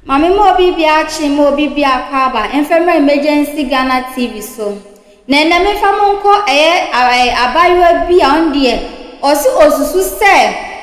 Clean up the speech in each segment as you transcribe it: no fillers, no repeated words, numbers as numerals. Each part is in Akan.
Maame ma obi biara kye ma obi biara kɔ aba mfa mmra Emergency Ghana TV so. Na ɛnnɛ memfa mo nkɔ ɛyɛ abaayewa bi a ɔno deɛ ɔse ɔsusu sɛ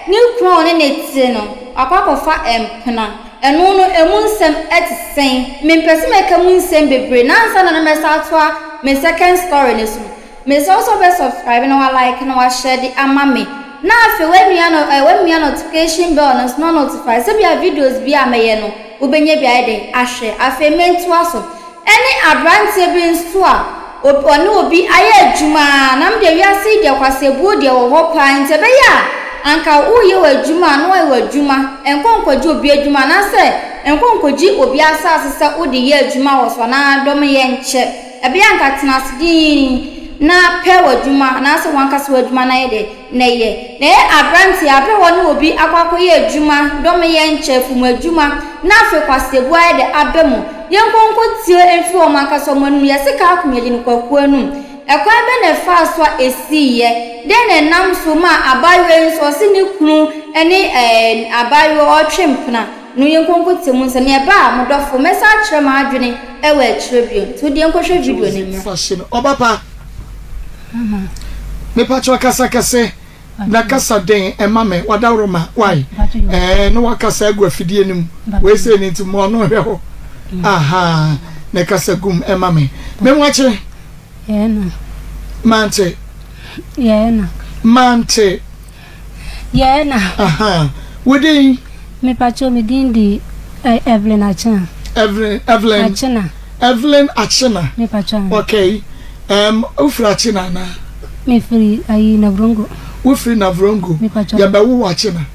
ne kunu a ɔne no te no wakɔ akɔfa mpena. Ɛno no ɛmu nsɛm ɛte sɛn? Mempɛ sɛ mɛka mu nsɛm bebree na ansa na na mɛsan atoa me second story no so no, mesrɛ wo sɛ wobɛ subscribe na wa like na wa share de ama me na afei wamia no eh, wamia notification bell no nso na notify sɛbia videos bi a mɛyɛ no wobɛnya bi ayɛ dɛn ahwɛ. Afei mentoa so. Ɛne abranteɛ bi nso a ɔne obi ayɛ adwuma a, na medeɛ wiase yi deɛ kwaseabuo deɛ wɔ hɔ paa nti ɛbɛyɛ a anka woreyɛ w'adwuma a na wayɛ w'adwuma, nkɔ nkɔgye obi adwuma anaasɛ nkɔ nkɔgye obi asaase sɛ wode yɛ adwuma wɔ so anaa dɔm yɛ nkyɛ, ɛbɛyɛ a anka tena ase dinn na pɛ w'adwuma anaasɛ w'ankasa w'adwuma na yɛ dɛ. Na ɛyɛ, na ɛyɛ aberanteɛ a berɛ a ɔne obi akɔ akɔyɛ adwuma, dɔmeyɛ nkyɛ, fam adwuma, na afei kwaseɛbuo ayɛ dɛ aba mu. Yɛnkɔ nkɔtie mfiri wɔn ankasa wɔn anom, yɛse kaa ko yɛgye no kwakuo anom. Ɛkwan bɛn na ɛfaa so a ɛsiiɛ? Dɛn na ɛnam so maa abaayewa yi nso ɔse ne kunu ne ɛɛ abaayewa ɔretwe mpena no? Yɛnkɔ nkɔtie mu nsɛm. Na ɛba a, mo dɔfo, mɛsan akyerɛ m'adwene wɔ akyire bio. Nti wodeɛ nkɔhwɛ video no Josie mmra. fa hyɛ no ɔba pa. Mepakyɛw kasa kɛse na kasa den ɛma me wadaworoma wai ɛɛ na wakasa agu afidie no mu wei sɛ ne nti mo ano hwɛ hɔ aha na kasa gum ɛma me memwakye mante mante Yɛɛ na. Aha. Wo din? Me pacho me din di Evelyn Akyena. Evelyn Evelyn. Akyena. Evelyn Akyena. Me pacho. Okay. Um, wofiri Akyena anaa? Me firi ayi Navrongo. Wofiri Navrongo? Me pacho. Yɛbɛwo wɔ Akyena?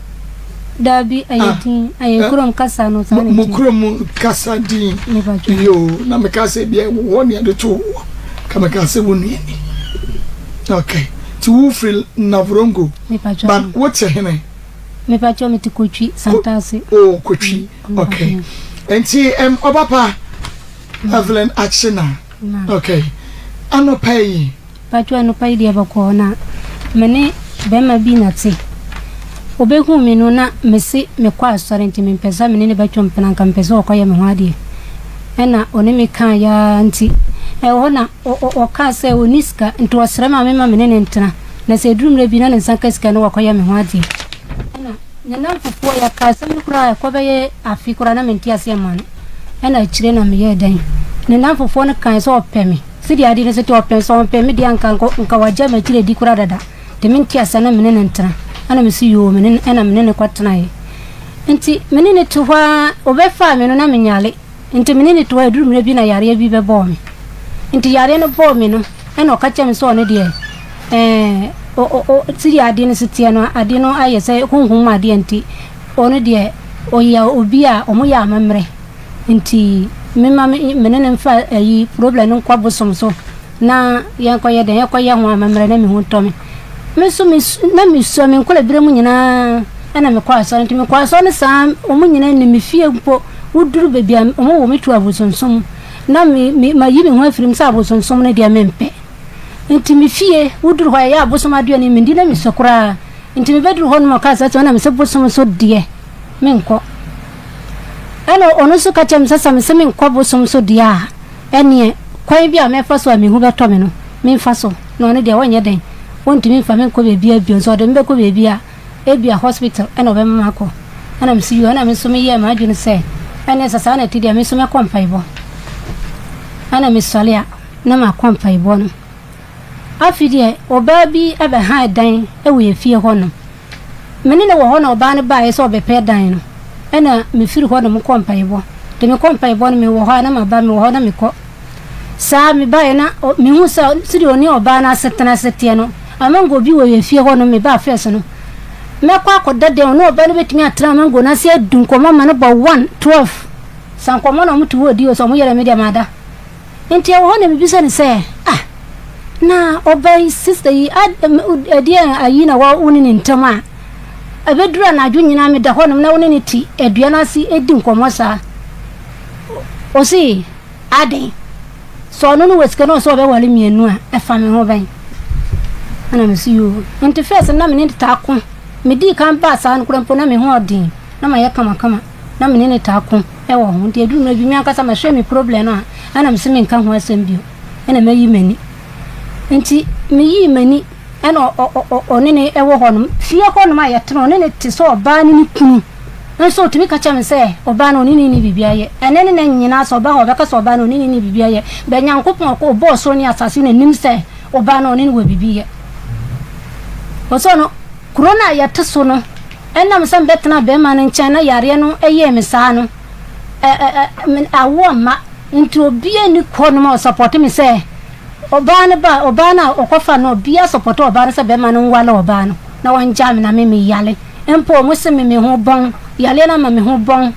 Dabi, ɛyɛ ah. din, ɛyɛ eh, kurom kasa no saa na Mo kurom kasa din. Me pacho. Yo, na meka sɛ bia wɔ hɔ ne yɛde to wɔ. Ka meka sɛ wo nua ni. Okay. Ti wo firi Navrongo. But wo te hene? Me pacho me te Kotwi, Santase. Oh, Kotwi. Mm, okay. Nti em obapa mm. Evelyn Achina. Okay. Anopa yi. Pacho anopa yi deɛ bɔkɔɔ na me ne bɛrima bi na te. Obehu me no na mese mekɔ asɔre nti mempɛ sɛ me ne ne bɛtwe mpena nka mepɛ sɛ ɔkɔyɛ me ho adeɛ. Ɛna ɔne me kaa yaa nti ɛwɔ hɔ na Ɔkaa sɛ ɔnni sika, nti ɔsrɛ ma memma me ne no ntena, na sɛ ɛduru mmerɛ bi na ne nsa ka sika no wakɔyɛ me ho adeɛ. Ɛna ne nnamfofoɔ, yɛkaa asɛm no koraa ɛkɔ bɛyɛ afe koraa na mente aseɛ mma no. Ɛna akyire na meyɛɛ dɛn? Ne nnamfofoɔ no kae sɛ ɔpɛ me, sɛdeɛ adeɛ no sɛ te ɔpɛ me, sɛ ɔmpɛ me deɛ anka nka wagya m'akyiri adi koraa dada, nti mente aseɛ na me ne no ntena. Ɛna mese yoo, me ne no, ɛna me ne no kɔtenaeɛ. Nti me ne no te hɔ ara, ɔbɛfaa me no na menyare. Nti me ne no toaa, ɛduru mmerɛ bi na yareɛ bi bɛbɔɔ me. Nti yareɛ no bɔɔ me no, ɛna ɔka kyerɛɛ me sɛ ɔno deɛ, ɛɛ, o, o, o, sɛdeɛ adeɛ no si teɛ no, adeɛ no ayɛ sɛ honhom mu adeɛ nti, ɔno deɛ, ɔyɛ obi a wɔyɛ amammerɛ. Nti memma me, me ne no mfa ayi problem no nkɔ bosom so. Na yɛnkɔyɛ dɛn? Yɛkɔyɛ ho amammerɛ na me ho tɔ me. Me nso me na mesua me nkwadaa mu nyinaa ɛna mekɔ asɔre nti mekɔ asɔre no saa wɔn nyinaa nim me fie mpo woduru baabi a wɔn wɔ me tu abosonsom na me me mayi me ho afiri mu sɛ abosonsom no deɛ mempɛ nti me fie woduru hɔ a ɛyɛ abosom aduane mendi na mesua koraa nti mebɛduru hɔ nom ɔkaa sɛ sɛ ɔna mesɛ bosom so deɛ menkɔ ɛna ɔno nso ka kyerɛ me sɛ sɛ mesɛ menkɔ bosom so deɛ a Ɛnneɛ, kwan bi a mɛfa so a me ho bɛtɔ me no, memfa so, na ɔno deɛ ɔnyɛ dɛn, ɔntumi mfa me nkɔ baabiara bio, nso ɔde me bɛkɔ baabi a, ebia hospital na ɔbɛma makɔ. Ɛna mese yoo, ɛna me nso meyɛɛ m'adwene sɛ, ɛnneɛ sɛ saa na ɛte deɛ, me nso mɛkɔ mpaebɔ. Ɛna mesɔre a, na makɔ mpaebɔ no. Afei deɛ, ɔbaa bi bɛhaa dan wɔ yɛn fie hɔnom. Me ne no wɔ hɔ na ɔbaa no baeɛ sɛ ɔbɛpɛ dan no. Ɛna mefiri hɔ nom kɔ mpaebɔ. Nti mekɔ mpaebɔ no mewɔ hɔ a na maba, mewɔ hɔ na mekɔ. Saa mebaeɛ na mehu sɛ sɛdeɛ ɔne ɔbaa no asetena se teɛ no, amango bi wɔ yɛn fie hɔ nom, mebaa first no, mɛkɔ akɔda dɛm, ɔne ɔbaa no bɛtumi atena amango no ase adi nkɔmmɔ ama no bɔ 1, 12. Sa nkɔmmɔ na wɔte hɔ di o, sɛ wɔyɛ dɛ me deɛ mada. Enti ɛwɔ hɔ na mebisa no sɛ, Ah, na ɔbaa yi, sista yi, ɛdeɛn ayi na wo ne ne ntam a ɛbɛduru anadwo nyinaa meda hɔnom na wo ne no te adua no ase di nkɔmmɔ saa? Ɔse, Adɛn? Sɛ ɔno no wɔ sika na ɔsɛ ɔbɛware mmienu a, ɛfa me ho bɛn? Ɛna mese, Yoo. Nti first na me ne no taa ko. Medii kan baa saa no koraa mpo na me ho ɔden, na mayɛ kamakama. Na me ne no taa ko wɔ ho. Nti ɛduru mmerɛ bi, me ankasa mɛhwɛ me problem no a, ɛna mese menka ho asɛm bio. Ɛna mayi m'ani. Nti meyii m'ani ɛna ɔne ne wɔ hɔnom. Fie hɔnom a yɛtena, ɔne ne te sɛ ɔbaa ne ne kunu. Nso ɔtumi ka kyerɛ me sɛ ɔbaa no ɔne ne nni biribiara yɛ. Ɛnnɛ ne nnɛ nyinaa sɛ ɔba hɔ a ɔbɛka sɛ ɔbaa no ɔne ne nni biribiara yɛ. But Nyankopɔn a ɔbɔɔ soro ne asase no nim sɛ ɔbaa no ɔne no wɔ biribi yɛ. Ɔsɛ ɔno, kuro no a yɛte so no, ɛnam sɛ mebɛtenaa bɛrima no nkyɛn na yareɛ no yɛɛ me saa no, ɛ ɛ ɛ awoɔ mma. Nti obiara nni hɔnom a ɔsɔpɔte me sɛ ɔbaa no ba, ɔbaa no a ɔkɔfa no, obiara sɔpɔte ɔbaa no sɛ bɛrima no nwale ɔbaa no na wɔngyaa me na me meyale. Mpo ɔmo se me me ho bɔn, yareɛ no ama me ho bɔn,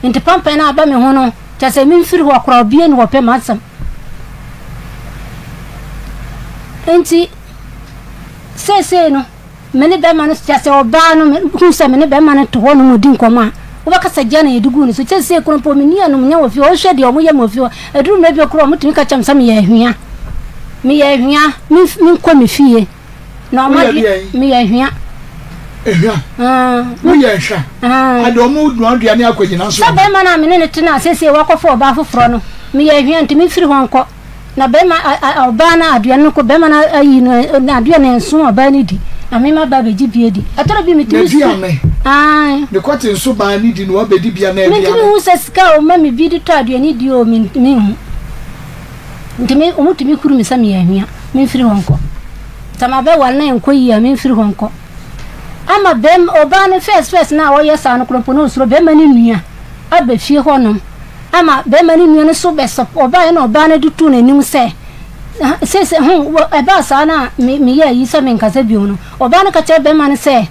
nti pampan no a aba me ho no, kyerɛ sɛ memfiri hɔ koraa, obiara nni hɔ ɔpɛ m'asɛm. Nti seesei no, me ne bɛrima no, kyerɛ sɛ ɔbaa no, mehu sɛ me ne bɛrima no te hɔ nom di nkɔmmɔ a, wobɛka sɛ gya na yɛde guu ne so. Seesei koraa mpo, menni animuonyam wɔ fie hɔ, wohwɛ deɛ wɔyɛ me wɔ fie hɔ, ɛduru mmerɛ bi koraa a, wɔtumi ka kyerɛ me sɛ meyɛ ahwia, meyɛ ahwia, menkɔ me fie. Na ɔma Woyɛ deɛn? Meyɛ ahwia. Ehwia? Ah. Woyɛ ahwia? Ah. Ade ɔmo dua aduane akɔ nyina so. Sɛ bɛrima no a me ne no te no a seesei wakɔfa ɔbaa foforɔ no, meyɛ ahwia nti memfiri hɔ nkɔ. Na bɛrima ɔbaa no aduane no kɔ bɛrima no ayi no aduane nso ɔbaa no di na me ma ba bɛgye bi adi. Ɛtɔrɔ bi metumi su. N'aduane. Ae. Ne kɔte nso baa ne di na wabɛdi bia na aduane. Mentumi hu sɛ sika a ɔma me bi de tɔ aduane di o mentumi hu. Nti me, wɔtumi huru me sɛ meyɛ ahwia, memfiri hɔ nkɔ. Sɛ mabɛware na ɛnkɔ yie a, memfiri hɔ nkɔ. Ama bɛrima, ɔbaa no first first no a ɔyɛ saa no koraa mpo na ɔsuro bɛrima no nua aba fie hɔnom. Ama bɛrima no nua no so bɛsɔ, ɔbaeɛ na ɔbaa no de too n'anim sɛ, seesei ho, ɛbaa saa no a me, meyɛ ayi sɛ menkasa bio no, ɔbaa no ka kyerɛ bɛrima no sɛ,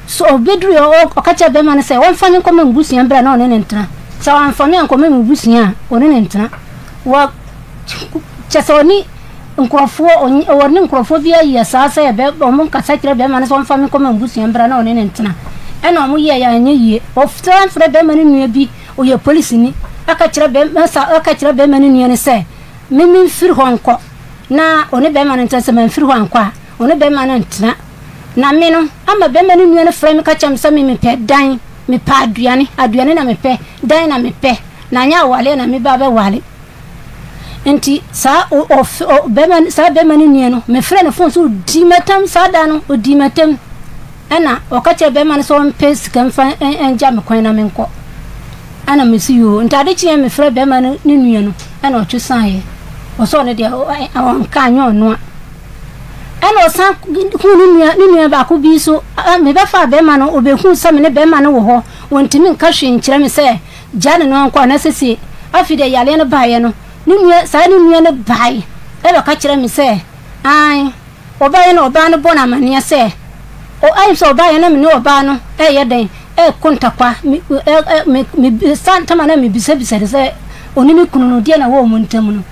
So obeduruiɛ ɔ, ɔka kyerɛɛ barima no sɛ ɔmfa no nkɔma m'abusua berɛ a na ɔne no ntena. Sɛ wamfa me ankɔma m'abusua a, ɔne no ntena. Wɔ, kyɛ sɛ ɔne nkurɔfoɔ, ɔne nkurɔfoɔ bi ayɛ saa sɛ bɛ, wɔn kasa kyerɛ barima no sɛ ɔmfa me nkɔma m'abusua berɛ a na ɔne no ntena. Ɛna wɔn yɛeɛ anyɛ yie. Ɔsan frɛ barima no nua bi, ɔyɛ polisini, aka kyerɛ barima, sa, aka kyerɛ barima no nua no sɛ me memfiri hɔ nkɔ na ɔne barima no ntena. Sɛ mamfiri hɔ ankɔ a, ɔne barima no ntena. Na me no, ama bɛrima no nua no frɛ me ka kyerɛ me sɛ me mepɛ dan, mepɛ aduane, aduane na mepɛ, dan na mepɛ, na anyɛ awaleɛ na meba abɛwale. Nti saa ɔf ɔ bɛrima saa bɛrima no nua no, mefrɛ no fon so ɔdii m'atam saa da no, ɔdii m'atam. Ɛna ɔka kyerɛ bɛrima no sɛ ɔmpɛ sika mfa ngya me kwan na menkɔ. Ɛna mesi yoo, nti ade kyeeɛ mefrɛ bɛrima no ne nua no, ɛna ɔtwe saeɛ. Ɔsɛ ɔno deɛ ɔnka anyɛ ɔnoa. Ɛna ɔsan huu ne nua ne nua baako bi nso, mebɛfaa bɛrima no, ɔbɛhuu sɛ me ne bɛrima no wɔ hɔ, ɔntumi nka hwee nkyerɛ me sɛ gyaa ne no nkɔ anaasɛ sie. Afei deɛ yareɛ no baeɛ no, ne nua saa ne nua no bae ɛbɛka kyerɛ me sɛ ae, ɔbaeɛ na ɔbaa no bɔ no amanneɛ sɛ, ayɛ sɛ ɔbaeɛ na me ne ɔbaa no ɛreyɛ dɛn, ɛreko ntakwa, me ɛ ɛ me me saa ntɛm a na mebisabisa no sɛ ɔne me kunu no deɛ na ɛwɔ wɔn ntam no.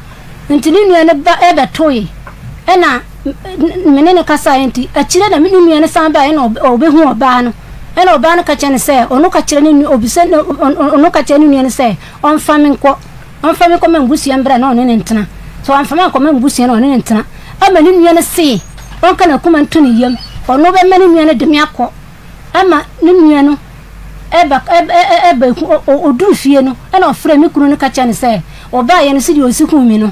Nti ne nua no ba bɛtoe, ɛna me ne no kasaeɛ nti, akyire na me ne nua no san baeɛ na ɔbɛhu ɔbaa no. Ɛna ɔbaa no ka kyerɛ no sɛ, ɔno ka kyerɛ ne nua, ɔbisa, ɔno ka kyerɛ ne nua no sɛ, ɔmfa me nkɔ, ɔmfa me nkɔ ma m'abusua mbra na ɔne no ntena. Sɛ wamfa me ankɔ ma m'abusua na ɔne no ntena. Ama ne nua no see, ɔnka n'akoma nto ne yam, ɔno bɛma ne nua no de me akɔ. Ɛma ne nua no ba ba hu ɔduru fie no ɛna ɔfrɛ me kunu no ka kyerɛ no sɛ ɔbaeɛ no sɛdeɛ ɔsi huu me no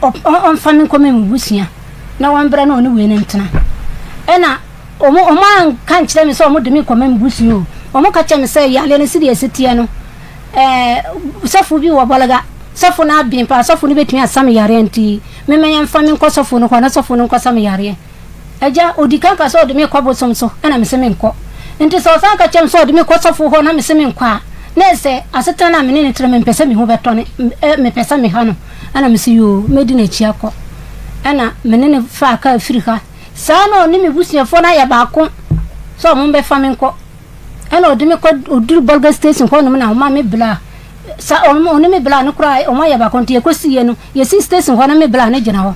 ɔmfa me nkɔma me busua na wɔmbrɛ na ɔne wei no ntena. Ɛna wɔn wɔn anka nkyerɛ me sɛ wɔn de me kɔma me busua o. Wɔn ka kyerɛ me sɛ yareɛ no sɛdeɛ ɛsi teɛ no ɛɛ sɔfo bi wɔ Bɔlga sɔfo no aben paa sɔfo no bɛtumi asa me yareɛ nti mema yɛmfa me nkɔ sɔfo no hɔ na sɔfo no nkɔsa me yareɛ. Agya, ɔdi kan ka sɛ ɔde me rekɔ bosom so, ɛna mese menkɔ. Nti sɛ ɔsan ka kyerɛ me sɛ ɔde me kɔ sɔfo hɔ na mese menkɔ a, na ɛyɛ sɛ asetena no a me ne no te no mempɛ sɛ me ho bɛtɔ no, mepɛ sɛ meha no. Ɛna mese yoo, mɛdi n'akyi akɔ. Ɛna me ne no faa kaa firi ha. Saa na ɔne me busuafoɔ no ayɛ baako sɛ wɔbɛfa me nkɔ. Ɛna ɔde me kɔ, ɔduru Bolga station hɔnom na ɔma me bla. Sa ɔne me bla no koraa wɔn ayɛ baako nti yɛkɔsiiɛ no, yɛsii station hɔ na me bla no gyina hɔ.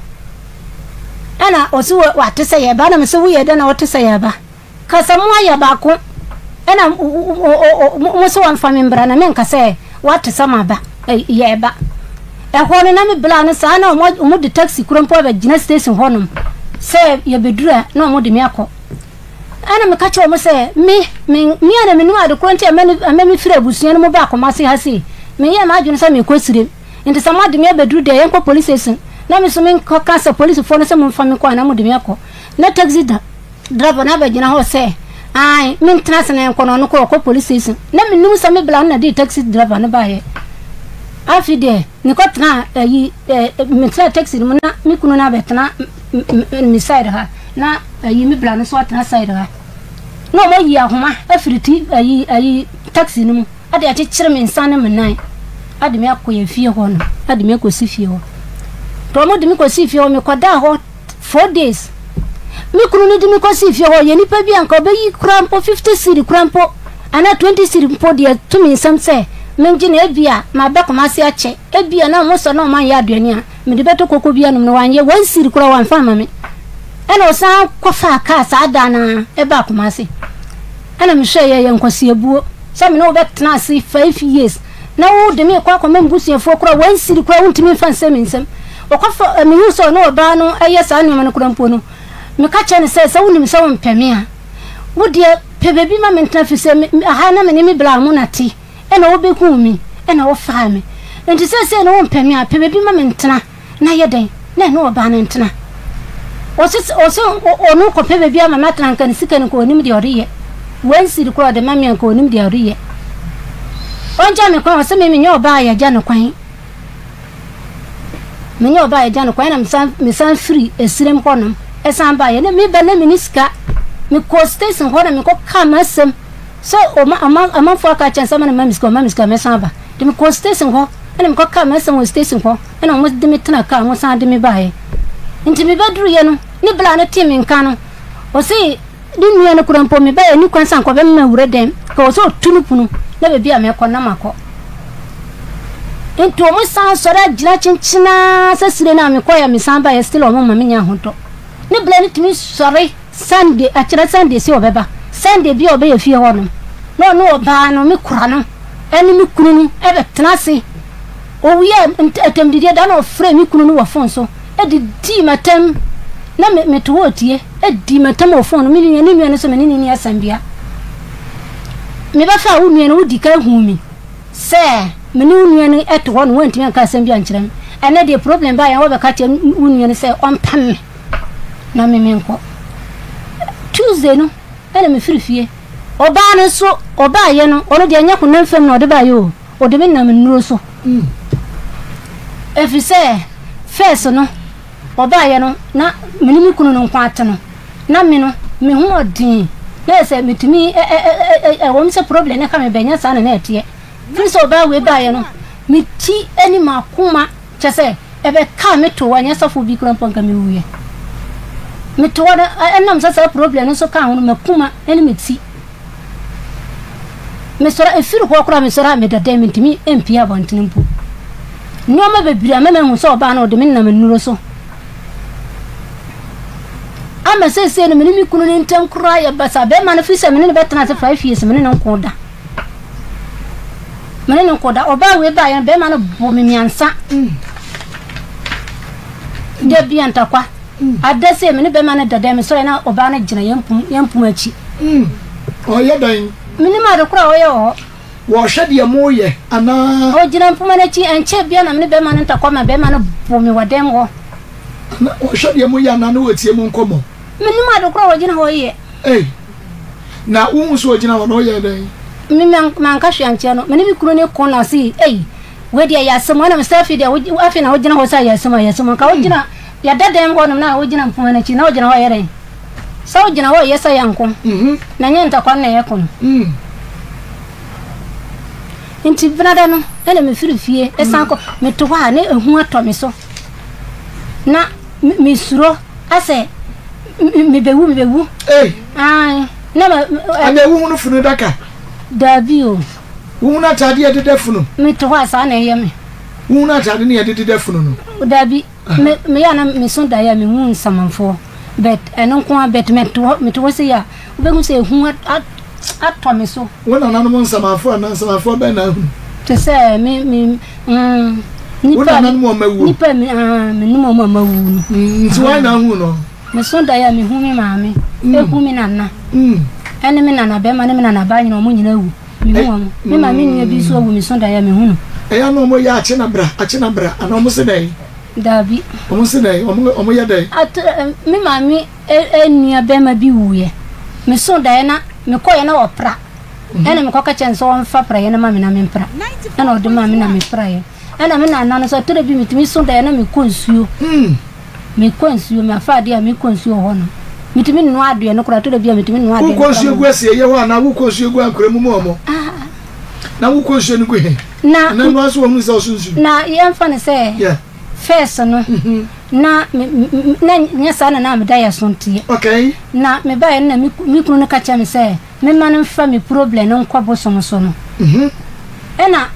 Ɛna ɔse wate sɛ yɛba na mese woyɛ dɛn na wote sɛ yɛba? Ka sɛ mo ayɛ baako ɛna mo se wɔmfa me mbra na menka sɛ wate sɛ maba yɛba. Ɛhɔ no na me bla no saa na wɔn de taxi koro mpo abɛgyina station hɔnom sɛ yɛbɛduru a na wɔn de me akɔ. Ɛna meka kyerɛɛ wɔn sɛ, Me, me, me a na menim ade korɔ nti a ɛma mefiri abusua no mu baa Kumasi ha sei. Menyɛɛ m'adwene sɛ merekɔ Sirem. Nti sɛ moade me abɛduru deɛ, yɛnkɔ police station na me nso menkɔka sɛ polisifoɔ no sɛ momfa me nkɔ anaa mode me akɔ. Na taxi driver no abɛgyina hɔ sɛ, ae, mentena ase na yɛnkɔ na ɔno kɔ ɔkɔ police station. Na menim sɛ me bla no na de taxi driver no baeɛ. Afei deɛ, mekɔtenaa ayi, metenaa taxi no mu na me kunu no abɛtena me side ha na ayi me bla no nso atena side ha. Na wɔayi ahoma afiri ti ayi ayi taxi no mu. de akyekyere me nsa ne me nan de me akɔ yɛn fie hɔ no, de me akɔsi fie hɔ. Nti wɔn de me kɔsii fie hɔ, mekɔdaa hɔ four days. Me kunu no de me kɔsii fie hɔ, yɛ nipa bi a nka ɔbɛyi kura mpo 50 cedi kura mpo anaa 20 cedi mpo deɛ to me nsam sɛ mengye na ebi a mabɛ Kumasi akyɛ, ebi a na wɔn sɔ na wɔn anyɛ aduane a mede bɛtɔ koko bi anom no wanyɛ, one cedi kura wamfa ama me. Ɛna ɔsan kɔfaa kaa saa da no ara ɛbaa Kumasi. Ɛna mehwɛɛ yɛ yɛ nkwaseabuo sɛ me ne wo bɛtena ase five years na wo de me rekɔ akɔma me busuafoɔ koraa one cedi koraa wontumi mfa nsɛ me nsam. Ɔkɔfa mehu sɛ ɔne ɔbaa no yɛ saa nneɛma no koraa mpo no, meka kyerɛ no sɛ sɛ wonim sɛ wompɛ me a, wo deɛ pɛ baabi ma mentena firi sɛ aha na me ne me bla mo na te ɛna wobɛhuu me ɛna wofaa me nti seesei no wompɛ me a pɛ baabi ma mentena. Na yɛ dɛn na ɛne ɔbaa no ntena? Ɔse ɔse ɔno kɔpɛ baabi ama no atena nka ne sika no nka ɔnim deɛ ɔde yɛ. One cedi koraa ɔde ma me a nka ɔnim deɛ ɔde yɛ. Ɔngya me kwan ɔse me menyɛ ɔbaa a yɛgya no kwan. Menyɛ ɔbaa a yɛgya no kwan ɛna mesan mesan firi esirem hɔnom ɛsan baeɛ. Na meba na menni sika. Mekɔɔ station hɔ na mekɔ kaa m'asɛm sɛ ɔma ama amanfoɔ aka akyerɛ no sɛ ɔma no ma me sika ɔma me sika mɛsan aba. Nti mekɔɔ station hɔ ɛna mekɔ kaa m'asɛm wɔ station hɔ. Ɛna wɔde me tenaa kaa mu san de me baeɛ. Nti mebɛduruiɛ no, ne bla no tee me nka no, ɔse ne nua no koraa mpo mebaeɛ nni kwan sɛ anka ɔbɛma mawura dɛm, nka ɔwɔ sɛ ɔtu no pono na baabi a mɛkɔ na makɔ. Nti wɔn san sɔre agyina kyenkyenaa sɛ sire no a mekɔeɛ a mesan baeɛ still wɔn ma menya ahotɔ. Ne bla no tumi sɔre Sunday, akyerɛ Sunday sɛ ɔbɛba. Sunday bi a ɔbɛyɛ fie hɔ no, na ɔne ɔbaa no, me kora no, ɛne me kunu no ɛbɛtena ase. Owiee atɛmdidie da na ɔfrɛɛ me kunu no wɔ fon so de dii m'atɛm. Na me mete hɔ retie, dii m'atɛm wɔ fon no. Me nua ne nua no nso me ne no nni asɛm bia. Mebɛfaa wo nua no, wodi kan huu me sɛ me ne wo nua no te hɔ no woantumi anka asɛm bi ankyerɛ me. Ɛnɛ deɛ problem baeɛ a wobɛka kyerɛ wo nua no sɛ ɔmpam me na me menkɔ. Tuesday no ɛna mefiri fie. Ɔbaa no nso ɔbaeɛ no, ɔno deɛ ɛnyɛ honam fam na ɔde baeɛ o. Ɔde me nam nnuro so. Ɛfiri sɛ first no ɔbaeɛ no na me ne me kunu no nko ara te no, na me no me ho ɔden na yɛ sɛ metumi ɛwɔ mu sɛ problem no ka me bɛnyɛ saa na na ɛteɛ. Firi sɛ ɔbaa wei baeɛ no me ti ne m'akoma kyɛ sɛ ɛbɛkaa me to hɔ ɛnyɛ sɔfo bi koraa mpo anka mewuiɛ. Mete hɔ no ɛnam sɛ saa problem no nso kaa ho no m'akoma ne me ti Mesɔre a, ɛfiri hɔ koraa mesɔre a meda dɛm mentumi mpue abɔntene mpo. Nneɛma bebree ama mahu sɛ ɔbaa no ɔde me nam nnuro so. Ama seesei no me ne me kunu no ntam koraa yɛ basaa. Bɛrima no firi sɛ me ne no bɛtena ase 5 years me ne no nko da. Me ne no nko da. Ɔbaa wei baeɛ no bɛrima no bɔ me mmiɛnsa. Da bi a ntakwa. Ada sei me ne bɛrima no da dɛm mesɔre na ɔbaa no gyina yɛn pum yɛn pum akyi. Mm. Ɔyɛ dɛn? Menim ade koro a ɔyɛ wɔ hɔ. Wɔhwɛ deɛ moyɛ anaa? Ɔgyina mpoma no akyi, ɛnkyɛɛ biara na me ne bɛrima no ntakwa ma bɛrima no bɔ me wɔ dɛm hɔ. Ana ɔhwɛ deɛ moyɛ anaa na ɔtie mo nkɔmmɔ? Menim ade koro a ɔgyina hɔ yɛ. Ei, na wohu sɛ ɔgyina hɔ no ɔyɛɛ dɛn? Me manka hwee ankyerɛ no. Me ne me kunu no ko na ɔse, ei, wei deɛ ɛyɛ asɛm o. Ɛna mesɛ afei deɛ afei na wogyina hɔ sɛ ɛyɛ asɛm o, ɛyɛ asɛm o. Nka wogyina, yɛda dɛm hɔnom na wogyina mpoma no akyi na wogyina hɔ yɛ dɛn? Sɛ wogyina hɔ yɛ sɛ yɛnko, na nyɛ ntakwa no na yɛko no. Nti benada no ɛna mefiri fie ɛsan kɔ, mete hɔ a na ehu atɔ me so. Na mesuro asɛ mebewu mebewu. Ei! Ae, na ma. Ana wohunu funu daka? Daabi o. Wohunu atade a ɛdeda funu? Mete hɔ a saa na ɛyɛ me. Wohunu atade no yɛde deda funu no? Daabi. Me meyɛ a na meso daeɛ a mehu nsamanfoɔ but ɛno nko ara but mete hɔ mete hɔ sei a wobɛhu sɛ ehu atɔ me so. Wo nananom nsamanfoɔ anaa nsamanfoɔ bɛn na ahunu? Te sɛ me me mm, Wo nananom a wɔawuo? Nipa mi ah menim wɔn a wɔawuo no. Mm, nti wɔn na ahunu no? Meso daeɛ a mehu me maame. Eku me nana. Ɛne me nana bɛrima ne me nana baa nyina ɔmo nyina awu. Mehu ɔmo. Me maame nua bi nso awu me so daeɛ a mehu no. Ɛyɛ a na ɔmo yɛ akye na bra, akye na bra anaa ɔmo se dɛn? Daabi. Ɔmo se dɛn? Ɔmo ɔmo yɛ dɛn? At me maame nua bɛrima bi wuiɛ. Me so daeɛ na mekɔeɛ na ɔpra. Ɛna mekɔka kyerɛɛ no sɛ ɔmfa praeɛ no ma me na mempra. Ɛna ɔde maa me na mepraeɛ. Ɛna me nana no nso ɛtɔ da bi metumi so daeɛ na mekɔ nsuo. Mekɔ nsuo, mafa adeɛ a mekɔ nsuo wɔ hɔ no. Metumi noa adeɛ no koraa, ɛtɔ da bi a metumi noa adeɛ no Wokɔ koraa nsuo ma gu asieeɛ hɔ anaa wokɔ nsuo gu ankorɛ mu ma wɔn? Na wokɔ nsuo no gu he? Na Anaa noa nso wɔhunu sɛ ɔso nsuo? Na yɛmfa no sɛ Yeah. first no na me na nyɛ saa na na meda yɛ so nteɛ. Okay. Na mebaeɛ no na me me kunu no ka kyerɛ me sɛ memma no mfa me problem no nkɔ bosom so no. Ɛna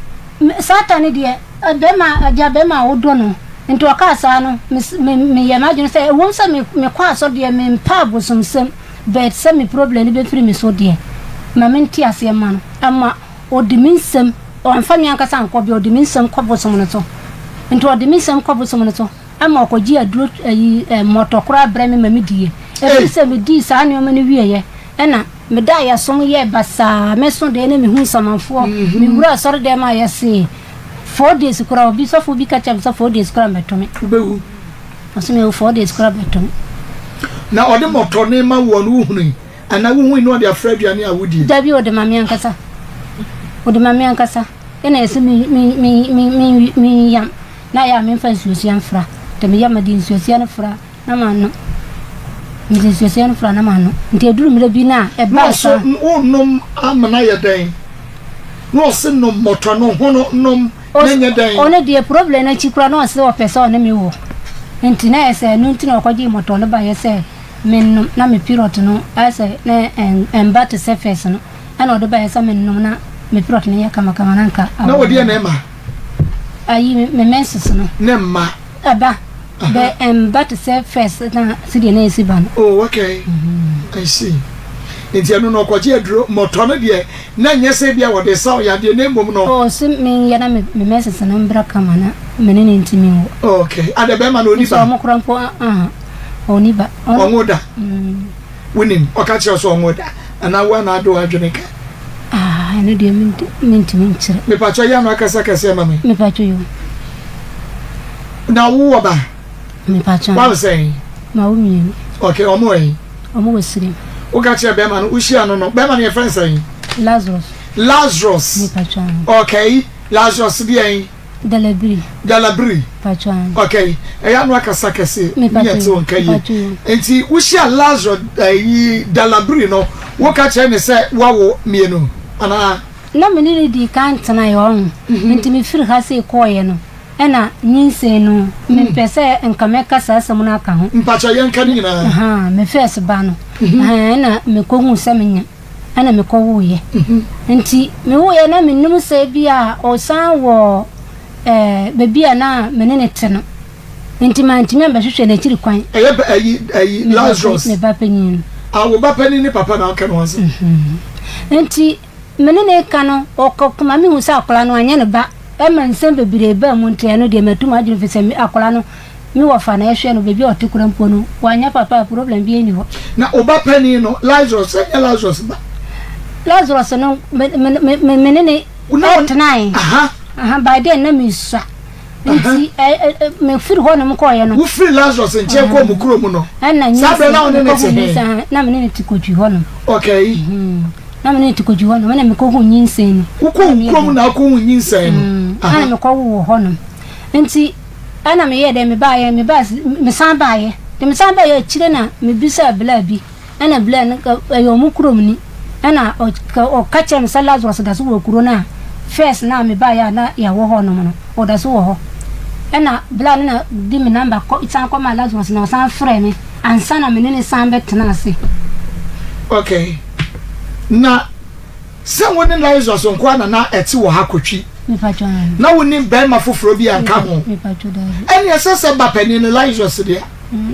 Satan no deɛ, bɛrima, agya bɛrima a wodɔ no. Nti ɔkaa saa no, me, me, meyɛɛ m'adwene sɛ, ɛwom sɛ me, mekɔ asɔre deɛ, mempɛ abosomsɛm, but sɛ me problem no bɛfiri me so deɛ, ma mente aseɛ mma no. Ɛma ɔde me nsɛm, wamfa me ankasa ankɔ bia, ɔde me nsɛm kɔ bosom no so. Nti ɔde me nsɛm kɔ bosom no so, ɛma ɔkɔgye aduro, ayi, mmɔtɔ koraa brɛ me ma mediiɛ. Ɛfiri sɛ medii saa nneɛma no wieeɛ, ɛna. Meda yɛsom yɛɛ basaa me so deɛ na mehu nsamanfoɔ me wura asɔre dɛm a yɛsee four days koraa obi sɔfo bi ka kyerɛ me sɛ four days koraa mbɛto me. Wobɛwu. Ɔsɛ mewu four days koraa bɛto me. Na ɔde mɔtɔ ne ma woɔ no wohunui anaa wohui na ɔde afra aduane a wodie? Dabi ɔde ma me ankasa ɔde ma me ankasa ɛna yɛsɛ me me me me me me yam na yɛ a memfa nsuosia mfra nti meyam mede nsuosia no fra. Na m'ano. Mede nsuosuo no fra na m'ano. Nti ɛduru mmerɛ bi no a, ɛbaa saa. Na ɔse, Wonom amena yɛ dɛn? Na ɔse, Nom mmɔtɔ no hono nom na nyɛ dɛn? Ɔno deɛ problem no akyi koraa na ɔse ɔpɛ sɛ ɔne me wɔ. Nti na ayɛ sɛ ɛno nti na ɔkɔgyee mmɔtɔ no baeɛ sɛ mennom na me period no ayɛ sɛ na ɛmba te sɛ first no. Ɛna ɔde baeɛ sɛ mennom na me period no nyɛ kamakama na nka Na ɔdeɛ na ɛma? Ayi me menses no. Na ɛmma? Ɛba. Bɛ ɛmba te sɛ first na sɛdeɛ na ɛsi ba no. Oh okay, I see. Nti ɛno no ɔkɔgye aduro, mmɔtɔ no deɛ na ɛnyɛ sɛ ebia wɔde sa wo yadeɛ na mmom no. Oh se menyɛ na me me menses no mbra kama na me ne no ntumi nwo. Oh okay, adɛ bɛrima no ɔni ba? Nso ɔmo koraa mpo aha, ɔni ba. Ɔnwo da? Wonim, ɔka kyerɛ wo sɛ ɔnwo da anaa wo a na ade w'adwene ka? Ah ɛno deɛ mentumi nkyerɛ. Mepakyɛ yɛ ano akasa kɛseɛ ma me. Mepakyɛ yo. Na wo wɔ ba? Mepakyɛ. Wawo sɛn? Mawo mienu. Okay, ɔmo wɔ he? Ɔmo wɔ Sirem. Woka kyerɛ bɛrima no, wohyia no no, bɛrima no yɛfrɛ no sɛn? Lazarus. Lazarus. Mepakyɛ. Okay, Lazarus deɛn? Dalabiri. Dalabiri. Mepakyɛ. Okay, ɛyɛ ano akasa kɛse. Mepakyɛ. Nyɛ te wɔn ka yie. Nti wohyia Lazarus ɛyi Dalabiri no, woka kyerɛ ne sɛ wawo mienu anaa? Na me ne no dii kan tenaeɛ, ɔho, nti me firi ha sei kɔeɛ no, ɛna nyinsɛn no, me mpɛ sɛ nka mɛka saa asɛm no aka ho. Mpakyɛ yɛnka ne nyinaa. Ahaa, me first ba no, ahaa, ɛna me kɔ huu sɛ me nya, ɛna me kɔ woeɛ. Nti me woeɛ na me nim sɛ bi a ɔsan wɔ ɛɛ baabi a na me ne no te no, nti mantumi ambɛhwehwɛ n'akyiri kwan. Ɛyɛ bɛ ɛyi ɛyi Lazarus. Me ba panyin no. Ah, wo ba panyin ne papa na ɔka ne ho asɛm. Nti me ne no reka no, ɔkɔ ma mehu sɛ akwadaa no anyɛ ne ba. Ɛma nsɛm bebree baa mu nti ɛno deɛ matu m'adwene fi sɛ me akwadaa no me wɔfa na ɛhwɛ no baabi a ɔte koraa mpo no wanyɛ papa a problem biara nni hɔ. Na wo ba panin no, Lazarus, ɛnyɛ Lazarus ba? Lazarus no me me me me ne ne tenae. Aha. Aha, by then na mesua. Nti mefiri hɔ nom kɔɔeɛ no. Wofiri Lazarus nkyɛn kɔɔ mo kurom no. Ɛna Saa berɛ na wo ne ne te he? Na me ne ne te Kotwi hɔ nom. Okay. Na me ne ne te Kotwi hɔ nom ɛna mekɔhu nyinsɛn no. Wokɔ wo kurom na wokɔhu nyinsɛn no. Ɛna mekɔwo wɔ hɔ nom. Nti ɛna meyɛɛ dɛ mebaeɛ mebaa mesan baeɛ. Nti mesan baeɛ akyire na mebisaa bla bi. Ɛna bla no ɛyɛ ɔmo kurom ni. Ɛna ɔka kyerɛɛ me sɛ Lazarus da so wɔ kuro no a first no a mebaeɛ a na yɛwɔ hɔ nom no, ɔda so wɔ hɔ. Ɛna bla no na de me number kɔ san kɔmaa Lazarus na ɔsan frɛɛ me ansa na me ne no san bɛtena ase. Okay. Na sɛ wo ne Lazarus nko ara na na ɛte wɔ ha kotwi? Na wonim barima foforɔ bi anka ho? Ɛne ɛsɛ sɛ ba panin no Lazarus deɛ.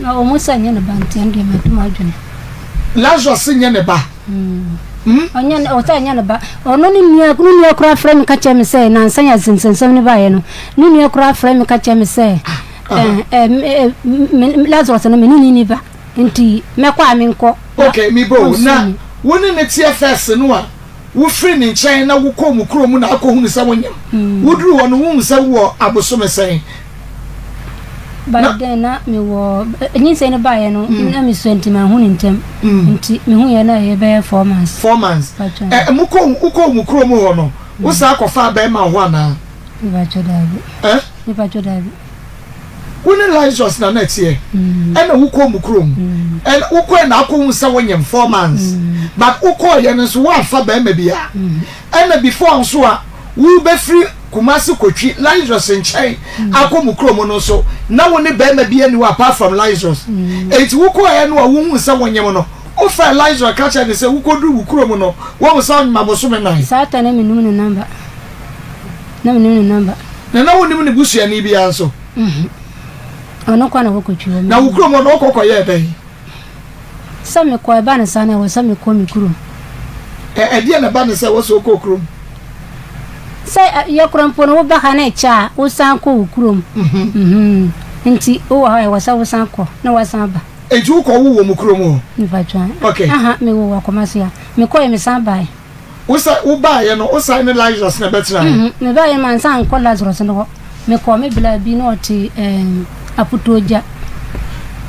Na wɔn sɛ nyɛ ne ba nti ɛno deɛ matu m'adwene. Lazarus nyɛ ne ba. Hmm? Ɔnyɛ ɔsɛ nyɛ ne ba. Ɔno ne nua ne nua koraa frɛ me ka kyerɛ me sɛ nansa yɛ nsɛnsɛm no baeɛ no. Ne nua koraa frɛ me ka kyerɛ me sɛ ɛɛ ɛɛ Lazarus no me ne ne ni ba nti mɛkɔ a menkɔ. Okay, me bo, na wo ne no teɛ first no a, wofiri ne nkyɛn na wokɔɔ mo kurom na akɔhunu sɛ wonyem. Woduru hɔ no, wohu sɛ wowɔ abosome sɛn? By then na mewɔ, nyinsɛn no baeɛ no, na mesua nti manhu no ntɛm. Nti mehuiɛ na ɛyɛ bɛyɛ 4 months. 4 months. Ɛ, mokɔ, wokɔɔ mo kurom hɔ no, wosan kɔfaa bɛrima wɔ hɔ anaa? Mepakyɛ daabi. Ɛ? Mepakyɛ daabi. Wo ne Lazarus na na ɛteɛ. Ɛna wokɔɔ mo kurom. Ɛna wokɔɛ na akɔhu sɛ wonyem 4 months. But wokɔɔyɛ no nso woamfa bɛrima biara. Ɛna before nso a wobɛfiri Kumasi kɔtwi Lazarus nkyɛn akɔ mo kurom no nso na wo ne bɛrima biara nni hɔ apart from Lazarus. Enti wokɔɔɛ no a wohuu sɛ wonyem no, wofrɛɛ Lazarus ka kyerɛɛ no sɛ wokɔduru wo kurom no woahu sɛ wonyem abosome nan. Saa ta na mennim ne number. Na mennim ne number. Na na wonnim ne busuani biara nso? Mhm. Ɔno kwa na wɔkɔtwi hɔ. Na wo kurom hɔ no wokɔ kɔyɛɛ dɛn? Sɛ mekɔ ɛba no saa na ɛwɔ sɛ mekɔ me kurom. Ɛ ɛdeɛ na ɛba no sɛ ɛwɔ sɛ wokɔ kurom? Sɛ yɛkora mpo no woba ha na ɛkyɛ a wosan kɔ wo kurom. Mhm. Nti wowɔ hɔ a ɛwɔ sɛ wosan kɔ na woasan aba. Nti wokɔ wo wɔ mo kurom hɔ? Mepa Okay. Aha mewɔ wɔ Kumasi ha. Mekɔɛ mesan bae. Wo sɛ wo baeɛ no wo san ne Lazarus na ɛbɛtenaeɛ? Mm, me baeɛ no mansan ankɔ Lazarus no hɔ. Mekɔɔ me bla bi na ɔte ɛɛm Aputuogya.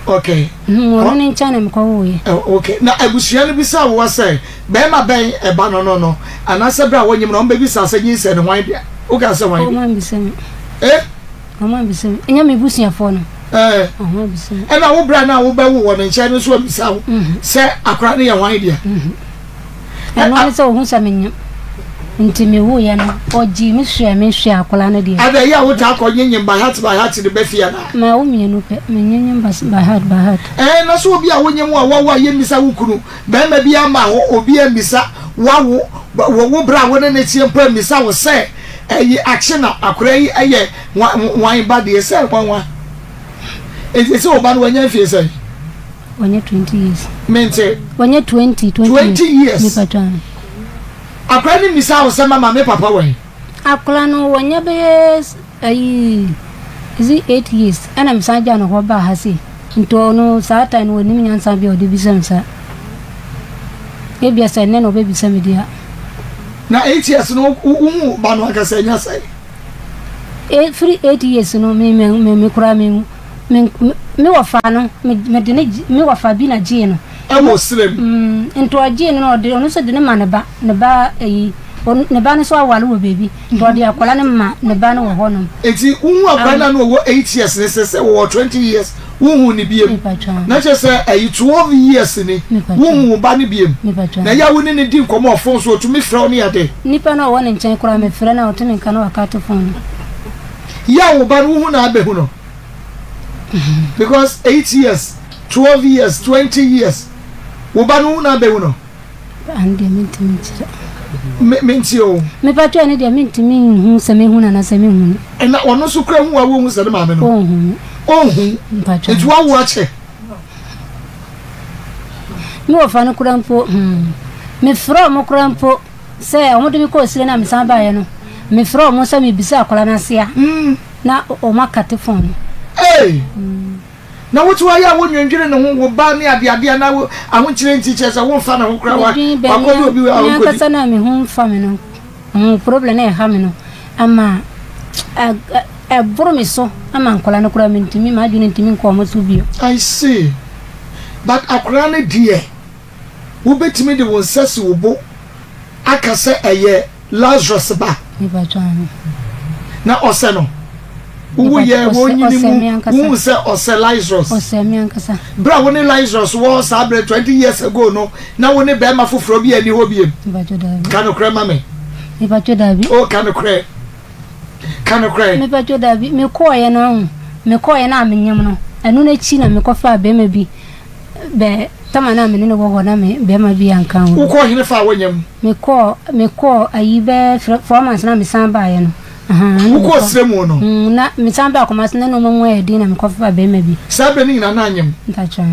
Okay. Mm, ɔno ne nkyɛn na mekɔwoeɛ. Oh, okay. Na abusua no bisaa wo sɛ bɛrima bɛn ɛba no no no anaasɛ berɛ a wɔnyem no wɔbɛbisa sɛ nyinsɛn no hwan dea? Wokaa sɛ hwan dea? Wɔn ambisa me. Eh? Wɔn ambisa me. Ɛnyɛ me busuafoɔ no. Eh. Wɔn ambisa me. Ɛna wo bra no a wobɛwo wɔ ne nkyɛn no nso ambisa wo sɛ akora no yɛ hwan dea? Ɛno ara ne sɛ ɔhu sɛ menyem nti mewoeɛ no ɔgyee me hwɛɛ me hwɛɛ akwadaa no deɛ. Ada yi a wotaa kɔ nyenyem by heart by heart de ba fie anaa? Mawo mmienu pɛ, menyenyem by heart by heart. Ɛɛ na so obi a wonyem a wawo a yɛmmisa wo kunu, barima bi ama hɔ obi ammisa wawo wɔ wo berɛ a wo ne no teɛ mpo ammisa wo sɛ ɛyi akye na akwadaa yi yɛ hwan ba deɛ sɛ nwanwa. Enti sɛ wo ba no wanya mfie sɛn? Wanya 20 years. Mente. Wanya 20, 20 20 years. Nipa twan. Akora no mmisa wo sɛ mama me papa wɛn? Akora no wanya bɛyɛ ayi is it 8 years ɛna mesan gya no hɔ baa ha sei. Nti ɔno saa time no wɔnim nyansa bi a ɔde bisa me saa. Ebia sɛ nnɛ na ɔbɛbisa me deɛ a. Na 8 years no wohu ba no ankasa anya sɛn? Ɛfiri 8 years no me me me me koraa me me me wɔfa no me me de ne me wɔfa bi na gyee no. Ɛwɔ srem. Mm, nti ɔgyee no na ɔde ɔno nso de ne ma ne ba ne ba ayi ne ba no nso awale wɔ baabi nti ɔde akwadaa no ma ne ba no wɔ hɔnom. Nti wohu akwadaa no a na ɔwɔ 8 years ne sɛ sɛ wɔwɔ 20 years wohu ne biem na kyerɛ sɛ ɛyi 12 years ni wohu wo ba no biem na ɛyɛ a wo ne no di nkɔmmɔ ɔfon so ɔtumi frɛ wo ne ade. Nipa no a ɔwɔ ne nkyɛn koraa mefrɛ no a ɔte me nka na waka ato fon no. Yɛ a wo ba no wohu na abɛhu no because 8 years 12 years 20 years wo ba no wohu na abɛhu no. Ɛno deɛ mentumi nkyerɛ. Me mente o. Mepatwa ɛno deɛ mentumi nhu sɛ mehu no anaasɛ menhu no. Ɛna ɔno nso kura hu a wohu sɛ ne maame no. Ɔnhu me. Ɔnhu. Mpatwa. Nti wawo akyɛ. Me wɔfa no kura mpo hmm. Mefrɛ ɔmo kura mpo sɛ ɔmo de me kɔɔ sire na mesan baeɛ no. Mefrɛ ɔmo sɛ mebisa akwadaa no ase a. Na ɔmo akate fon no. Hey! Mm. Na wote hɔ ayɛ a wonnwendwene ne ho, wo ba ne adeade anaa wo ahokyerɛ nti, kyerɛ sɛ womfa ne ho koraa, wa, Medwen bɛ wakɔyɛ me obi a me ɔnkɔdi. ankasa no a me ho mfa me no ho problem na ɛha me no ama ɛ ɛ ɛboro me so ama nkwadaa no koraa mentumi m'adwene ntumi nkɔ wɔn so bio. I see. But akwadaa no deɛ, wobɛtumi de wo nsa si wo bo aka sɛ ɛyɛ Lazarus ba. Na ɔsɛ no. Wowu yɛ wɔnyini mu wohu sɛ ɔsɛ Lazarus. Berɛ a wo ne Lazarus wɔ saa berɛ 20 years ago no na wo ne bɛrima foforɔ bi ani hɔ biem. Ka nokorɛ ma me. O ka nokorɛ. Ka nokorɛ. Mepatwo dabi mekɔɔyɛ no ahu mekɔɔyɛ no a menyam no ɛno n'akyi na mekɔfaa bɛrima bi bɛ tama no a me ne no wɔ hɔ na me bɛrima bi anka ho. Wokɔɔ hene fa a wonyam? Mekɔɔ mekɔɔ ayi bɛyɛ fr 4 months na mesan baeɛ no. Ahaa, na Wokɔɔ mekɔ. serɛ mu no? Mm, na mesan baa Kumasi na nneɛma mu ayɛ den na mekɔfaa bɛrima bi. Saa berɛ no nyinaa na anyem? Mpakyɛ.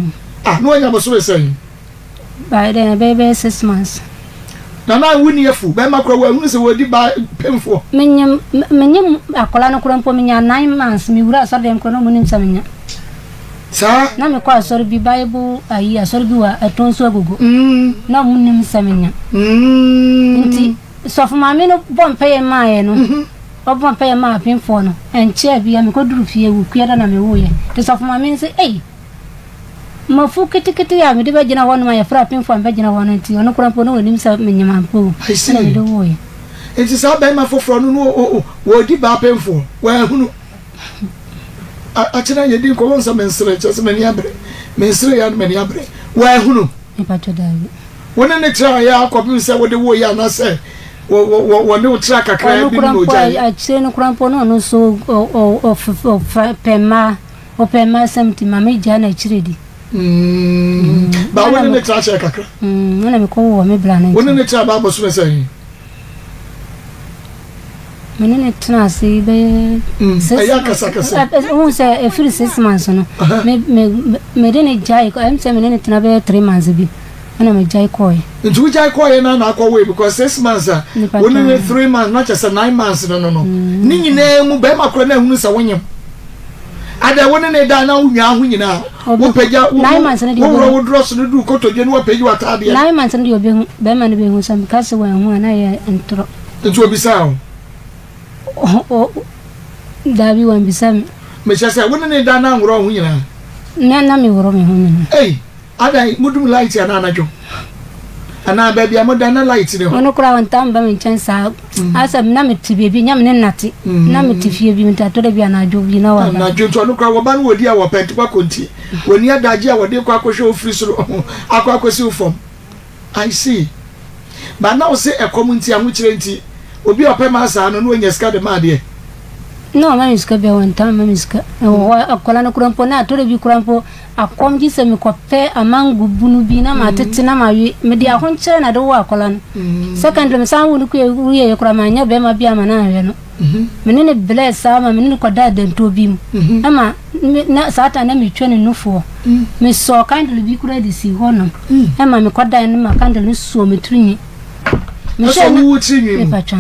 Ah, na wanya bosome sɛn? By then ɛbɛyɛ bɛyɛ 6 months. Na na wonni afu, bɛrima koraa wanhunu sɛ wɔredi ba pemfoɔ. Menyem menyem akwadaa no koraa mpo menya 9 months mewura asɔredan mu koraa na wɔnnim sɛ menya. Saa. Na mekɔ asɔre bi Bible ayi asɔre bi wɔ Ɛtɔn so Agogo. Na ɔmo nim sɛ menya. Nti sɔfo maame no bɔ mpaeɛ maaeɛ no, ɔbɔ mpaeɛ maa apemfoɔ no, ɛnkyɛɛ bia mekɔduru fie Wukuada na mewoeɛ. Nti sɔfo maame no sɛ, ei, mafu ketekete a mede bɛgyina hɔ nom a yɛfrɛ apemfoɔ a mebɛgyina hɔ no nti ɔno koraa mpo na ɔnim sɛ menyem ampa o. I see. Ɛna mede woeɛ. Nti saa bɛrima foforɔ no no wɔdi baa apemfoɔ, wɔahunu. Akyena yɛdi nkɔmmɔ nsɛ mensere kyerɛ sɛ m'ani abere mensere yɛ no m'ani abere wɔahunu. Mepatwɔ daabi. Wo ne ne tra yɛ akɔpem sɛ wode wo yɛ anaasɛ wɔne wo tra kakraa bi no na ogyae. Akyire no koraa mpo na ɔno nso ɔpɛ mmaa ɔpɛ mmaa asɛm nti ma megyaa no akyire di. Ba wo ne ne tra kyɛɛ kakra. Ɛna mekɔ wɔ me bra no nkyɛn. Wo ne ne tra ba abosome sɛn? Me ne no tena ase bɛyɛ mm, six ɛyɛ akasakasa. Wohu sɛ ɛfiri six months no me me mede ne gyae ɛm sɛ me ne no tena bɛyɛ three months bi ɛna me gyae kɔɔɛ. Nti wo gyae kɔɔɛ na na akɔ wei because six months a wo ne ne three months na kyɛ sɛ nine months no no no mm. ne nyinaa mu bɛrima korɔ na ehunu sɛ wonyem ada wo ne ne da na wo nyaa ho nyinaa wo pagya wo worɔ wo drɔs no duru kotodwe ne wapagya w'ataadeɛ. Nine months no deɛ ɔbɛhu bɛrima no bɛhu sɛ meka sɛ wanhu a na ɛyɛ ntorɔ. Nti obisaa wo? Daabi wambisa me. Mekyerɛ sɛ wo ne ne da na anworɔ wo ho nyinaa? Na na meworɔ me ho nyinaa. Ei, adan modum light anaa anadwo? Anaa baabi a moda na light ne hɔ? Ɔno koraa ɔntaa mba me nkyɛn saa. Mm. Asɛ na mete baabi nya me ne nnate. Mm. Na mete fie bi nti atɔ da bi anadwo bi na waba. Anadwo nti ɔno koraa wɔba no wɔdi a wɔpɛ nti wakɔ nti. Wɔni adagye a wɔde kɔ akɔhwɛ wo firi soro akɔ akɔsi wo fam. I see. But na wo se ɛkɔm nti, ahokyerɛ nti, obi a ɔpɛ maa saa no na wanya sika de ma adeɛ. Na ɔma me sika bia wɔntaa mma me sika. Ɛwɔ hɔ akwadaa no koraa mpo na atɔrɔ bi koraa mpo akɔm gye sɛ mekɔpɛ amango bunu bi na matete na mawe. Mede ahokyerɛ na de woo akwadaa no. Secondly mesan woo no wieɛ koraa manyɛ bɛrima bi ama no anhwɛ no. Me ne no brɛɛ saa ma me ne no kɔdaa dantuo bi mu. Ɛma na saa ta na metwa ne nufoɔ. Mesɔɔ candle bi koraa de sii hɔ nom. Ɛma mekɔdae no ma candle no sɔɔ me tiri nwi. Mehwɛɛ na mepatwa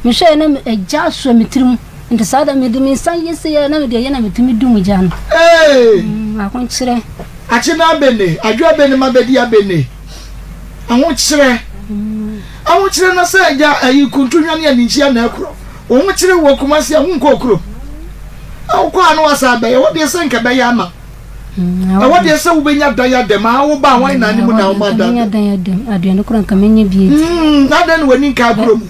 mehwɛɛ na agya asɔ me tiri mu. Nti saa da mede me nsa yɛ sei a na mede ɛyɛ na metumi dum gya no. Ahokyerɛ. Akye na abene, adwo abene ma bɛdi abene. Ahokyerɛ. Ahokyerɛ na sɛ agya ayi kuntu hwane aninkyia na ɛkorɔ. Wo ho kyere wɔ Kumasi a wonkɔɔ kurom. A wokɔ a na wasa abɛyɛ ɛhɔ deɛ sɛ nka ɛbɛyɛ ama. Ɛhɔ deɛ sɛ wobɛnya dan adam a wo ba hwan na anim na woma dan. Menya dan adam aduane kora nka menya bi adi. Mm, na adɛn na w'ani nkaa kuro mu?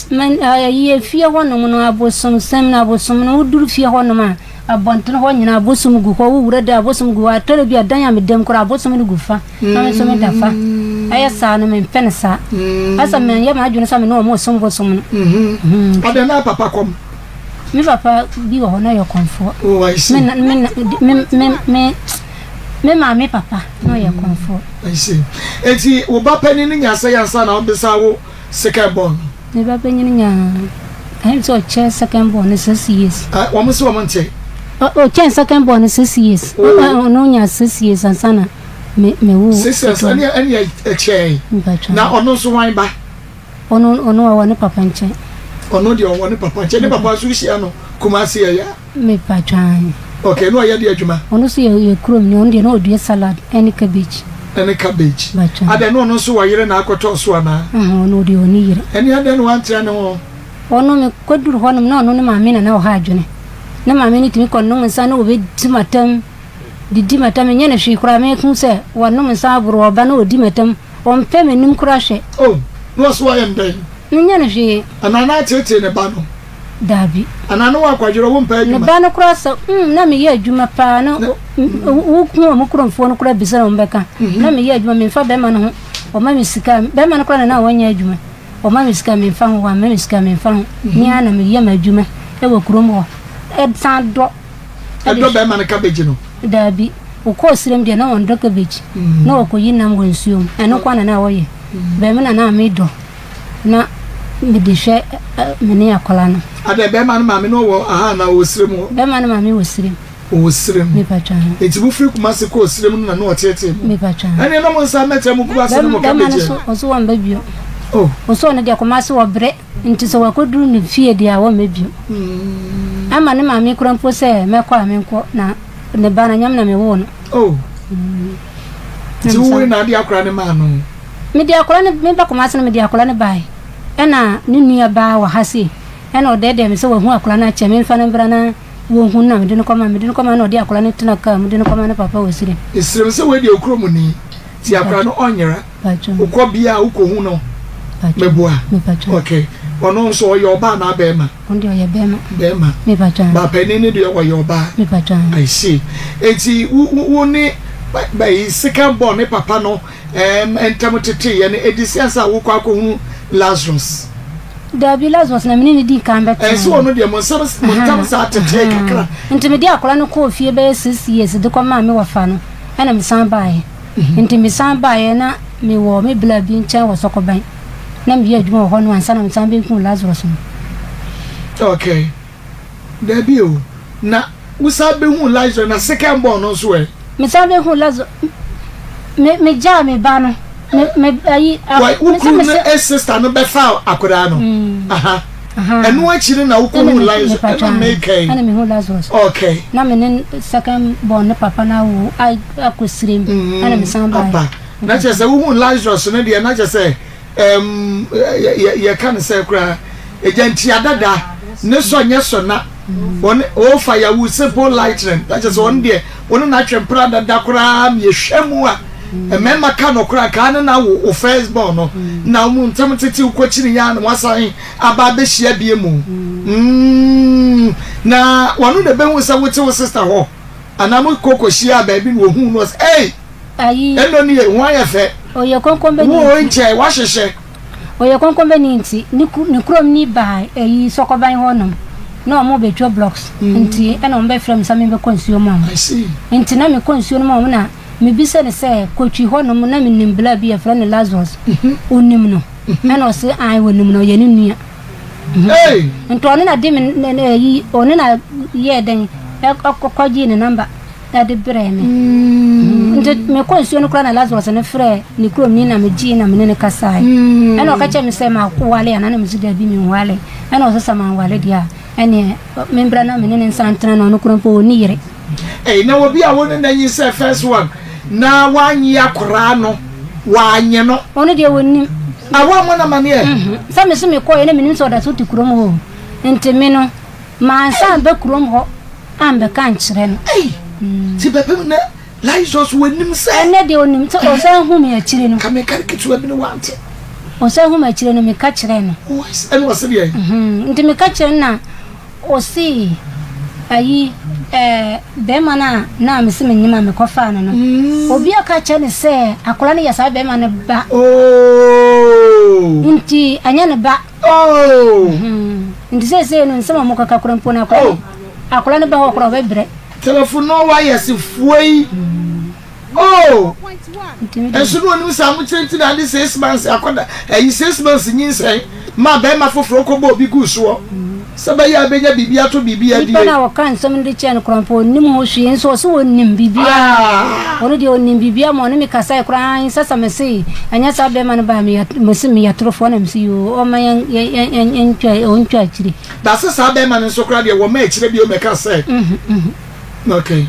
Men ayi efie hɔnom no abosomsɛm no abosom no woduru fie hɔnom a abɔntene hɔ nyinaa abosom gu hɔ wowura da abosom gu hɔ atɔre bi a dan a medam koraa abosom no gu fa na me nso meda fa ɛyɛ saa no mempɛ no saa asɛ menyɛ m'adwene sɛ me ne wɔn som bosom no. Adɛn na papa kɔm? Me papa bi wɔ hɔ na ɔyɛ kɔmfoɔ. Oh, I see. Me me me me me me maame papa na ɔyɛ kɔmfoɔ. I see. Eti wo ba panyin no nya sɛ ansa na wobisa wo second born no? Me ba panyin nya ɛyɛ sɛ ɔkyɛ second born no six years. Ah, wɔn sɛ wɔn nte. Ɔkyɛn second born no six years. Oh. Ɔno nya six years ansa na me me wo. Six years ɛne ɛne ɛkyɛn. Na ɔno nso wan ba? Ɔno ɔno ɔwɔ ne papa nkyɛn. Ɔno deɛ ɔwɔ ne papa nkyɛn. Ne papa nso hyia no Kumasi ɛyɛ a. Me pa twan. Okay, na ɔyɛ de adwuma. Ɔno nso yɛ yɛ kurom ni. Ɔno deɛ na ɔdua salad ɛne cabbage. Ɛne cabbage. Batwan. Adɛn na ɔno nso wɔ yere na akɔtɔ so anaa? Ɔno deɛ ɔne yere. Ɛne adɛn na wantra ne ho? Ɔno me kɔduru hɔnom na ɔno ne maame na na ɔha adwene. Ne maame no tumi kɔnom nsa na ɔbɛdi m'atam, didi m'atam, menyɛ no hwee koraa mehu sɛ wanom nsa aboro ɔba na ɔdi m'atam. Ɔmpɛ m'anim koraa hwɛ. Oh, na ɔso ayɛ no dɛn? Menyɛ no hwee. Anaa na ateetee ne ba no? Dabi. Anaa na wakwadwerɛ wompɛ adwuma? Ne ba no koraa sɛ, mm, na meyɛ adwuma paa, na wohu wɔn kuromfoɔ no koraa bisa na wɔn bɛka. Mhm. Na meyɛ adwuma, memfa bɛrima no ho, ɔma me sika, bɛrima no koraa na na wɔnyɛ adwuma. Ɔma me sika memfa ho, wamma me sika memfa ho. Mhm. Me ara na meyɛ m'adwuma wɔ kurom hɔ. Ɛsan dɔ. Ɛdɔ bɛrima no cabbage no? Daabi. Wokɔɔ serem deɛ na wɔndɔ cabbage. Na wɔkɔyi nam wɔ nsuo mu. Ɛno nko ara na na wɔyɛ. Bɛrima na na medɔ. Na mede hwɛ me ne akwadaa no. Adɛn bɛrima no maame no wɔ aha anaa ɔwɔ serem hɔ? Bɛrima no maame wɔ serem. Ɔwɔ serem. Mepatwa ho. Enti mofiri Kumasi kɔɔ serem no na na ɔteetee mo? Mepatwa ho. Ɛnneɛ na mo nsa mmɛkyerɛ mo Kumasi ne mo cabbage. Bɛrima no so ɔso wɔmba bio. Oh. Ɔso ɔno deɛ Kumasi wɔbrɛ. Nti sɛ wakɔduru ne fie deɛ a wɔmmɛ bio. Ama ne maame kora mpo sɛ mɛkɔ a menkɔ na ne ba no, ɛnyɛ me na mewoo no. Oh. Nti wowoe na ade akora no maa no? Mede akora no, meba Kumasi no mede akora no bae. Ɛna ne nua baa wɔ ha sei. Ɛna ɔdɛɛdɛɛ me sɛ wahu akora no akyɛ, memfa no mbra na wɔnhu no na mede no kɔma. Mede no kɔma na ɔde akora no tena kaa mu de no kɔma ne papa wɔ Sirem. Esirem sɛ wei deɛ okurom ni, nti akora no ɔnyera. Wokɔ bia a wokɔhu no, meboa? Ok. Ɔno nso ɔyɛ ɔbaa anaa bɛɛma? Ɔno deɛ ɔyɛ bɛɛma. Bɛɛma. Mepakyɛ. Ba panin no deɛ ɔyɛ ɔbaa. Mepakyɛ. I see. Eti wo wo ne bɛyi second born ne papa no ɛɛm ntɛm tete yɛ no edi si ansa wokɔ akɔhunu Lazarus. Dabi Lazarus na mene ne di kan bɛtena. Ɛnso ɔno deɛ mo nsɛm mo ntɛm saa tete kakra. Nti mede akwadaa no kɔɔ fie bɛyɛ 6 years de kɔ maa me wɔfa no ɛna mesan baeɛ. Nti mesan baeɛ na mewɔ me bla bi nkyɛn wɔ Sɔkɔban. Na meyɛ adwuma wɔ hɔ no ansa na mesan bɛhuu Lazarus no. Okay. Dabi o. Na wosan bɛhuu Lazarus na second born no nso ɛ? Mesan bɛhuu Lazarus. Me megyaa me ba no. Me me ayi. Wai wo kunu no e sister no bɛfa akwadaa no. Mm. Aha. Ɛno akyi no na wokɔhuu Lazarus. Ɛna meka yi. Ɛna mehu Lazarus. Okay. Na me ne second born ne papa no awo akɔ sirem. Mm. Ɛna mesan baeɛ. Aba. Na kyerɛ sɛ wohuu Lazarus no deɛ na kyerɛ sɛ ɛm yɛ yɛka no sɛ koraa egya ntia dada ne sɔ nyɛ sɔ na wɔn ofa yawu simple lightning na kyerɛ sɛ wɔn deɛ wɔn na atwe mpra dada koraa yɛhwɛ mu a mmarima ka no koraa kaa ne na wo wo first born no na wɔn ntɛm tete kɔkyini ya na wɔasan aba abɛhyia bie mu mm na wɔn na bɛhu sɛ wote wo sister hɔ anaa mo kɔ kɔhyia baabi na wɔhu no sɛ ei Ayi. Ɛnɔ nie, ho ayɛ fɛ. Ɔyɛ kɔnkɔnbɛni nti. Wo nkyɛn, wahyehyɛ. Ɔyɛ kɔnkɔnbɛni nti, ne ku, ne kurom ni baa ayi Sɔkɔban hɔ nom, na ɔmo bɛtwa blocks nti, ɛna ɔmo bɛfrɛ me sɛ me bɛkɔ nsuo ma ɔmo. I see. Nti na mekɔ nsuo no ma ɔmo na me bisa no sɛ, Kotwi hɔ nom na me nim bla bi yɛfrɛ no Lazarus, onim no? Ɛna ɔse ae onim no, ɔyɛ ne nua. Hey! Nti ɔno na de me, ne, ne, ayi, ɔno na yɛɛ dɛn, ɛ, ɔkɔ, kɔgyee ne number. de brɛɛ me. Nti mekɔɔ nsuo no koraa na Lazarus no frɛɛ ne kuromni na megyee na me ne no kasae. Ɛna ɔka kyerɛɛ me sɛ mawale anaa na mese daabi menwale. Ɛna ɔse sɛ manwale deɛ a ɛneɛ membra na me ne no nsan ntena na ɔno koraa mpo ɔnni yere. Ei na obi a wo ne no anyinsɛn first one na wannye akoraa no wannye no. Ɔno deɛ ɔnnim. Ah woammɔ no amaneɛ? Sɛ mese mekɔeɛ na menim sɛ ɔda so te kurom hɔ o. Nti me no mansan amba kurom hɔ. Ambɛka ankyerɛ no. Ei! Nti bɛpem nnɛ Lazarus w'anim sɛ. Ɛnnɛ deɛ ɔnim sɛ ɔsan hu me akyire no. Ka meka no ketewa bi no wante. Ɔsan hu me akyire no meka kyerɛɛ no. Oh I see, ɛna ɔse deɛn? Nti meka kyerɛ no na ɔse ayi ɛɛ bɛɛma no a na mese menyem a mekɔ faa no no obi aka akyerɛ no sɛ akwadaa no yɛ saa bɛɛma no ba. Oh! Nti ɛnyɛ ne ba. Oh! Nti seesei no nsɛm a wɔkeka kora mpo no akwadaa no akwadaa no ba hɔ koraa ɔbɛbrɛ. Telefon no wires fua yi. Oh! Nso no onim sɛ ahokyere nti na ade 6 months akɔda ɛyi 6 months nyinsɛn ma bɛrima foforɔ kɔbɔ obi gu soɔ sɛ bɛyɛ a bɛnya biribi ato biribi adie. Nipa no a wɔka nsɛm no de kyerɛ no koraa mpo ɔnnim ho hwee nso ɔse ɔnim biribiara. Ɔno deɛ ɔnim biribiara ma ɔne me kasae koraa ahe sɛ sɛ mese ɛnyɛ saa bɛrima no baa meyɛ mese meyɛ torofoɔ na mese yoo ɔmma yɛn yɛn yɛn yɛntwa ɔntwa akyire. Na sɛ saa bɛrima no nso koraa deɛ wɔma akyire bio mɛka sɛ okay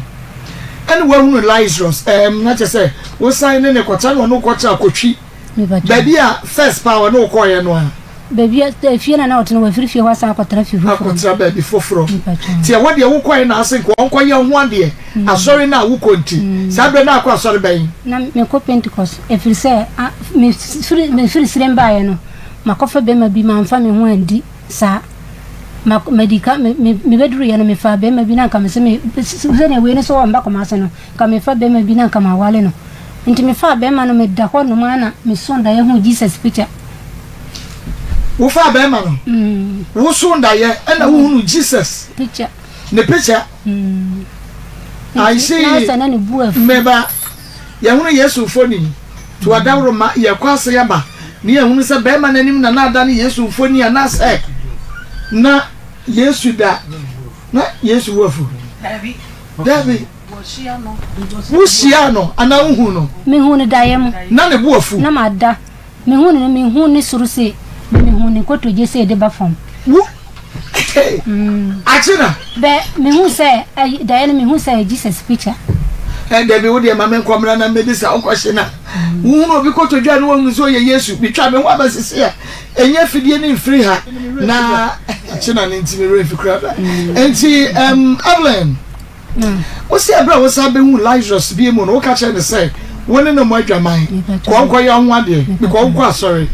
ɛne wahunu Lazarus ɛɛm na kyerɛ sɛ wosan ne ne kɔtra na ɔne wo kɔtra kɔtwi baabi a first paa ɔne wo kɔɔeɛ no a. Baabi a efie na na ɔte no wafiri fie hɔ asan akɔtra fie foforɔ. Akɔtra baabi foforɔ. Nti ɛhɔ deɛ wokɔɛ na ase nka ɔnkɔyɛ ho adeɛ asɔre no a wokɔ nti saa berɛ no akɔ asɔre bɛn? Na mekɔ Pentecost ɛfiri sɛ mefiri mefiri Sirem baeɛ no makɔfa bɛrima bi mamfa me ho andi saa ma madi ka me me mebɛduruiɛ no mefaa bɛrima bi na nka mese me sɛdeɛ wei no sɛ ɔmba Kumase no nka mefa bɛrima bi na nka mawale no nti mefaa bɛrima no meda hɔ nom ara na mesoo daeɛ huu Jesus picture. Wofaa bɛrima no, wosoo daeɛ ɛna wohunu Jesus picture. Ne picture. I see. Meba yɛhunu Yesu mfoni to adaworo ma yɛkɔ ase aba ne yɛhunu sɛ bɛrima no anim na na ada ne Yesu mfoni anaasɛ na Yesu da na Yesu wo afu. Dabi. Wohyia no anaa wohu no? Mehu no daeɛ mu. Na ne bo afu. Na mada. Mehuu no no, mehuu ne soro sei, na mehuu ne nkotodwe sei de ba fam. Wo. Hey, Akyena. Bɛ mehu sɛ daeɛ no mehu sɛ Jesus picture. Ɛn dabi wo deɛ ma me nkɔmra na mmebisa wo kɔhye na wohunu obi kotodwe a na wahunu sɛ ɔyɛ Yesu metwa me ho aba sisi a ɛnyɛ fidie ne mfiri ha na Akyena ne nti me werɛ mfi koraa da nti um, Evelyn Wo se ɛberɛ a wosan bɛhuu Lazarus bio mu no, woka kyerɛɛ no sɛ wo ne no mmɔ adwaman, kɔ nkɔyɛ wo ho adeɛ, because wokɔ asɔre.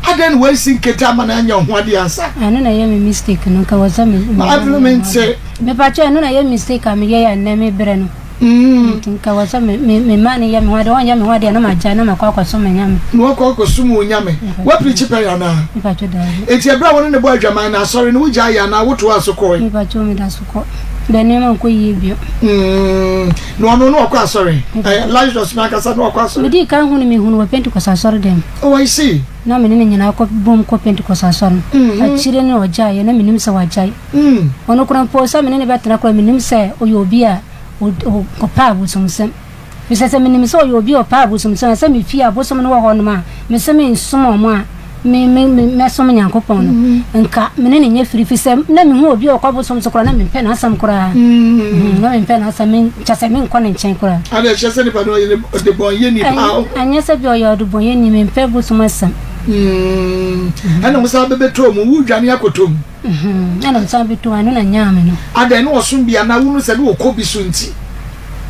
Adɛn na woansi nkete amma no anyɛ wo ho adeɛ ansa? Ɛno na ɛyɛ me mistake no, nka wɔ sɛ me. Ma Evelyn mente. Mepakyɛ ɛno na ɛyɛ mistake a meyɛɛ a nnɛ mebrɛ no. Nti nka wɔ sɛ me me me ma no yɛ me ho adeɛ, ɔnyɛ me ho adeɛ na magyae na makɔ akɔsom me Nyame. Na wakɔ akɔsom wo Nyame. Woapirikyi pɛn anaa? Mepakyɛ daabi. Enti ɛberɛ a wo ne no bɔɔ adwaman no, asɔre no wogyaeɛ anaa wotoaa so kɔe? Mepakyɛ meda so. Kɔ. Dɛ nneɛma nkɔ yie bio. Mm, na ɔno no ɔkɔ asɔre. Eh, Lazarus no ankasa no ɔkɔ asɔre. Medii kan hu no mehunu wɔ Pentecost asɔre dɛm. Oh, I see. Na me ne no nyinaa kɔ bom kɔ Pentecost asɔre no. Mm -hmm. Akyire no ɔgyaeɛ na menim sɛ wagyae. Mm. Ɔno koraa mpo sɛ me ne no bɛtena koraa menim sɛ ɔyɛ obi a ɔpɛ abosomsɛm. Efisɛ sɛ minim sɛ ɔyɛ obi a ɔpɛ abosomsom a, sɛ mifii abosom no wɔ hɔnom a, mise mensom wɔn a, me, me, me, mɛsom Nyankopɔn no, nka me ne no nyɛ firi, efisɛ na mihu obi a ɔkɔ abosom so koraa na mempɛ n'asɛm koraa. Mm, na mempɛ n'asɛm, me, kyerɛ sɛ menkɔ ne nkyɛn koraa. Ade ɛkyerɛ sɛ nipa no ɔyɛ ɔdebɔnyɛni paa o. Ɛnyɛ sɛ bi ɔyɛ ɔdebɔnyɛni, mempɛ bosom asɛm. Mm, ɛna wo san bɛbɛtɔɔ mu, wodwane akɔtɔ mu. Ɛna ɔsan bi to ɛno na nyaa me no. Adɛn ne ɔsom bi anaa wonu sɛ ne ɔkɔ bi so nti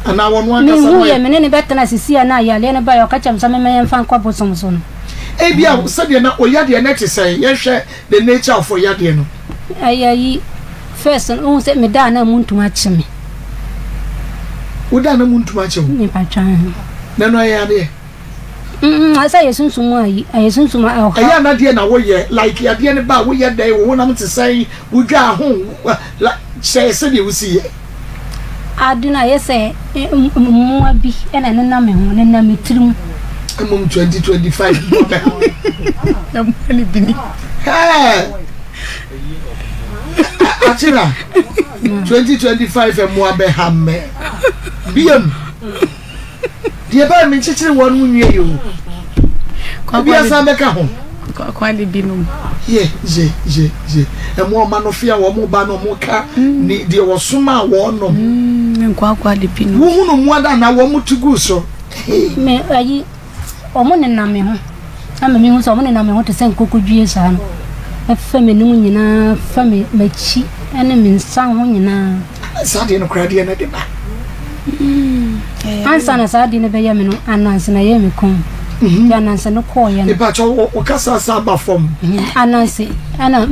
anaa ɔno ankasa no ɔyɛ. Mehu yɛ me ne no bɛtena sisi a na yareɛ no baeɛ ɔka kyerɛ me sɛ mema yɛmfa nkɔ bosom so no. Ebia sɛdeɛ na ɔyadeɛ no te sɛn yɛnhwɛ the nature of ɔyadeɛ no. Ɛyɛ yi first no wohu sɛ meda a na muntum akye me. Woda a na muntum akye wo? Mepatwa ho. Na ɛno ɛyɛ adeɛ? Mm, sɛ yɛ sunsum ayi, ɛyɛ sunsum ɔhaw. Ɛyɛ ana deɛ na woyɛ, like yadeɛ no ba a woyɛ dɛn, wo honam te sɛn, wodwaa ho, like kyerɛ sɛdeɛ wosi yɛ. Ade no ayɛ sɛ mmoa bi na ɛnenam me ho, nenam me tirim. Mmom 2025 mmoa bɛha wo. Mmoa no bi ni. Hɛɛ! Akyera, 2025 mmoa bɛha me. Biam. Deɛ ɛbɛyɛ menkyekyere wɔn mu nwie yi o. Ebi asan bɛka ho. Kwakwa de binom. Ye ye ye ye. Ɛmo ɔma no fia wɔn ba no wɔn ka mm. ne deɛ wɔsom a wɔn nom. Mm, nkwakwa de binom. Wohunu mu ada na wɔn ti gu so. Me ayi wɔn nenam me ho. Ama mehu sɛ wɔnenam me ho te sɛ nkokodwie saa no, ɛfa m'anim nyinaa, fa me m'akyi ne me nsa ho nyinaa. Saa adeɛ no koraa deɛ na de ba. Mm, ansa na saa adeɛ no bɛyɛ me no, ananse na ɛyɛ me kɔn. Mhm. Nti ananse no kɔɔyɛ no. Ìbàkyɛ wo kasa sa ba fam. Mhm. Ananse ɛna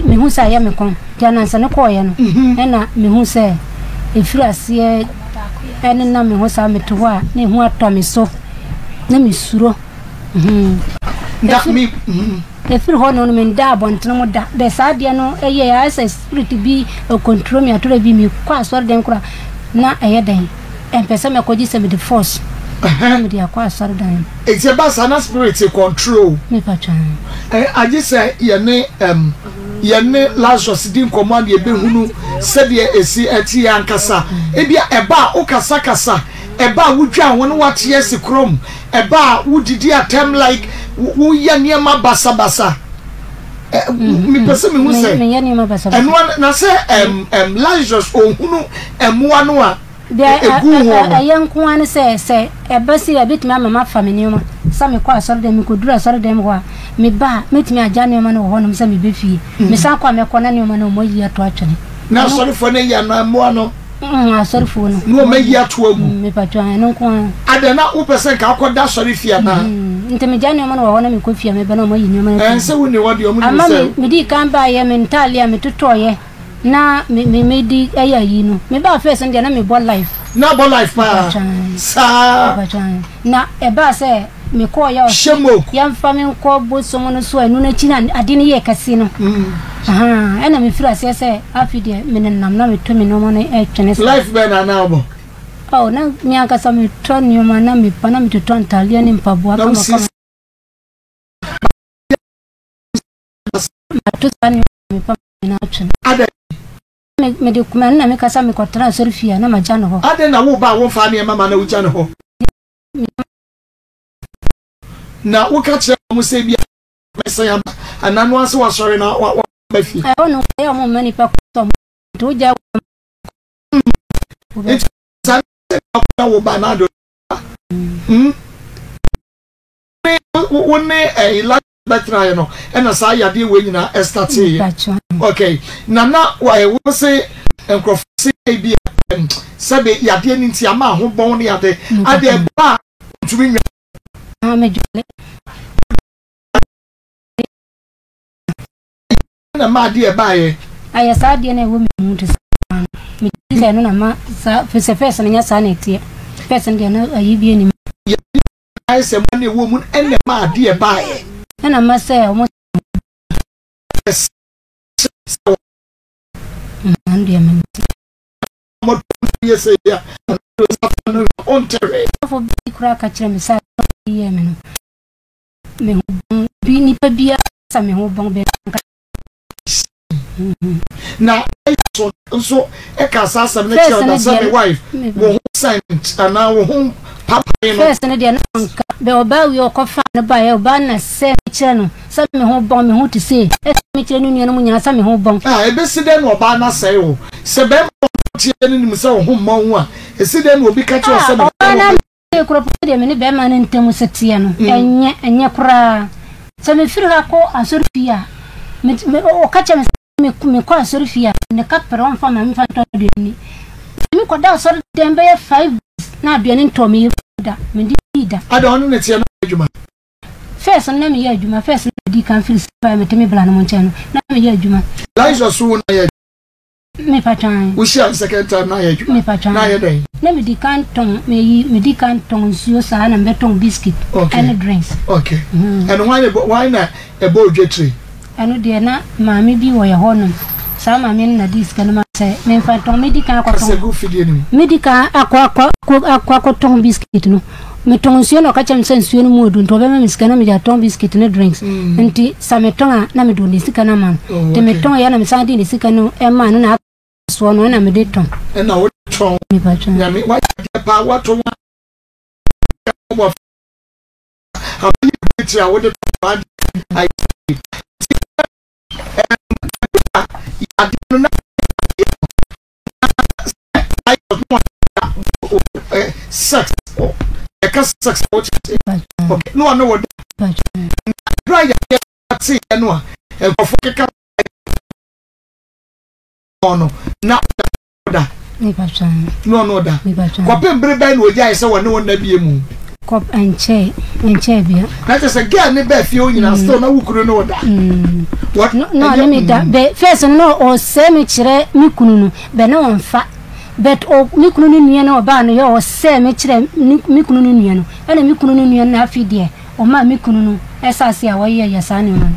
mehu sɛ ɛyɛ me kɔn. Nti ananse no kɔɔyɛ no, mhm. ɛna mehu sɛ ɛfiri aseɛ ɛnenam me ho saa mete hɔ a na ehu atɔ me so na mesuro. Ɛfiri hɔ no no menda abɔntene mu da bɛ saa adeɛ no ɛyɛ ayɛ sɛ spirit bi ɛcontrol me atoro bi mekɔ asɔre dɛn kora na ɛyɛ dɛn ɛmpɛ sɛ mɛkɔ gye sɛ mede force na mede akɔ asɔre dan. Eti ɛba saa na spirit control. Mepa twa. Agye sɛ yɛne ɛm yɛne Lazarus di nkɔmɔ a na yɛbɛhunu sɛdeɛ ɛsi ɛteɛ ankasa. Ebia ɛba a wokasakasa Ɛba a wodwan ho na woate asi krom. Ɛba a wodidi atɛm like woyɛ nneɛma basabasa. Mepɛ sɛ mehu sɛ ɛno na sɛ ɛm Lazarus ohunu mmoa no a egu ho no. Ɛyɛ nko ara ne sɛ sɛ ɛba sei a ebetumi ama mafa me nneɛma sɛ mekɔ asɔredan mekoduru asɔredan hɔ a meba a mɛtumi agya nneɛma no wɔ hɔnom sɛ mebɛ fie. Mesan kɔ a mɛkɔ na nneɛma no wɔayi ato atwene. Na asɔrefoɔ no ayi anaa mmoa no? Mm, asɔrefoɔ no. Na wɔn ayi ato agu. Mm, mepatwa ɛno nko ara. Adɛn na wopɛ sɛ nka akɔda asɔre fie anaa? Mm, nti megya nneɛma no wɔ hɔ na mekɔ fie a meba na wɔn ayi nneɛma no. Ɛn sɛ wonni hɔ deɛ wɔn nim sɛ. Ama me medii kan baayɛ me ntaale a metotɔɔyɛ na me me medi ɛyɛ ayi no. Mebaa first no deɛ na mebɔ life. Na bɔ life paa. Saa. Mepatwa na ɛbaa sɛ. Mekɔeɛ a ɔse yɛmfa me nkɔ bosom no so a ɛno no akyi na ade no yɛɛ kɛse no. Ahaa, ɛna mefiri aseɛ sɛ afei deɛ menenam na metɔ me nneɛma no ɛtwene saa. Life bɛn na na wobɔ? Oh, na me ankasa metɔ nneɛma na mepa na metotɔ ntadeɛ ne mpaboa Na kamakama. wosiesie Mato saa nneɛma mepa nyinaa atwene. Adɛn? Mede kuma no na mekasa mekɔtena asɔrefie a na magya no hɔ. Adɛn na woba a womfaa nneɛma ma na wogya no hɔ? Na woka kyerɛ wɔn sɛ ebia mɛsan aba anaa no ara sɛ wasɔre na waba. ba fie. Ɛhɔ no ɛyɛ ɔmo mma nipa kɔ sɛ ɔmo nti wogya wo. Nti saa sɛ akɔda wo ba na ado. Mm. Wo ne ɛyi la bɛtena yɛ no ɛna saa yadeɛ wei nyinaa ɛstate yɛ. Okay. Na na wo se nkurɔfo se ebi sɛbe yadeɛ no nti ama ahobɔn ne ade adeɛ ba a ntumi nwa. Ah, medwale. Na ma adeɛ ɛbaeɛ. Ayɛ saa adeɛ na ɛwɔ me mu te sɛ no. Megye sɛ ɛno na ma saa firi sɛ fɛs no nyɛ saa na ɛteɛ. Fɛs no deɛ na ayi bi anim. Yɛ ayɛ sɛ ma na ɛwɔ mu ɛna ma adeɛ ɛbaeɛ. Ɛna ma sɛ wɔn. Sɛ sɛ. Ɛno deɛ mente. Yɛ sɛ yɛ ɔnte hwee. Ɔfo bi koraa ka kyerɛ me sɛ yɛ me no. Me ho bɔn bi nipa biara sɛ me ho bɔn bɛ nka. Na so nso ɛka saa asɛm no kyerɛ ɔda sɛ me wife wo ho scent anaa wo ho papae no. First no deɛ na ɔnka bɛ ɔbaa wie ɔkɔfa no baeɛ ɔbaa na sɛ mekyerɛ no sɛ me ho bɔn me ho te sei ɛsɛ mekyerɛ ne nuanom nyinaa sɛ me ho bɔn. Ah ebesi dɛn na ɔbaa no asɛe wo sɛ bɛrima a ɔteɛ no nim sɛ wo ho mmɔn ho a esi dɛn na obi ka kyerɛ wo sɛ me ho bɔn. Ɛyɛ koro pɛ deɛ me ne bɛrima no ntam sɛ teɛ no, ɛnyɛ, ɛnyɛ koraa. Sɛ mefiri ha kɔ asɔrefie a, me, me, ɔka kyerɛ me sɛ me, mekɔ asɔrefie a, ne kaprɛ ɔmfa ma memfa ntɔ aduane nni. Metumi kɔda asɔredan bɛyɛ 5 days na aduane ntɔɔ me yafunu da, mendidii da. Ada ɔne ne teɛ no ayɛ adwuma? First no na meyɛ adwuma, first no na medi kan firi Sefai mete me bra no mo nkyɛn no, na meyɛ adwuma. Eliza so wo na yɛ adwuma? Mepa twan. Wohyia no second time na ayɛ adwuma. Mepa twan. Na ayɛ dɛn? Na medi kan tɔn meyi medi kan tɔn nsuo saa na mebɛtɔn biscuit. Okay. Ɛne drinks. Okay. Mm. Ɛno hwan na ɛbɔ hwan na ɛbɔ odwetire? Ɛno deɛ na maame bi wɔ yɛ hɔ nom. Saa maame no na di sika no ma sɛ memfa tɔn medi kan akɔtɔn. Kasa gu fidie no mu. Medi kan akɔ akɔ akɔ akɔtɔn biscuit no. Metɔn nsuo na ɔka kyerɛ me sɛ nsuo no mu odu nti ɔbɛma me sika na mede atɔn biscuit ne drinks. Mm. Nti sɛ metɔn a na mede ne sika no ama no. Oh, Nti metɔn yɛ na mesan de ne sika no ɛma no na aka soɔ no ɛna mede tɔn. Ɛna wode tɔn. Nyame wayɛ adeɛ paa watɔn a abayɛ bi ti a wode tɔn adeɛ ayɛ. Nti ɛm yadeɛ no na sex ɛka sex okay no ɔne wɔ da bra yɛ te yɛ no a nkurɔfoɔ keka no na da na ɔno da kɔpem bere bɛn na ogyae sɛ wɔne wo nna bie mu kɔp nkyɛe nkyɛe bia na kyerɛ sɛ girl ne bɛɛ fie wo nyinaa still na wo kunu ne wo da na ɔne me da bɛ first no na ɔsɛe me kyerɛ me kunu no bɛ na ɔmfa but me kunu no nua no ɔbaa no yɛ ɔsɛe me kyerɛ me kunu no nua no ɛna me kunu no nua no na afei deɛ Ɔmaa me kunu no ɛsase a wɔyɛ yɛ saa nneɛma no.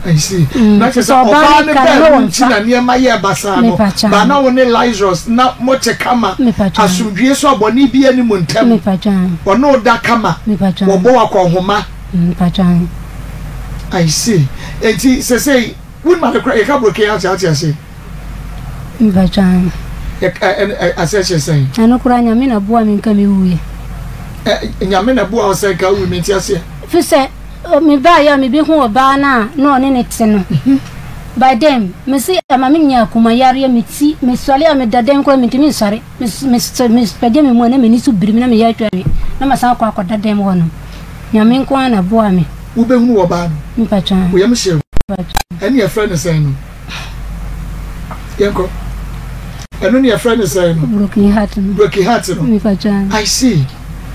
I see. Mm, na kyerɛ sɛ ɔbaa no bɛɛ no nti na nneɛma yɛɛ basaa no. Ba na wo ne Lazarus na mote kama. Asomdwie so a bɔne bi ani mu ntɛm. Ɔne wo da kama. Wɔbɔ wo akɔnhoma. I see. Enti sɛsɛi wonim ade kora yɛka broken heart ate ase. Mpakyɛ ahe. Ɛ ɛ ɛ asɛ kyerɛ sɛn. Ɛno koraa Nyame na boa me nka me wuiɛ. Ɛ Nyame na boa wo sɛ nka wui mente aseɛ. Firi sɛ me baeɛ a me bɛ hu ɔbaa no a na ɔne ne te no by then me se ɛma me nya akoma yareɛ me ti me sɔre a me da dɛn koraa me ntumi nsɔre me me me pagya me mu a na m'ani so biri me na me yɛ atwa awe na ma san akɔ akɔda dɛm hɔ nom Nyame nko ara na boa me. Wo bɛ hunu ɔbaa no. Mpakyɛ ahe. Wo yam hyee wo. Mpakyɛ. Ɛne yɛfrɛ no sɛn no. Yɛnkɔ. Ɛno ne yɛfrɛ no sɛn no. Broken heart no. Broken heart no. Mepakyɛ. I see.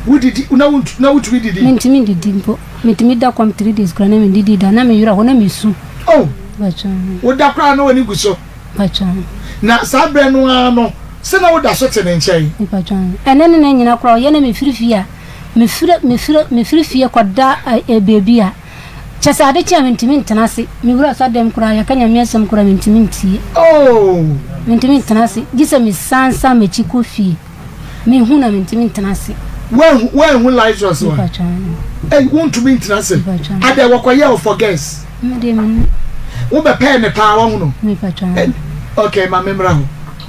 Wodidi na na wotumi didi. Mentumi ndidi mpo. Metumi da kɔm 3 days koraa na mendidi da na me werɛ ho na mesu. Oh. Mepakyɛ. Woda koraa na w'ani gu so. Mepakyɛ. Na saa berɛ no ara no sɛ na woda so te ne nkyɛn. Mepakyɛ. Ɛnɛ ne nɛ nyina koraa ɔyɛ na mefiri fie a mefiri mefiri mefiri fie kɔda baabi a Kyɛ sɛ ade kye a mentumi ntena ase. Me wura asɔrdan mu koraa yɛka Nyame asɛm koraa mentumi ntie. Oh! Mentumi ntena ase gye sɛ mesan san m'akyi kɔ fie. Mehu na mentumi ntena ase. Woanhu woanhu Lazarus wa? Mepa kyɛw. Ei, wontumi ntena ase. Mepa kyɛw. Adɛn wɔkɔyɛɛ wo for guess? Me deɛ menni. Wobɛpɛɛ ne paa wahu no? Mepa kyɛw. Okay, ma memmra hɔ.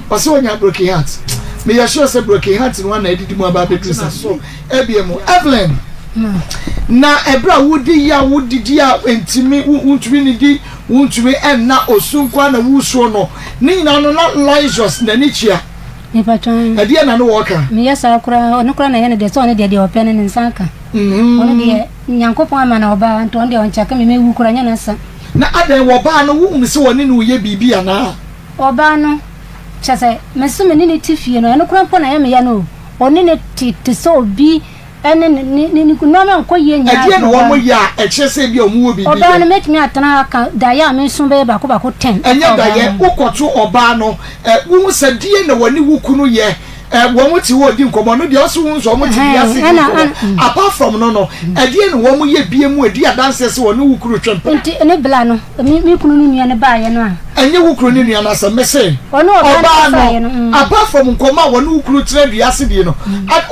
Ɔsɛ onya broken heart. Meyɛ sure sɛ broken heart no ara na adidi mu aba abɛduru saa so. Ebia mu. Evelyn! Na ɛberɛ a wodi yaw, wodidi a ntumi, wontumi nnidi, wontumi nna, osu nko ara na wosuo no, ne nyinaa no na Lazarus n'ani tua. Ɛdeɛn na ne wɔka? Meyɛ saa koraa, ɔno koraa na ɛyɛ no dɛ sɛ ɔno deɛ deɛ ɔpɛ no ne nsa aka. Ɔno deɛ Nyankopɔn ama no ɔbaa nti ɔno deɛ ɔnkyɛke me, mɛwu koraa nyɛ n'asɛm. Na adɛn, wɔbaa no wohunu sɛ wɔne no reyɛ biribi anaa? Ɔbaa no, kyerɛ sɛ, mese me ne no te fie no, ɛno koraa mpo na ɛyɛ me ya no o, ɔne no te te sɛ obi ne ne ne ne nneɛma nkɔ yie nyinaa. Ɛdeɛn na wɔn yɛ a ɛkyerɛ sɛ ebia wɔn wɔ biribi yɛ? Ɔbaa no, mɛtumi atena ha aka daeɛ a meso bɛyɛ baako baako ten. Ɛnyɛ daeɛ, wokɔto ɔbaa no, ɛ, wohu sɛ deɛn na wɔne wo kunu yɛ, ɛ, wɔn te hɔ redi nkɔmmɔ, ɔno deɛ ɔse wohu sɛ wɔn te dua ase di nkɔmmɔ, apart from no no, ɛdeɛn na wɔn yɛ bie mu ɛdi adanseɛ sɛ wɔne wo kunu twe mpena? Nti ne bla no, me me kunu ne nua no baeɛ no a. Ɛnyɛ wo kunu ne nua no asɛm, mese ɔbaa no, apart from nkɔmmɔ a wɔne wo kunu tena dua ase die no,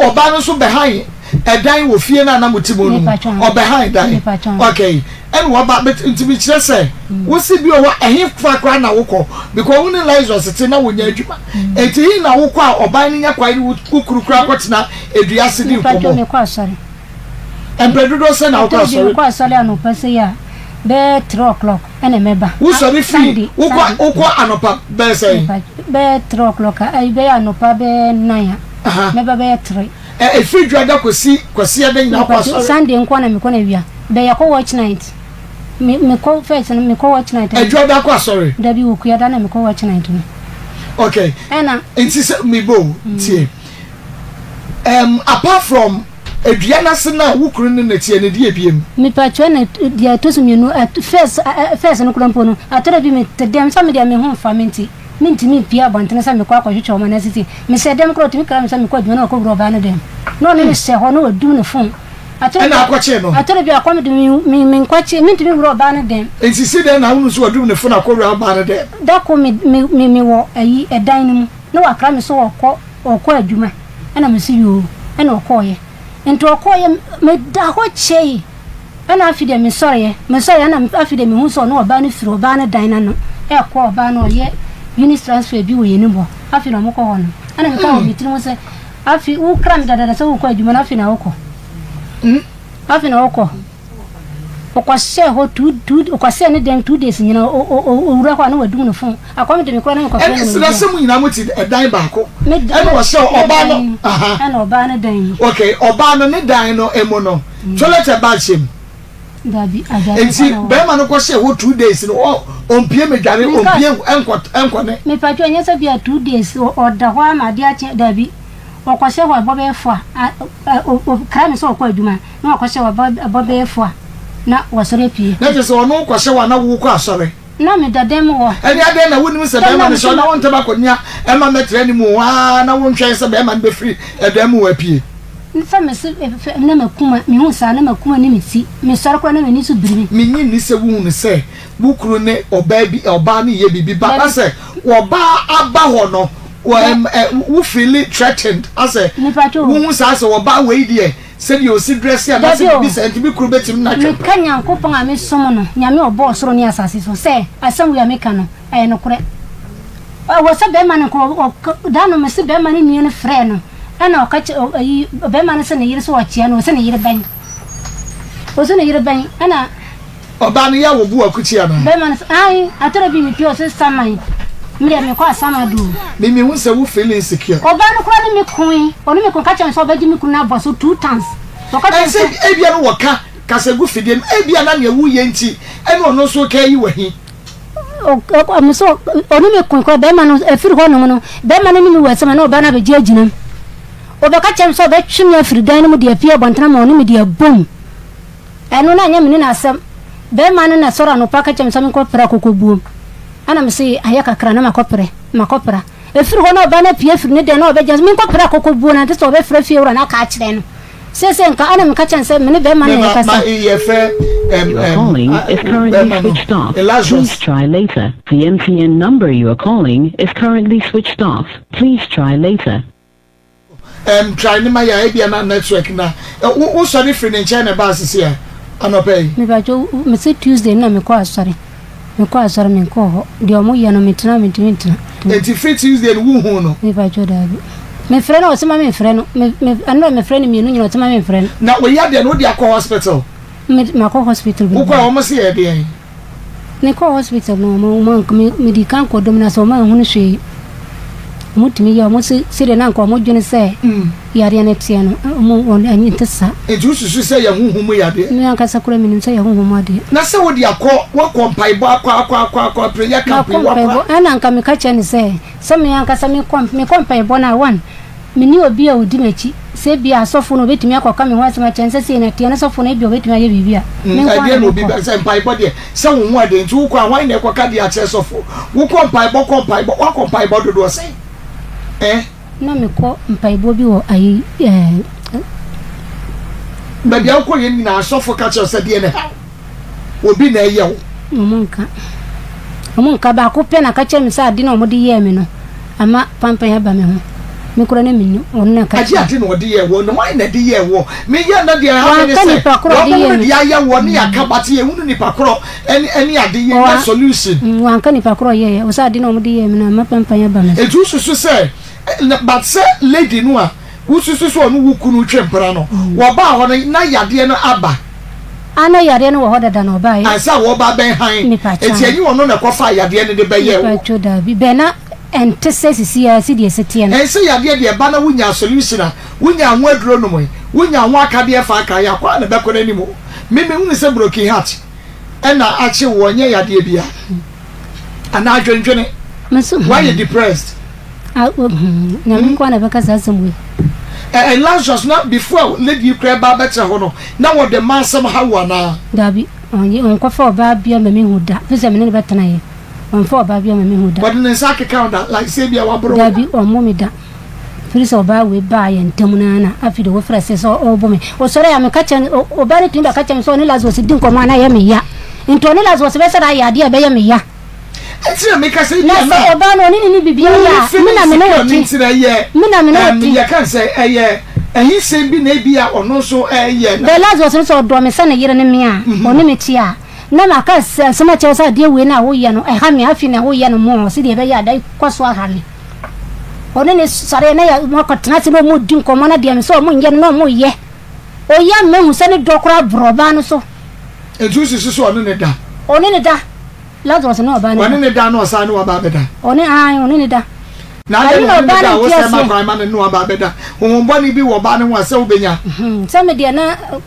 ɔbaa no nso bɛhan ɛdan wɔ fie no a na mote mu no mu, ɔbɛhan dan, okay. Ɛna waba but nti me kyerɛ sɛ wo se bi wɔ hɔ a ɛhe fa koraa na wokɔ because wo ne Lazarus te na wonya adwuma eti he na wokɔ a ɔban no nya kwan ne wo kunu koraa kɔtena edua ase di nkɔmmɔ. Mekɔ asɔre. Mpɛ dodoɔ sɛ na wokɔ asɔre? Mekɔ asɔre anɔpa sei a bɛyɛ 3 o'clock ɛna mɛba. Wosɔre firi wokɔ wokɔ anɔpa bɛyɛ sɛn? Bɛyɛ 3 o'clock a ayi bɛyɛ anɔpa bɛyɛ 9 a mɛba bɛyɛ 3. Ɛfiri dwada kɔsi kwasiada nyinaa kɔ asɔre. Sunday nko na mekɔ na wia. Bɛ yɛkɔ watch night. Me mekɔ first no mekɔ watch night. Adwada kɔ asɔre. Dabi wɔ kuada na mekɔ watch night no. Okay. Ɛna. Nti sɛ mebo tie. Apart from edua n'ase na wo kunu ne ne teɛ ne deɛ ebiem. Mepatwa na deɛ ɛtɔ so mmienu first first no kora mpo no atɔrɔ bi me te dɛm sɛ me deɛ me ho nfa me nti. Mentumi mpue abɔntene sɛ mekɔ akɔhwehwɛ wɔn anaa sisi. Mehyɛ dɛm koraa, ɔtumi kra me sɛ mekɔ adwuma na wakɔwura ɔbaa no dɛm. Na ɔne no hyɛ hɔ na wadum ne fon. Ɛna akɔkyee no? Atɔre bi a kɔm de me, me, menkɔkye, mentumi nwura ɔbaa no dɛm. Nti si dɛn na wonim sɛ wadum ne fon akɔwura ɔbaa no dɛm? Da koro me, me, me, mewɔ ayi, ɛdan no mu, na wakra me sɛ ɔrekɔ, ɔrekɔ adwuma. Ɛna mese yoo, ɛna ɔkɔeɛ. Nti ɔkɔeɛ, meda hɔ kyɛe. Ɛna afei deɛ mesɔreɛ, mesɔreɛ ɛna afei deɛ mehu sɛ ɔne ɔbaa no firi ɔbaa no dan no ano ɛrekɔ ɔbaa no ɔyɛ unit transfer bi wɔ yɛn anim hɔ, afei na wɔkɔ hɔ no. Ɛna meka wɔ me tirim sɛ, afei wokra me dadada sɛ wokɔ adwuma no afei na wokɔ. Afei na wokɔ. Ɔkɔhyɛɛ hɔ two, two, ɔkɔhyɛɛ ne dan 2 days nyina, owura hɔ a na wadum ne phone. Akɔm de me koraa na mekɔfrɛ no wɔ ne sɛ mo nyinaa mo te ɛdan baako. Ɛna ɔhyɛ ɔbaa no. Ɛna ɔbaa no dan mu. Okay, ɔbaa no ne dan no emu no. Toilet ɛba hyɛ mu. Dabi, adware Nti bɛrima no kɔhyɛ hɔ 2 days no ɔmpie medware ɔmpie nkɔ nkɔ ne. Mepatwa nyɛ sɛ bia 2 days ɔda hɔ ama adeɛ akye dabi. Ɔkɔhyɛ hɔ ɛbɔ bɛyɛ fo a ɔkra me sɛ ɔkɔ adwuma na wakɔhyɛ hɔ ɛbɔ bɛyɛ fo a na wasɔre apue. Na kyerɛ sɛ ɔno kɔhyɛ hɔ a na wokɔ asɔre. Na meda dan mu hɔ. Ɛne adɛn na wonim sɛ bɛrima no hyɛ hɔ na wontɛm akɔnya ɛma mɛtra ne mu hɔ ara na wontwɛn sɛ bɛrima no bɛfiri ɛdan mu hɔ apue? Sɛ mese fɛ na makuma, mehu saa na makuma ne me ti, mesɔre koraa na m'ani so biri me. Minnye nni sɛ wohunu sɛ wo kunu ne ɔbaa bi, ɔbaa no reyɛ biribi ba na sɛ ɔbaa aba hɔ no, wo feeli threatened asɛ wohu saa sɛ ɔbaa wei deɛ sɛdeɛ ɔsi dresse anaasɛ biribi saa nti me kunu bɛtumi no atwe mpena. Meka Nyankopɔn a mesom no, Nyame a ɔbɔɔ ɔsoro ne asase so, sɛ asɛm wei a meka no, ɛyɛ nokorɛ. Ɛwɔ sɛ bɛrima no nka ɔ da no mese bɛrima no nua no frɛɛ no ɛna ɔka kyɛ ayi bɛrima no sɛ ne yere sɛ ɔkyea no ɔsɛ ne yere bɛn ɔsɛ ne yere bɛn ɛna. Ɔbaa no yɛ a wɔbu akukyi anaa. Bɛrima no sɛ ae atɔrɔ bi mepie ɔsɛ saman me deɛ mekɔ asama do. Me mehu sɛ wo feel insecure. Ɔbaa no koraa ne me koe ɔne me ko ka kyerɛ me sɛ ɔbɛgye me kunu no abɔ so two times ɔka kyerɛ me sɛ. Ɛnsɛ ebia no wɔka kasa gu fidie no ebia na nea woyɛ nti ɛna ɔno nso reka ayi w'ahi. Ɔno nso ɔne me ko koraa bɛrima no ɛfiri hɔ nom no bɛrima no ne me wɔ asɛm a na ɔbaa no abɛgye agyina mu ɔbɛka kyerɛ me sɛ ɔbɛtwe me afiri dan no mu de apue abɔntene ama ɔne me de abom ɛno na ɛnyɛ me ne no asɛm bɛrima no na sɔrɔ anɔpa ka kyerɛ me sɛ menkɔ pra kɔkɔbuom ɛna me se ayɛ kakra na makɔprɛ makɔpra ɛfiri hɔ na ɔbaa no apue afiri ne dan na ɔbɛgya menkɔ pra kɔkɔbuo no ante sɛ ɔbɛfrɛ fie wura no aka akyerɛ no Seesei nka ɛna meka kyerɛ no sɛ me ne bɛrima no na ɛrekasa. You are calling is currently switched off. Please try later. The MTN number you are calling is currently switched off. Please try later. Um, try ne ma yɛ ebia na network na wo wo sɔre firi ne nkyɛn na ɛbaa sisi a anɔpa yi. Mepatwo mese Tuesday na mekɔ asɔre mekɔ asɔre menkɔɔ hɔ deɛ ɔmo yɛ no metena mentumi ntena. Eti firi Tuesday no wohuu no. Mepatwo daabi. Mefrɛ no a ɔse ma memfrɛ no. Me me ɛno a mefrɛ no mmienu nyina ɔse ma memfrɛ no. Na wo yadeɛ no wode akɔ hospital? Me makɔ hospital bebree. Wokɔ a wɔn se yɛ deɛn? Mekɔ hospital no wɔn wɔn me medi kan kɔ dom na sɛ wɔn anhunu hwee. Wɔn tumi yɛ wɔn se sɛdeɛ na nka wɔn dwene sɛ yadeɛ no teɛ no wɔn wɔn ɛnyɛ nte saa. Nti wosusu sɛ yɛ honhom mu yadeɛ? Me ankasa koraa menim sɛ yɛ honhom mu adeɛ. Na sɛ wode akɔ wakɔ mpaebɔ akɔ akɔ akɔ akɔ prayer camp yi Makɔ mpaebɔ wakɔ. ɛna nka meka kyerɛ no sɛ Sɛ me ankasa mekɔ mekɔ mpaebɔ no a, one, menni obi a ɔdi m'akyi. Sɛ ebia asɔfo no obetumi akɔka me ho asɛm akyerɛ no sɛ sei na ɛteɛ na sɔfo no ebia obetumi ayɛ biribi a, me nko ara Ɛdeɛn na na obi mekɔ. bɛ sɛ mpaebɔ deɛ sɛ wo ho ɛden nti wokɔ a hwan na ɛkɔka deɛ akyerɛ sɔfo? Wokɔ mpaebɔ kɔ mpaebɔ woakɔ mpaebɔ dodoɔ sɛn? Eh? Na mekɔ mpaebɔ bi wɔ ayi ɛɛ. Baabi a wokɔ yɛ nyinaa sɔfo ka kyerɛ wo sɛ deɛ na ɛha wo. Obi na ɛyɛ wo. Wɔn nka. Wɔn nka. Baako pɛ na ka kyerɛ me sɛ ade na wɔde yɛɛ me no ama pampan aba me ho. Me koraa na mennim. Ɔno na ɛka Agye kyerɛ ade me. na ɔde yɛɛ woɔ no, hwan na ɛde yɛɛ woɔ? Me yɛ na deɛ ɛha me ne Wanka sɛ, nipa korɔ ɔde wɔn yɛɛ no me. deɛ ayɛ woɔ ne yɛaka but yɛnhunu nipa korɔ ɛne ɛne ade yɛnnya Ɔwa solution. mm, wanka nipa korɔ ɔyɛeɛ. Ɔsɛ ade na wɔde yɛɛ me no ama pampan aba me so. Nti wosusu sɛ, but sɛ lady no a wosusu sɛ ɔne wo kunu twe mpena no, wɔbaa hɔ no na yadeɛ no aba? A na yareɛ no wɔ hɔ dada na ɔbaeɛ. Ansa wɔreba abɛn hann. Mepa kyɛw. Enti ɛnyɛ ɔno na ɛkɔfaa yadeɛ no de bɛyɛɛ wo. Mepa kyɛw daabi. Bɛn na ɛnte sɛ sisi ara sɛdeɛ ɛsi teɛ no. Ɛnsɛ yadeɛ deɛ ɛba na wonyaa solution a, wonyaa ho aduro nomee, wonyaa ho akadeɛ fa kaeɛ a, kɔ a na ɛbɛkɔ n'anim o. Me mehunu sɛ broken heart ɛna akye wo, ɛnyɛ yadeɛ biara. Anaa adwendwene. Me nso hmm. Woayɛ depressed. Ah, oh, hmm. Nyame nko na ɛbɛka saa asɛm wei. Eh, eh, Lazarus na before lady yi koraa ba abɛtena hɔ no, na wɔde mma asɛm ha wo anaa? Dabi, ɔnye ɔnkɔfa ɔbaa bia ma mehu da. Fi sɛ me ne no bɛtena yɛ. Ɔmfa ɔbaa bia ma mehu da. Wɔde ne nsa akeka wo da, like sɛ ebia waboro wo. Dabi, ɔmmɔ me da. Firi sɛ ɔbaa wei baa yɛn ntam no ara na afei de wofrɛ sɛ sɛ ɔrebɔ me. Ɔsɔre a meka kyerɛ no, ɔbaa no tumi bɛka kyerɛ me sɛ ɔne Lazarus di nkɔmmɔ a na ɛyɛ me ya. Nti ɔne Lazarus bɛsɛ dɛ ayɛ adeɛ a ɛbɛyɛ me ya. Ɛnti na meka sɛ Na ebia sɛ na ɔbaa no ɔne ne ne biribiara yɛ wo a, me na me ne feeling wo secure no te. nti na ɛyɛ Me na me ne wo ɛm te. yɛka no sɛ ɛyɛ ahisɛm bi na ebia ɔno nso ɛyɛ na. Bɛ Lazarus no sɛ ɔdɔ me sɛ ne yere ne me a, ɔne me te a, na maka asɛm akyerɛ wo sɛ adeɛ wei no a woyɛ no ɛha me, afei na woyɛ no more sɛdeɛ ɛbɛyɛ a da kɔ so aha me. Ɔne ne sɔre na yɛ wɔakɔtena ase na wɔredi nkɔmmɔ na deɛ mesɛ wɔn nyɛ no na wɔyɛ. Ɔyɛ a mahu sɛ ne dɔ koraa borɔ ɔbaa no so. Nti wosusu sɛ ɔne ne da? Ɔne ne da. Lazarus ne ɔbaa no da. Ɔne ne da na ɔsan ne waba abɛda? Ɔne ae ɔne ne da. Na adɛn na ɔne ne da a wosɛ ma kwan ma ne ne waba abɛda? Honhom bɔne bi wɔ ɔbaa no ho a sɛ wobɛnya? Sɛ me deɛ na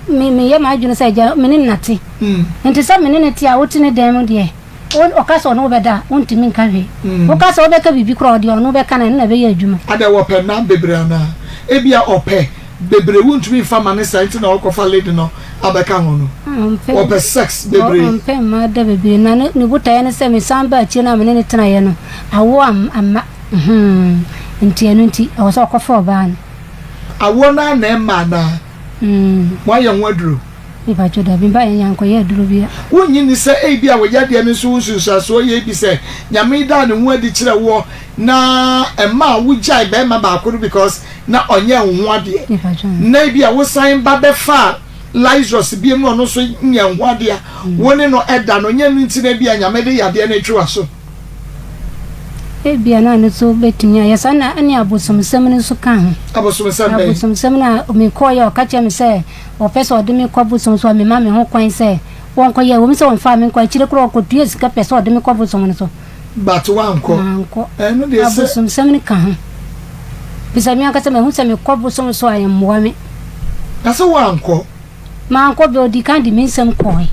meyɛ m'adwene sɛ agya me ne no nate. Nti sɛ me ne no te a wote ne dan mu deɛ. Wo, ɔka sɛ ɔne wo bɛda a, wontumi nka hwee. Woka sɛ wobɛka biribi koraa a, ɔdeɛ ɔno bɛka no, ɛno na ɛbɛyɛ adwuma. Adɛn, wɔpɛ nna bebree anaa? Ebia ɔpɛ bebree, wontumi mfa mma no saa nti na ɔrekɔfa lady no abɛka ho no. Ɔmpɛ, Ɔpɛ sex bebree. ɔmpɛ mmaa da bebree. Na ne, ne botaeɛ ne sɛ mesan baa akyire no a me ne no tenaeɛ no, awoɔ am, amma. Mhmm. Nti ɛno nti, ɛwɔ sɛ ɔkɔfa ɔbaa no. Awoɔ no ara na ɛmma anaa? Mm. Moayɛ ho aduro? Mepakyɛw dabi mba yɛn yɛannkɔyɛ aduro bia. Wonnye nni sɛ ebia wo yadeɛ no nso wo nsunsuansoɔ yɛ ebi sɛ Nyame daa ne ho adi kyerɛ woɔ na ɛmaa wo gyae bɛɛma baako no because na ɔnyɛɛ wo ho adeɛ na ebia wo san ba bɛfaa Lazarus biom na ɔno nso nyɛɛ wo ho adeɛ a wo ne no da no nyɛ no nti na ebia Nyame de yadeɛ no retwe w'aso. Ebia na ɛno nso bɛtumi ayɛ saa na ɛne abosomsɛm no nso ka ho. Abosomsɛm bɛn? Abosomsɛm no a mekɔeɛ a ɔka kyerɛ me sɛ ɔpɛ sɛ ɔde me kɔ bosom so a mema me ho kwan sɛ wɔnkɔyɛ. Ɛwom sɛ ɔmfaa me nkɔ akyire koraa ɔkɔtuaa sika pɛ sɛ ɔde me kɔ bosom no so. But woankɔ? Mankɔ. Ɛno deɛ sɛ. Abosomsɛm no ka ho. Bisa me ankasa mahu sɛ mekɔ bosom so a ɛmmoa me. Na sɛ woankɔ? Mankɔ bɛ ɔdi kan de me nsɛm kɔe.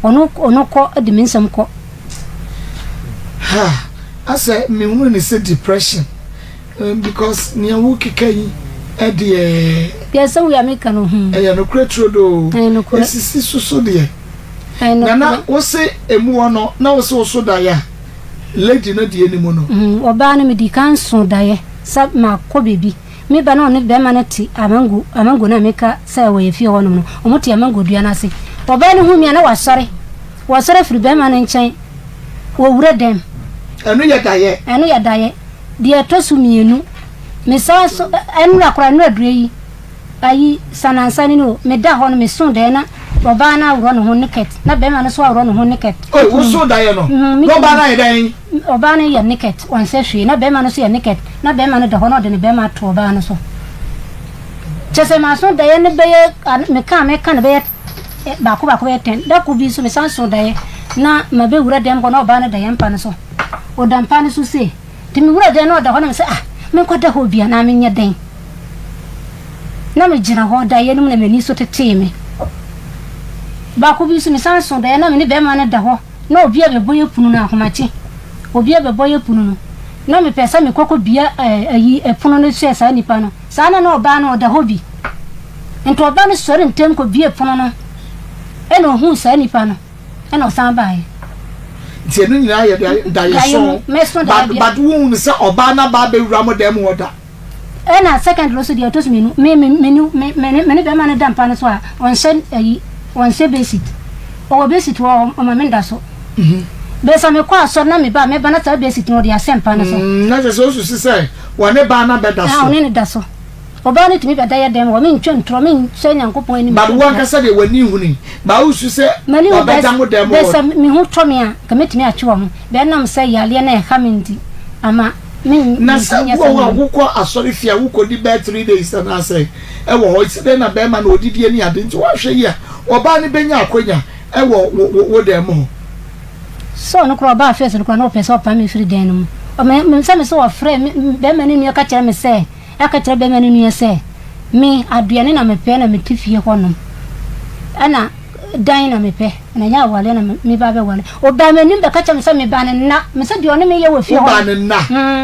Ɔno ɔno kɔ de me nsɛm kɔ. Ha asɛ mehunu ne sɛ depression because nea wokeka yi ɛdeɛ. Deɛ sɛ wei a meka no hmm. Ɛyɛ nokorɛ turodoo. Ɛyɛ nokorɛ. Esisi so so deɛ. Ɛyɛ nokorɛ. Nana wose emu hɔ no na wose woso daeɛ a lady no deɛ ni mu no. Hmm ɔbaa no medi kan so daeɛ sɛ makɔ baabi. Me ba no ɔne bɛrima no te amango, amango no a meka sɛ ɛwɔ yɛn fie hɔnom no, wɔte amango dua no ase. Ɔbaa no hu me a na wasɔre. Wasɔre afiri bɛrima no nkyɛn wɔ wura dɛm. Ɛno yɛ daeɛ. Ɛno yɛ daeɛ. Deɛ ɛtɔ so mmienu, mesan so, ɛnora koraa, ɛnora dua yi, ayi, sanansa ni no, meda hɔ no, meso daeɛ na ɔbaa no aworɔ ne ho naked na bɛrima no nso aworɔ ne ho naked. Oh, woso daeɛ no Mm, me na ɔbaa kunu no ayɛ dɛn? Ɔbaa no yɛ naked, ɔnsɛ hwee, na bɛrima no nso yɛ naked, na bɛrima no da hɔ na ɔde ne bɛrima ato ɔbaa no so. Kyerɛ sɛ maso daeɛ no bɛyɛ, meka a meka no bɛyɛ baako baako bɛyɛ tɛn. Da koro bi nso mesan so daeɛ na mabɛwura dɛm hɔ na ɔbaa no da yɛn mpa no so. Ɔda mpa no so sei. Nti mewura dɛm na ɔda hɔ na mesɛ ah, menkɔda hɔ bi anaa menyɛ dɛn? Na megyina hɔ daeɛ no mu na m'ani so tetee me. Baako bi nso mesan so daeɛ na me ne bɛrima no da hɔ na obi abɛbɔ yɛ pono no ahomakye. Obi abɛbɔ yɛ pono no. Na mepɛ sɛ mekɔ kɔbia ayi ɛpono no hyɛ saa nipa no. Saa na na ɔbaa no ɔda hɔ bi. Nti ɔbaa no sɔre ntɛm kɔbie pono no ɛna ɔhuu saa nipa no ɛna ɔsan baeɛ. Nti ɛno nyinaa yɛ daeɛso but but wohunu sɛ ɔbaa no aba abɛwura mo dan mu hɔ da? Ɛna second no so deɛ ɛtɔ so mmienu me me me me me ne me ne bɛrima no da mpa no so a ɔnhyɛ ayi ɔnhyɛ besit ɔwɔ besit wɔ ɔma me nda so mhm. bɛsa mekɔ asɔre na meba meba na saa besit no ɔde ahyɛ mpa no so. Mm, na kyerɛ sɛ osusu sɛ wɔne baa no abɛda so. Ɔne ne da so. Ɔbaa no tumi bɛda yɛ dɛm wɔ mentwa ntorɔ menhyɛ Nyankopɔn anim. But wo ankasa deɛ w'ani nhuni ba wosu sɛ wabɛda mo dɛm wɔ. Bɛsa me ho tɔ me a nka mɛtumi atwe wɔ ho bɛnam sɛ yareɛ no ɛha me nti ama Na sɛ wowɔ hɔ a wokɔ asɔre fie a wokɔdi bɛyɛ 3 days anaasɛ ɛwɔ hɔ sɛ dɛn na bɛrima na ɔdidie ne ade nti woahwɛ yi a ɔbaa no bɛnya akwanya ɛwɔ wo wo dan mu hɔ. Sɛ ɔno koraa ɔbaa first no koraa na ɔpɛ sɛ ɔpam me firi dan no mu. Ɔma me sɛ me sɛ ɔfrɛ me bɛrima no nua ka kyerɛ me sɛ ɛka kyerɛ bɛrima no nua sɛ me aduane na mepɛ na mete fie hɔnom ɛna dan na mepɛ na ɛnyɛ awareɛ na meba bɛware. Ɔbaa m'anim bɛka kyerɛ me sɛ mebaa ne nna. Me sɛ deɛ ɔne me yɛ wɔ fie hɔ. Wobaa ne nna?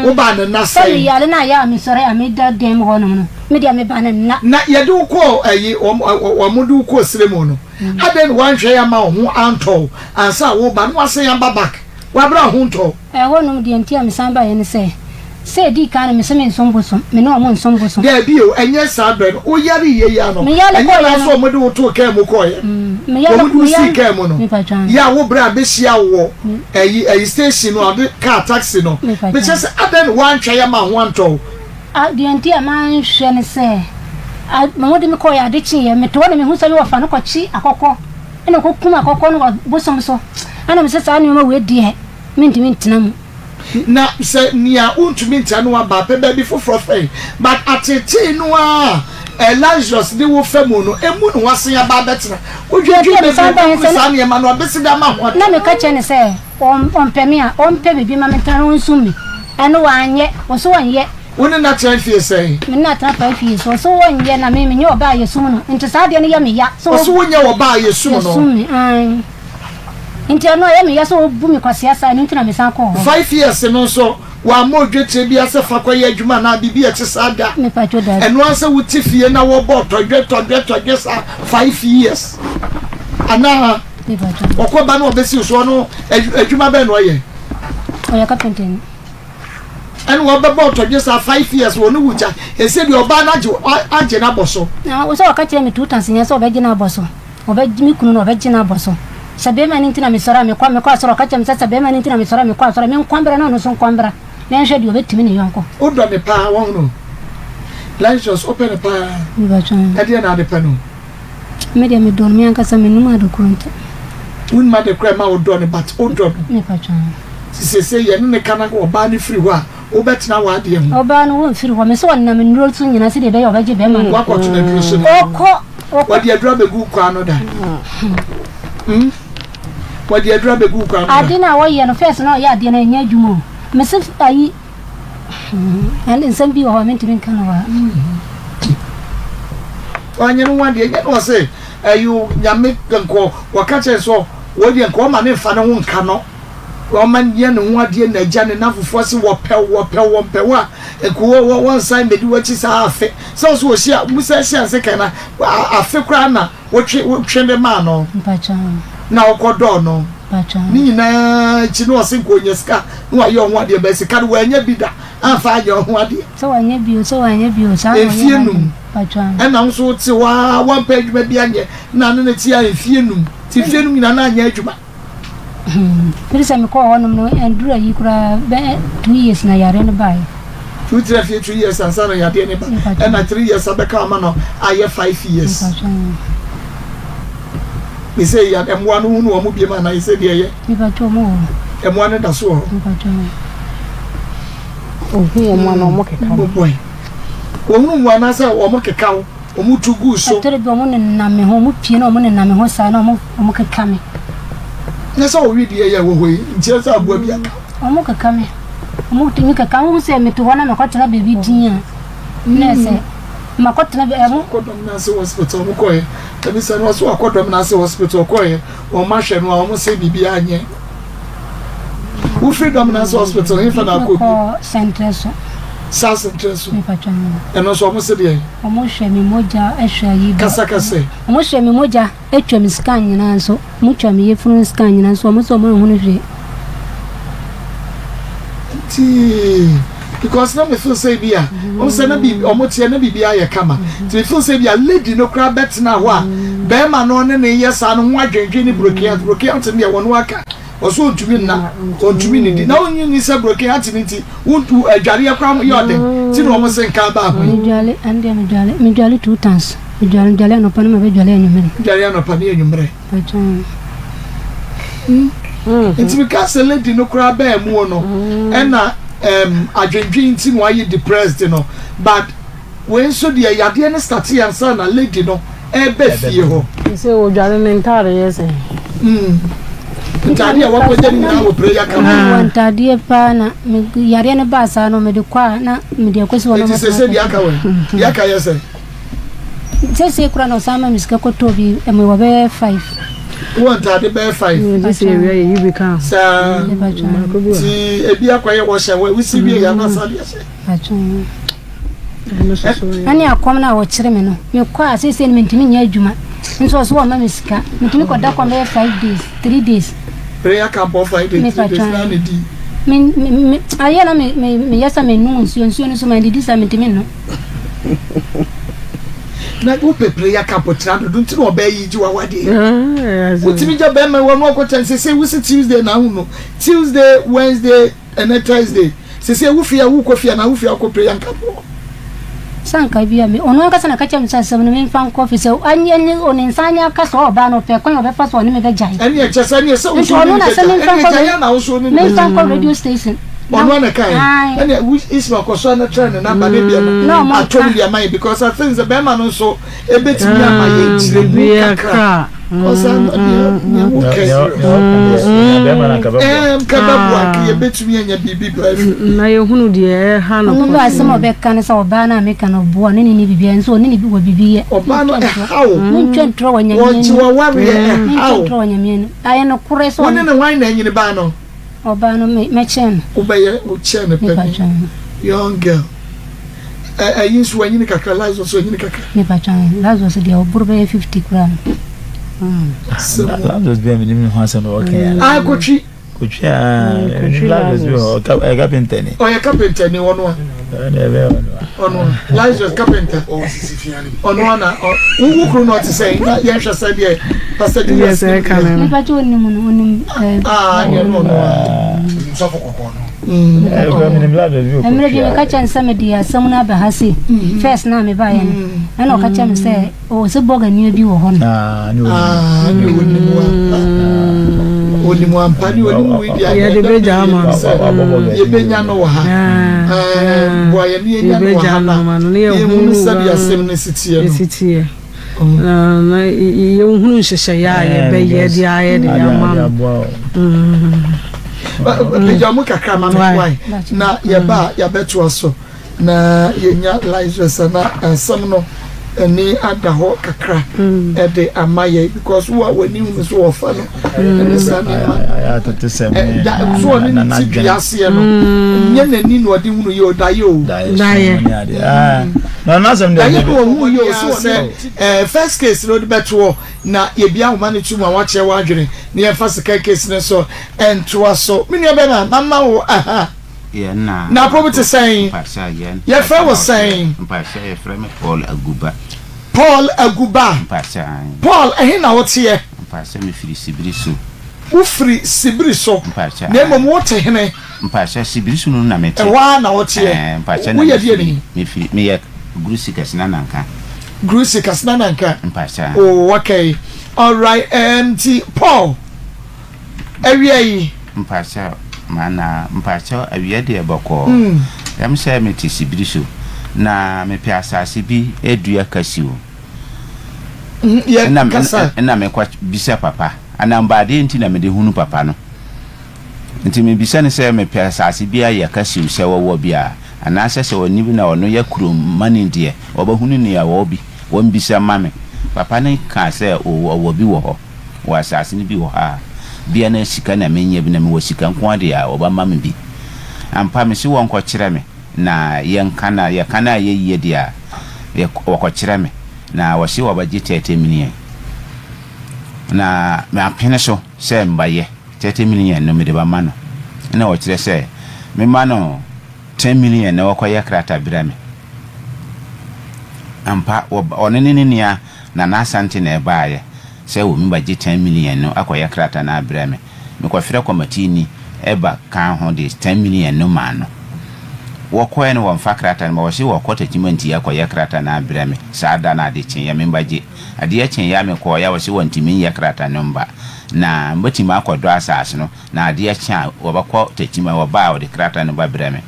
Wobaa ne nna sɛn? Sɛ meyare na ayɛ a mesɔre a meda dan mu hɔnom no, me deɛ mebaa ne nna. Na yɛde wo kɔɔ ayi, wɔn de wo kɔɔ sire mu no, adɛn na woanhwɛ yɛ ama wo ho antɔ wo ansa a woreba na woasan aba back? W'abrɛ wo ho ntɔ wo? Ɛhɔnom deɛ nti a mesan baeɛ ne sɛ, sɛ ɛdii kan no mese mensom bosom, me ne wɔn nsom bosom. Daabi o, ɛnyɛ saa berɛ no, woyare yie yi ara no, Meyare ɛnyɛ kɔeɛ na no. sɛ wɔde wo too kaa mu kɔeɛ no, Meyare wɔde wo sii meyare kaa mu no, mepatwa. yɛ a wo berɛ a bɛhyia wo wɔ ɛyi ɛyi station no a wɔde kaa taxi no, Mepatwa. mekyerɛ sɛ adɛn na woantwɛn ama ho antɔ wo? A Deɛ nti a manhwɛ ne sɛ, a wɔde me kɔeɛ ade kyeeɛ, mete hɔ na mehu sɛ me wɔfa no kɔkye akɔkɔ. Ɛna ɔkɔkum akɔkɔ no wɔ bosom so. Ɛna mese saa nneɛma wei deɛ mentumi ntena mu. Na sɛ nea wontumi ntra no aba a, pɛ baabi foforɔ fɛn. But ateetee no ara a Lazarus de wo fa mu no, emu na wasan aba abɛtena. Wodwendwen bebree gu saa nneɛma no a, bɛsi dɛn ama ho atɔ Na wo? meka kyerɛɛ no sɛ ɔmpɛ me a, ɔmpɛ baabi ma mentena na ɔnsum me. Ɛno wanyɛ. Ɔse ɔnyɛ. Wo ne no atena mfie sɛn? Me ne no atena 5 years. Ɔse ɔnyɛ na me menyɛ ɔbaa a yɛsum no. Nti saa adeɛ no yɛ me ya. Sɛ Ɔse wonyɛ ɔbaa a yɛsum no? Yɛsum me, aane. Nti ɛno ɛyɛ me ya sɛ ɔbu me kwasea saa, ɛno nti na mesan kɔɔ hɔ. 5 years no nso wammɔ odwetire biara sɛ fa kɔyɛ adwuma anaa biribi a ɛte saa da? Mepatwo daabi. Ɛno ara sɛ wote fie na wɔbɔ tɔdwe tɔdwe tɔdwe saa 5 years anaa? Mepatwo. Ɔkɔ ba na ɔbɛsi wo so ɔno adwuma bɛn na ɔyɛ? Ɔyɛ kapentani. Ɛna wɔbɛbɔ ɔtɔdwe saa 5 years wɔne wo gya ɛsɛ deɛ ɔbaa no agye agye no abɔ so. Na wo sɛ ɔka kyerɛ me 2 times nyɛ sɛ ɔbɛgye no abɔ so. Ɔbɛgye me kunu no ɔbɛgye no abɔ so. Sɛ bɛrima no nti na mesɔre a mekɔ mekɔ asɔre ɔka kyerɛ me sɛ sɛ bɛrima no nti na mesɔre a mekɔ asɔre me nkɔ mbra na ɔno nso nkɔ mbra na yɛnhwɛ deɛ ɔbɛtumi ne yɔnko. Wodɔ no paa wahunu Lysias wopɛ no paa ɛdeɛn na ade pɛ no. Me deɛ medɔ no me ankasa mennim ade korɔ nti. Wonnim ade korɔ a ɛma wodɔ no but wodɔ no. Mepatwa. Nti seesei yɛne no ka na ɔbaa no firi hɔ a wobɛtena w'adeɛ ho. Ɔbaa no wɔmfiri hɔ mese ɔnam nnuro so nyina sɛdeɛ ɛbɛyɛ ɔbɛgye bɛrima no. Woakɔto no aduro so da. Ɔkɔ ɔkɔ. Wɔde aduro abɛgu wo kwan ano da. Hmm? Wɔde aduro abɛgu wo kwan ano da. Ade no a wɔyɛ no first na ɔyɛ adeɛ no ɛnyɛ adwuma o. Mese ayi ɛne nsɛm bi wɔ hɔ a mentumi nka no wɔ ha. Wanyɛ no ho adeɛ nyɛ na ɔse ɛyi nyame nkɔ wɔka kyerɛ sɛ wɔdeɛ nka ɔma ne nfa ne ho nka no. Wɔma nyɛ ne ho adeɛ na agya ne n'afofoɔ se wɔpɛ wo wɔpɛ wo wɔmpɛ wo a nka wɔ wɔ wɔnsan mmɛdi w'akyi saa afe sɛ wo so wɔhyia musa hyia nse kan na afe koraa na wotwe wotwe de maa no na wokɔdɔɔ no ne nyinaa akyi na ɔse nka ɔnya sika na wayɛ ɔho adeɛ bɛɛ sika no wanya bi da amfa anyɛ ɔho adeɛ sɛ wanyɛ bio sɛ wanyɛ bio saa na mfie num ɛna wo nso wote hɔ a wampɛ adwuma bi anyɛ na ne ne te a mfie num te mfie num nyinaa na anyɛ adwuma. Firi sɛ mekɔɔ hɔnom no, ɛnduru ayi koraa bɛyɛ 2 years na yareɛ no baeɛ. Nti wogyina fie 2 years ansa na yadeɛ no ba, ɛna 3 years abɛka ama no ayɛ 5 years. Ne sɛ ya mmoa no hunu wɔn biem anaa sɛ deɛ ɛyɛ. Mepatwa wɔn wɔ hɔ. Mmoa no da so wɔ hɔ. Mepatwa wɔn. Ohun wɔn anaa wɔn keka wo. Boy. Wɔhunu mmoa anaasɛ wɔn keka wo, wɔn tu gu so. Ɛtɔre bi wɔn nenam me ho, wɔn pie na wɔn nenam me ho saa na wɔn wɔn keka me. Nyɛ sɛ wɔwe deɛ yɛ wɔ hɔ yi, nkyerɛ sɛ aboa bi aka. Wɔn keka me, wɔn tumi keka wo sɛ mete hɔ na mekɔtena baabi din a, na ɛsɛ makɔtena baabi. Ɛmo. Kɔ dɔm no ase hospital wɔn kɔɛ, ɛbi sɛ no ɔso akɔ dɔm no ase hospital kɔɛ, wɔn ahwɛ no a wɔn sɛ biribi anyɛ. Wofiri dɔm no ase hospital hefa na akɔ bi? Mekɔ sɛntrɛ so. Saa sɛntrɛ so. Ɛno nso wɔn se deɛ? Wɔn hwɛ me mogya hwɛ ayi. Kasakasa. Wɔn hwɛ me mogya atwa me scan nyinaa nso. Wɔn twa me yefunu scan nyinaa nso wɔn sɛ wɔn nhunu hwee. Nti because na me feel sɛ bi a wɔn sɛ na bi wɔn teɛ na biribi ayɛ kama nti me feel sɛ bi a lady no koraa bɛtena hɔ a bɛrima no ne ne yɛ saa no ho adwendwen ne broken heart broken heart no deɛ wɔn aka ɔso ɔntumi nna ɔntumi nidi na ɔnyi ni sɛ broken heart no nti wontu adwareɛ koraa yɛ ɔden ti na wɔn se nka ba ho yi. Medwale ɛndeɛ medwale medwale two times medwale medwale anɔpa no ma bɛdwale anwummerɛ. Dwale anɔpa ne anwummerɛ. Nti mi ka sɛ lady no koraa bɛɛ mu no ɛna ɛm adwendwen nti na wayɛ depressed no but wei nso deɛ yadeɛ no start yɛ ansa na lady no ɛbɛ fie hɔ. Sɛ odware ne ntaade yɛ sɛ. Ntaade a wakɔgya ne nyinaa wɔ prayer camp. Wɔ ntaadeɛ paa na yareɛ no baa saa no mede kɔ a na mede akɔsi hɔ na. Nti sɛ sɛ deɛ aka wɔ deɛ aka yɛ sɛ. Seesei koraa na ɔsan ma me sika kɔtɔɔ bi, mewɔ bɛyɛ five. Wowɔ ntaade bɛyɛ five? Gye sɛ yɛwia yɛyi bi ka ho. Saa nti ebi akɔyɛ wɔhyɛ wɔ wosi wie yɛ anasa deɛ hyɛ. Ɛne akɔm no a wɔkyere me no mekɔ a seesei no mentumi nyɛ adwuma nso ɔso wɔma me sika metumi kɔda kɔm bɛyɛ five days three days. Prayer camp for 5 days, 3 days na ne di. Me me ayɛ na me me meyɛ sɛ menom nsuo nsuo no so mandidi saa mentumi nnom. Na wopɛ prayer camp tra dodo nti na ɔbaa yi gye w'awadeɛ. Wotumi gya bɛrima wɔ no ɔkɔkyɛn sese wosi Tuesday na ahu no Tuesday, Wednesday ɛnɛ Thursday sese wo fie a wokɔ fie anaa wo fie a wokɔ prayer camp hɔ. Sɛ anka bi a me ɔno ankasa na ɛka kyerɛ me sɛ asɛm no memfa nkɔ fi sɛ anyɛ ne ɔne nsa anyɛ aka sɛ ɔbaa no ɔpɛ kwan a ɔbɛfa so ɔne me bɛgyae. Ɛne ɛkyɛ sɛ ɛne sɛ woso ne ne bɛgyae ɛne gyae na woso ne ne bɛgyae. Memfa nkɔ radio station. Ɔno ana kae ɛne Ismail kɔ so ana try ne number ne bia no atom de ama yɛ because I think sɛ bɛrima no nso ebetumi ama yɛ nkyerɛmu kakra ɔsɛ nea nea wo kɛ ɛɛm ka bɛboa nka yɛbɛtumi anya biribi bra afi na yɛhunu deɛ ɛha no ɔno bɛ asɛm a ɔbɛka ne sɛ ɔbaa no a meka no ɔboa ne ne ne biribiara nso ɔne ne bi wɔ biribi yɛ ɔbaa no ɛha wo mentwa ntorɔ wɔ nyame wɔgye wawareɛ ɛha mentwa wo ntorɔ wɔ nyame anim ayɛ nokorɛ sɛ wo ne ne hwan na anyini baa no Ɔbaa no me mɛkyɛn no. Wobɛyɛ wo kyɛn no panin young girl ɛ ɛyi nso wanyini kakra Lazarus nso wanyini kakra. Mepa kyɛw Lazarus deɛ ɔboro bɛyɛ 50 koraa no. Lazarus bi a menim ne ho asɛm na ɔka yɛ. Ah kotwi. Kotwi ah Lazarus bi wɔ ɔyɛ carpenter ni. Ɔyɛ carpenter ni ɔno a. Ɛna ɛbɛyɛ ɔno a. Ɔno a Lazarus carpenter. Ɔno a na wo wo kunu no ɔte sɛn na yɛnhwɛ sɛ deɛ Pastor Julius Yes, ɛka no. Mepa kyɛw onim no onim ɛɛ. Ah ɛna ɛno ɔno a. Sɔfo kɔkɔɔ no. Mmerɛ bi meka kyerɛ no sɛ mede asɛm no aba ha sei first na mebaeɛ no ɛna ɔka kyerɛ me sɛ ɔwɔ sɛ bɔga nua bi wɔ hɔ no. Ah ne onim ampa onim ampa ne onim wei deɛ yɛde bɛgya ama no yɛbɛnya no wɔ ha boa yɛne yɛnya no wɔ ha na yɛhunu sɛdeɛ asɛm no si teɛ no si teɛ na yɛhunu nhyehyɛeɛ a yɛbɛyɛ de ayɛ de ama no pagya mu kakra ma me wae na yɛba a yɛabɛtoa so na yɛnya Lazarus na asɛm no ani ada hɔ kakra ɛde ama yɛ because wo a w'ani hunu so wɔfa no ɛne saa nneɛma so ɔne ne ti dua aseɛ no nyɛ n'ani na ɔde hunu yɛ ɔdaeɛ o daeɛ daeɛ na ɔhu yɛ o so sɛ first case no ɔde bɛtoɔ na yɛbia ahoma no to mu a wakyerɛ w'adwene na yɛmfa second case no so ntoa so me nua bɛma mama wo aha Yɛn na. Na apɔw te sɛn? Mpakyɛ yɛn. Yɛfrɛ wo sɛn? Mpakyɛ yɛfrɛ me Paul Aguba. Paul Aguba. Mpakyɛ ae. Paul, ɛhe na woteɛ? Mpakyɛ me firi Sibiri so. Wo firi Sibiri so. Mpakyɛ ae. Na mmom wote hene? Mpakyɛ Sibiri so no na mete. Ɛhɔ ara na woteɛ. Ɛɛ, mpakyɛ na Woyɛ me deɛ firi, ni? me firi, meyɛ Grusi Kasinananka. Grusi Kasinananka. Mpakyɛ ae. Oh, okay. Alright, ɛɛm nti Paul, awia yi. Mpakyɛw, Manaa, mpakyɛw awia deɛ bɔkɔɔ. Ɛm sɛ mete Sibiri so, na mepɛ asase bi dua kasiw. Yɛ Ɛna kasa. ɛna mekɔ bisa papa, anaa mbaadeɛ nti na mede hunu papa no. Nti mebisa no sɛ mepɛ asase bi ayɛ kasiw sɛ wɔwɔ bi a, anaasɛ sɛ ɔnni bi na ɔno yɛ kurom mani deɛ, ɔbɛhunu nea ɔwɔ bi, wɔmmisa mma me. Papa no kaa sɛ o ɔwɔ bi wɔ hɔ, wɔ asase no bi wɔ ha a, bia na sika na mennya bi na mewɔ sika nko ara deɛ a, ɔbɛma me bi. Ampa mese wɔnkɔkyerɛ me na yɛnka na yɛka no ayɛ yie deɛ a, yɛ wɔkɔkyerɛ me na wɔse wɔbɛgye 30 million. Na mapene so sɛ mbayɛ. 30 million no mede bɛma no na ɔkyerɛ sɛ mema no 10 million na ɔkɔyɛ krata brɛ me. Ampa ɔno ne ne nua Nana Asante na ɛbaeɛ sɛ wɔn bɛgye 10 million no akɔyɛ krata no abrɛ me. Mekɔfrɛ kɔmatiini ba kaa ho de 10 million no maa no. Wɔkɔɛ no wɔmfa krata no ma wɔse wɔkɔ Takyimanti akɔyɛ krata no abrɛ me saa da no ade kyeeɛ membɛgye. Adeɛ kyeeɛ a mekɔeɛ a wɔse wɔntumi nyɛ krata no mba na mɛtumi akɔdɔ asaase no na adeɛ kye a wɔbɛkɔ Techiman wɔba a wɔde krataa no bɛbrɛ me.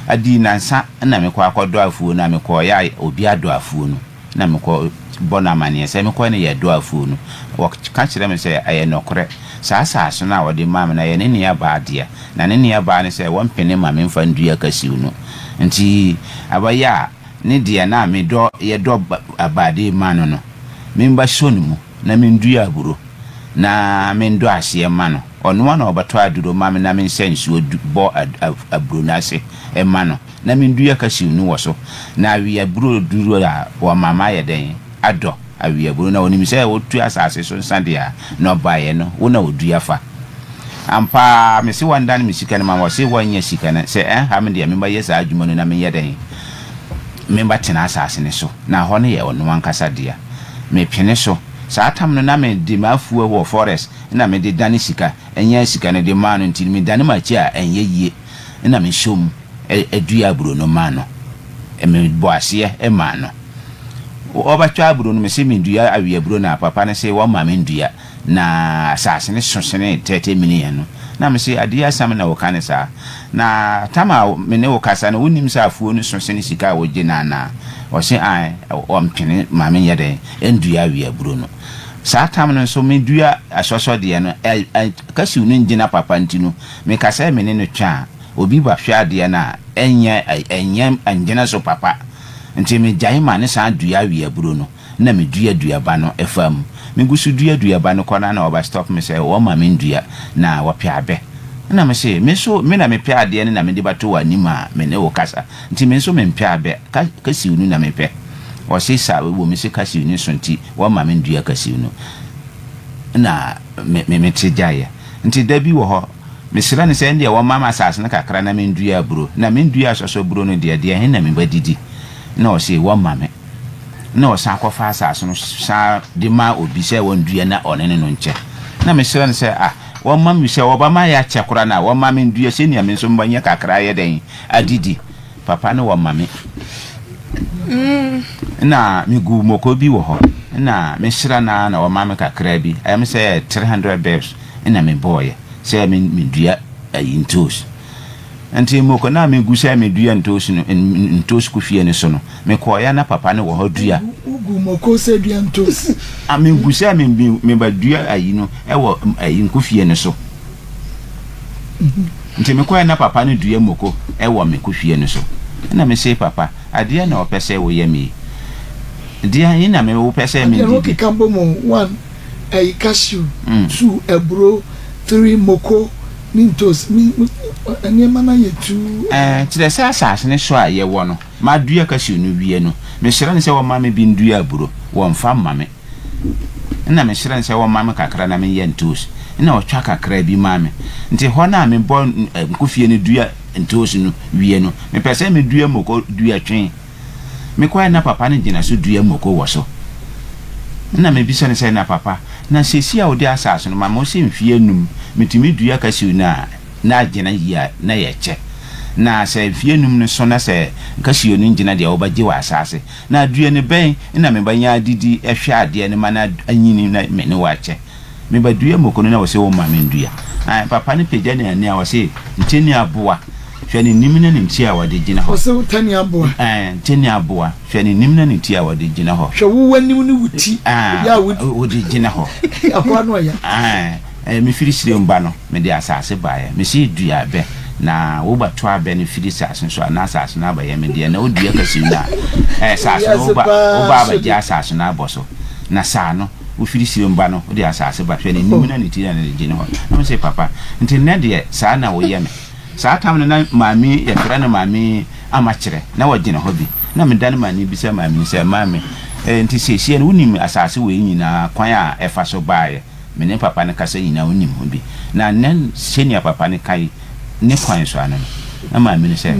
Adii nansa na mekɔ akɔdɔ afuo no a mekɔeɛ a obi adɔ afuo no na mekɔ bɔ no amaneɛ sɛ mekɔɛ no yɛdɔ afuo no wɔka kyerɛ me sɛ ɛyɛ nɔkorɛ saa asaase no a wɔde maa me no ɛyɛ ne nua baa dea na ne nua baa no sɛ wɔmpene ma memfa ndua kasiw no nti abɛyɛ a ne deɛ na medɔ yɛdɔ abade ma no no memba sɔ ne mu na mendua aburo na mendɔ aseɛ mma no, ɔno ara na ɔbɛtɔ aduro ma me na mensa nsuo bɔ aburo no ase mma no, na mendua kasiw no wɔ so, na awe aburo duru a, wama mayɛ dɛn? Adɔ awe aburo. Na ɔnim sɛ wotu asase so nsa deɛ a, nnɔbaeɛ no, wo na wodua fa. Ampa ara, mese wɔndane me sika no ma me, wɔse wɔnyɛ sika no, sɛ ɛnha me deɛ, memmɛyɛ saa adwuma no na menyɛ dɛn? Memmɛtena asase no so, na hɔ no yɛ ɔno ankasa dea. Mepene so. Saa tam no na me de m'afuo wɔ forest na me de dane sika, nyaa sika no de maa no nti me dane m'akyi a ɛnyɛ yie na me sɔ mu dua aburo no maa no. Me bɔ aseɛ maa no. Ɔbɛtwa aburo no me se me dua awe aburo no a papa no se wɔmma me ndua. Na asase no so sene 30 million no. Na mese, Adeɛ asɛm na woka no saa? Na tam a me ne wo kasa no, wonnim sɛ afuo no so sene sika a wogye no anaa? Ɔse, Ae, ɔmpene ma menyɛ dɛn ndua awe aburo no. Saa tam no nso medua asɔsɔ deɛ no, kasiw no ngyina papa nti no, meka sɛ me ne no twa a, obi ba hwɛ adeɛ no a, ɛnyɛ, ɛnyɛ, ɛngyina so papa. Nti megyae ma no san dua awe aburo no. na me dua duaba no fa mu. Me gu so dua duaba no kɔ no a na wɔba stop me sɛ wɔma me ndua na wɔpɛ abɛ. Ɛna me se me nso me na mepɛ adeɛ no na mede bɛto w'anim a me ne wo kasa nti me nso mempɛ abɛ, ka kasiw no na mepɛ. Ɔse sa wɔ me se kasiw no so nti wɔma me ndua kasiw no na me me mete gyaeɛ. Nti da bi wɔ hɔ mesrɛ no sɛ ɛndeɛ wɔma me asase no kakra na mendua aburo na mendua asɔsɔburo no deɛ deɛ he na mebɛdidi na ɔse wɔma me. na ɔsan kɔfa asase no san de ma obi sɛ wɔndua na ɔne ne no nkyɛ. Na mesrɛ no sɛ, ah, wɔmma me sɛ wɔbɛma yɛakyɛ koraa no a, wɔmma me ndua sɛnea me nso mɛnya kakra ayɛ dɛn adidi. Papa no wɔmma me. Na megu mmoko bi wɔ hɔ, na mesrɛ no ara na wɔma me kakra bi, ɛyɛ me sɛ 300 bebs na mebɔɔyɛ sɛ medua ayi ntoos. Nti moko no a megu sɛ medua ntoosi no, ntoosi kofie no so no, mekɔeɛ a na papa no wɔ hɔ dua. Wogu moko sɛ dua ntoosi? Ah, megu sɛ me, me, meba dua ayi no wɔ ayi nkofie no so. Nti mekɔeɛ na papa no dua moko wɔ me kofie no so. Ɛna mese papa, adeɛ na ɔpɛ sɛ woyɛ me yi. Deɛ yi na me wopɛ sɛ Adeɛ no medi. wokeka bɔ mu one, ɛyi cashew, two, aburo, three, moko. Ne ntoos, me, me, nneɛma no ayɛ tuu. Ɛɛ, kyerɛ sɛ asase no so a yɛwɔ no, madua cashew no wie no, mesrɛ no sɛ ɔmma me bi ndua aburo, wɔmfa mma me. Nna mesrɛ no sɛ ɔmma me kakra na menyɛ ntoos, nna ɔtwa kakra bi ma me. Ntsi hɔ no a mebɔ nkofie no dua ntoos no wie no, mepɛ sɛ medua moko dua twe. Mekɔe na papa no gyina so dua moko wɔ so. Nna mebisa no sɛ, Na papa, na seesei a wode asaase no ma me, wose mfeɛ anum metumi dua kasiw no a na agyina yie a na yɛkyɛ. Na sɛ mfeɛ num no so na sɛ nkasuo no ngyina deɛ wobɛgye w'asaase. Na aduane bɛn na mebɛnya adidi hwɛ adeɛ no ma no anyini na me ne wo akyɛ? Mebɛdua moko no na wɔse womma mendua. Ae, papa no pagya n'ani a ɔse, Ntɛni aboa, hwɛ ne nim ne ne ti a wɔde gyina hɔ. Ɔse tɛni aboa. Ae, ntɛni aboa, hwɛ ne nim ne ne ti a wɔde gyina hɔ. Hwɛ wo w'anim ne wo ti yɛ a wode gyina hɔ. Aboa no ɔya. Ae, mefiri Sirem ba no, mede asase baeɛ. Mese dua abɛ, na wobɛto abɛ no firi asase so a, na asase no abɛyɛ me deɛ. Na wodua kasiw no a, asase no woba, woba abɛgye asase no abɔ so. Na saa no. Wofiri Sion ba no, wode asase ba. Hwɛ n'anim na ne ti na ne gyina hɔ. Na mese, Papa, nti nnɛ deɛ saa na woyɛ me? Saa tam no na maame, yɛfrɛ no Maame Amakyerɛ, na ɔgyina hɔ bi. Na medane m'ani bisa maame no sɛ, Maame, eh, nti seesei no wonim asase wei nyinaa kwan a ɛfa so baeɛ? Me ne papa no kasa nyinaa wonim ho bi. Na nnɛ sɛnea papa no ka yi ne kwan so ano no? Na maame no sɛ,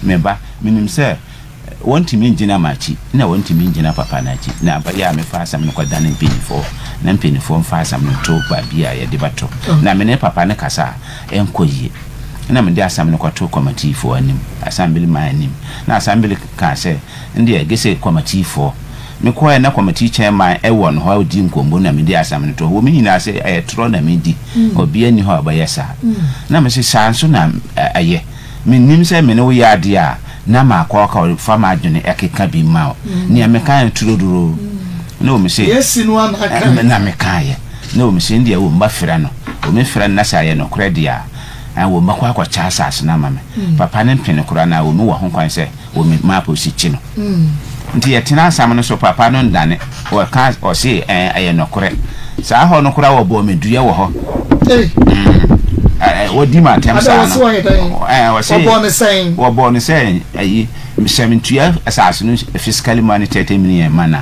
Me ba, menim sɛ Wɔntumi ngyina m'akyi, na wɔntumi ngyina papa no akyi, na ɛbɛyɛ a mefa asɛm no kɔdane mpanyimfoɔ, na mpanyimfoɔ mfa asɛm no nto baabi a yɛde bɛto. Na me ne papa no kasa a, ɛnkɔ yie. Ɛnna mede asɛm no kɔtoo kɔmatiifoɔ anim, asɛmbeliman anim. Na asɛmbeli kaa sɛ, Ɛndeɛ, gye sɛ kɔmatiifoɔ. Mekɔeɛ na kɔmatii kyɛɛman wɔ no hɔ a ɔdi nkɔmmɔ na mede asɛm no too hɔ. Wɔn nyinaa sɛ, Ɛyɛ torɔ na medi. Obiara nni hɔ a ɔbɛyɛ saa. Na mese, Saa nso na ɛyɛ. Mennim sɛ me ne wo yɛ adeɛ a, na makɔ akɔ fa m'adwene ɛkeka bi ma wo. Nea mekaeɛ no turoduroo. Na wɔn se, Deɛ asi no ara na akaeɛ. Na mekaeɛ. Na wɔn se, ɛndeɛ wɔn bɛfrɛ no. Wɔn frɛ no na sɛ ayɛ nokorɛ deɛ a, wɔn bɛkɔ akɔkyɛ asase no ama me. Papa no mpene koraa na wɔn wɔ ho kwan sɛ wɔn ma apolisi kye no. Nti yɛtena asɛm no so, papa no ndane, ɔka ɔse ɛɛ ɛyɛ nɔkorɛ. Saa hɔ no koraa wɔbɔɔ me dua wɔ hɔ. Ei. Mm, ɛɛ wɔdi me atɛm saa no. Wɔyɛ dɛn? Ɛɛ ɔse. Wɔbɔɔ no sɛn? Wɔbɔɔ no sɛ ayi, sɛ mentua asase no physically money 30 million ma no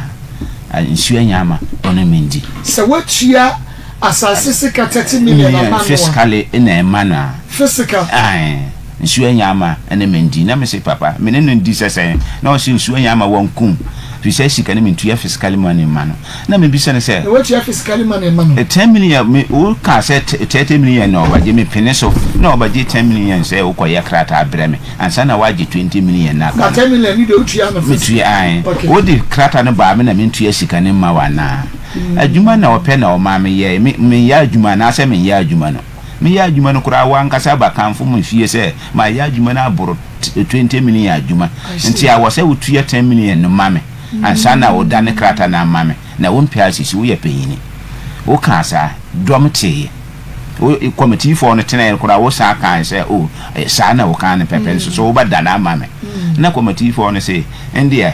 a, nsuo anya ama ɔno mendi. Sɛ woatua asase sika 30 million ama no a. Physically na ɛma no a. Physical. Ae. Nsuo anya ama ne me ndi. Na mese, Papa, me ne no ndi sɛ sɛn? Na ɔse, Nsuo anya ama wankum, firi sɛ sika no mentua physically money mma no. Na mebisa no sɛ. Na woatua physically money ma no? 10 million, me, wokaa sɛ 30 million na ɔbɛgye, mepene so. Na ɔbɛgye 10 million sɛ wokɔyɛ krataa brɛ me, ansa na woagye 20 million no aka no. Na 10 million no deɛ wotua no physically? Metua, ae. Okay. Wode krataa no baa me na mentua sika no mma wo anaa? Adwuma na ɔpɛ na ɔmaa meyɛe. Me, meyɛ adwuma anaasɛ menyɛ adwuma no? Meyɛ adwuma no koraa w'ankasa ba kamfo me fie sɛ mayɛ adwuma no aboro 20 million adwuma nti a wɔsɛ wotua 10 million no ma me ansa na wodane krata no ama me na wompɛ asisi woyɛ panyini wokaa saa dɔm teeɛ wo kɔmitiifoɔ no tenaeɛ koraa wo saa kae sɛ o saa na wokaa no pɛpɛ nso so wobɛdane ama me na kɔmitiifoɔ no se ndeɛ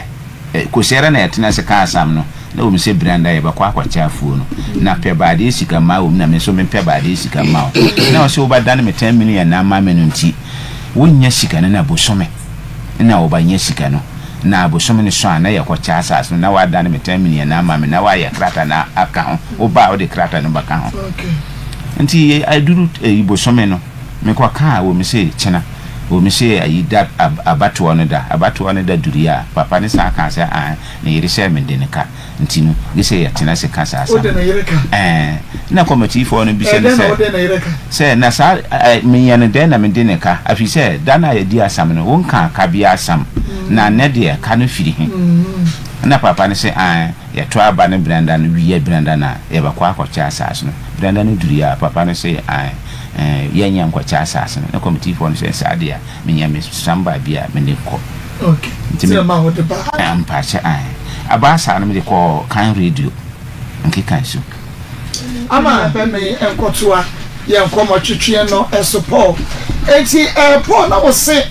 Kosiara na yɛtena ase ka asam no, na ɛwom sɛ Brenda yɛbɛkɔ akɔkyɛ afuo no, na pɛ baadeɛ sika ma wom na me nso mempɛ baadeɛ sika mma wo. Na ɔse wobɛdane me ten million no ama me no nti, wonnya sika no na bosome na wobɛnya sika no, na bosome no so a na yɛkɔkyɛ asase no na woadane me ten million no ama me na woayɛ krata no aka ho, woba a wode krata no bɛka ho. Nti aduru bosome no. Mekɔ kaa wɔ me se kyena wɔ me se ayi da abatoɔ no da abatoɔ no da duruiɛ a papa no san kaa sɛ aane ne yere sɛ mede no ka nti no gye sɛ yɛtena se ka saa asɛm Wode ne yere ka? Ɛɛ na kɔmatiifoɔ no bisa Ɛɛ no dɛn na sɛ wode ne yere ka? sɛ na saa ɛɛ meyɛ no dɛn na mede no ka afiri sɛ da no a yɛdi asɛm no wonkaa ka biara asɛm na nnɛ deɛ ka no firi he na papa no se aane Yɛto aba no brɛnda no wie brɛnda no a, yɛbɛkɔ akɔkyɛ asaase no. Brɛnda no duruiɛ a, papa no se, Ae, eh, yɛnyɛ nkɔkyɛ asaase no. Na kɔmitiifoɔ no se, Saa deɛ a, menya me sam baabi a mede kɔ. Ok, Nti nti me, na ɛma wode baa ha? Eh, mpakyɛ, ae. Abaa saa no mede kɔɔ kan radio, Nkekansu. Ama bɛ me nkɔtoa yɛn nkɔmmɔtwetweɛ no so, Paul. Enti, eh, Paul, na wo se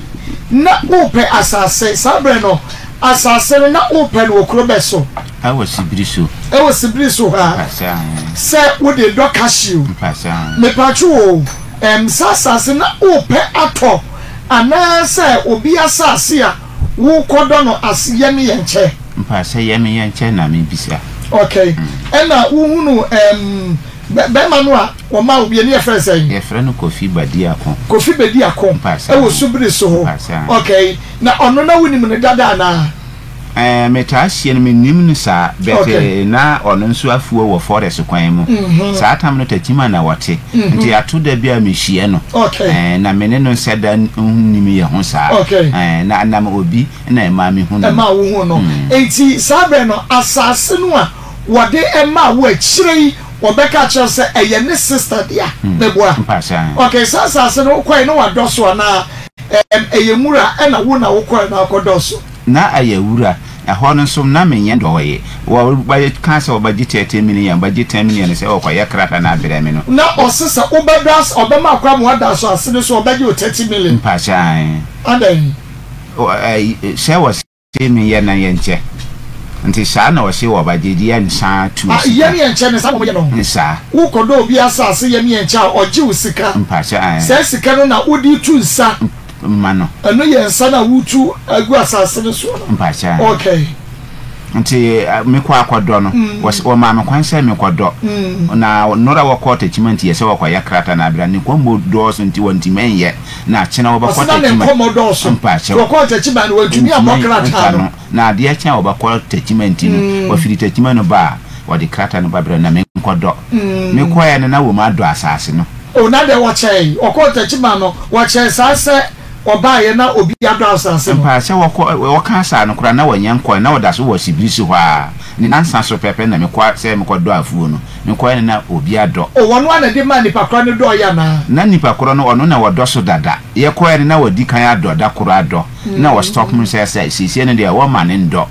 na wopɛ asase, saa berɛ no, Asase no na wopɛ no wɔ kuro bɛ so? Ɛwɔ Sibiri so. Ɛwɔ Sibiri so ha. Mpakyɛ ahe. Sɛ wode dɔ cashew. Mpakyɛ ahe. Mepatwo o, ɛm saa asase na wopɛ atɔ anaa sɛ obi asase a wokɔ dɔ no ase yɛ ne yɛn kyɛ? Mpakyɛ yɛ me yɛn kyɛ na me bisa. Okay, ɛna wohunu ɛm bɛma no a wɔma wo bi ɛne yɛfrɛ no sɛn? Yɛfrɛ no Kofi Badiako. Kofi Badiako Mpakyɛ ɛwɔ ahe. Subiri so hɔ. Mpakyɛ ahe. Okay, Na ɔno na wonim no dada anaa? Ɛɛ, Metaa hyia no, mennim no saa, but na ɔno nso afuo wɔ forest kwan mu. Saa tam no Techiman na wɔte, nti ato da bi a mehyia no, na me ne no nsɛ da nnim yɛ ho saa. Na nam obi na ɛmaa mehu no no. Ɛmaa wohuu no. Nti saa berɛ no, asase no a wɔde maa wo akyire yi wɔbɛka akyerɛ wo sɛ ɛyɛ ne sister dea, meboa? Okay, saa asase no wokɔe na wadɔ so anaa ɛyɛ nwura ɛna wo na wokɔe na akɔdɔ so? Na ɛyɛ wura. Ɛhɔ no nso na menyɛ dɔɔye. Wɔ kaa sɛ wɔbɛgye 30 million, wɔbɛgye 10 million sɛ wɔkɔyɛ krataa no abrɛ me no. Na ɔse sɛ wobɛdɔ ase, ɔbɛma akwan ma woada so ase no so ɔbɛgye wo 30 million. Mpakyɛ ae. Adɛn? Sɛ wɔse menyɛ na yɛnkyɛ. Nti saa na ɔse wɔbɛgye deɛ nsa tua Ah, sika. yɛ ne yɛnkyɛ no saa na wɔyɛ no. Saa. Wokɔdɔ obi asase yɛ ne yɛnkyɛ a, ɔgye wo sika. Mpakyɛ ae. Saa sika no na wode tu nsa. Ma no. Ɛno yɛ nsa no a wotu agu asase no soɔ no. Mpakyɛ ae. Okay. Nti mekɔ akɔdɔ no, wɔmaa me kwan sɛ menkɔdɔ. Na nnora wɔkɔɔ Techiman nti yɛ sɛ wɔkɔyɛ krataa na abira ne nkɔmmɔ dɔɔso nti wɔntumi nyɛ. Na akyena wɔbɛkɔ Ɔse na ne Techiman. nkɔmmɔ dɔɔso. Mpakyɛw. Nti wɔkɔɔ Techiman no wɔntumi ammɔ krataa no. Na adeɛ kye a wɔbɛkɔ Techiman nti no, wɔfiri Techiman no ba a, wɔde krataa no ba brɛ no na menkɔdɔ. Mekɔeɛ no na wɔn adɔ asase no. O na deɛ wɔkyɛe, wɔkɔɔ Techiman no, wɔkyɛe saa sɛ wɔbaeɛ na obi adɔ asase no. Ampa sɛ wɔkɔ, wɔkaa saa no koraa na wɔnyɛ nkɔe, na wɔda so wɔ Sibiriso hɔ ara. Ne nnansa so pɛpɛ na mekɔ sɛ mekɔdɔ afuo no. Mekɔeɛ no na obi adɔ. O wɔn ara na ɛde maa nipa korɔ no dɔeɛ anaa? Na nipa korɔ no, ɔno na wɔdɔ so dada. Yɛkɔeɛ no na wadi kan adɔ, da koro adɔ. Na wɔ stop no sɛ sɛ seesei no deɛ wɔmma no ndɔ.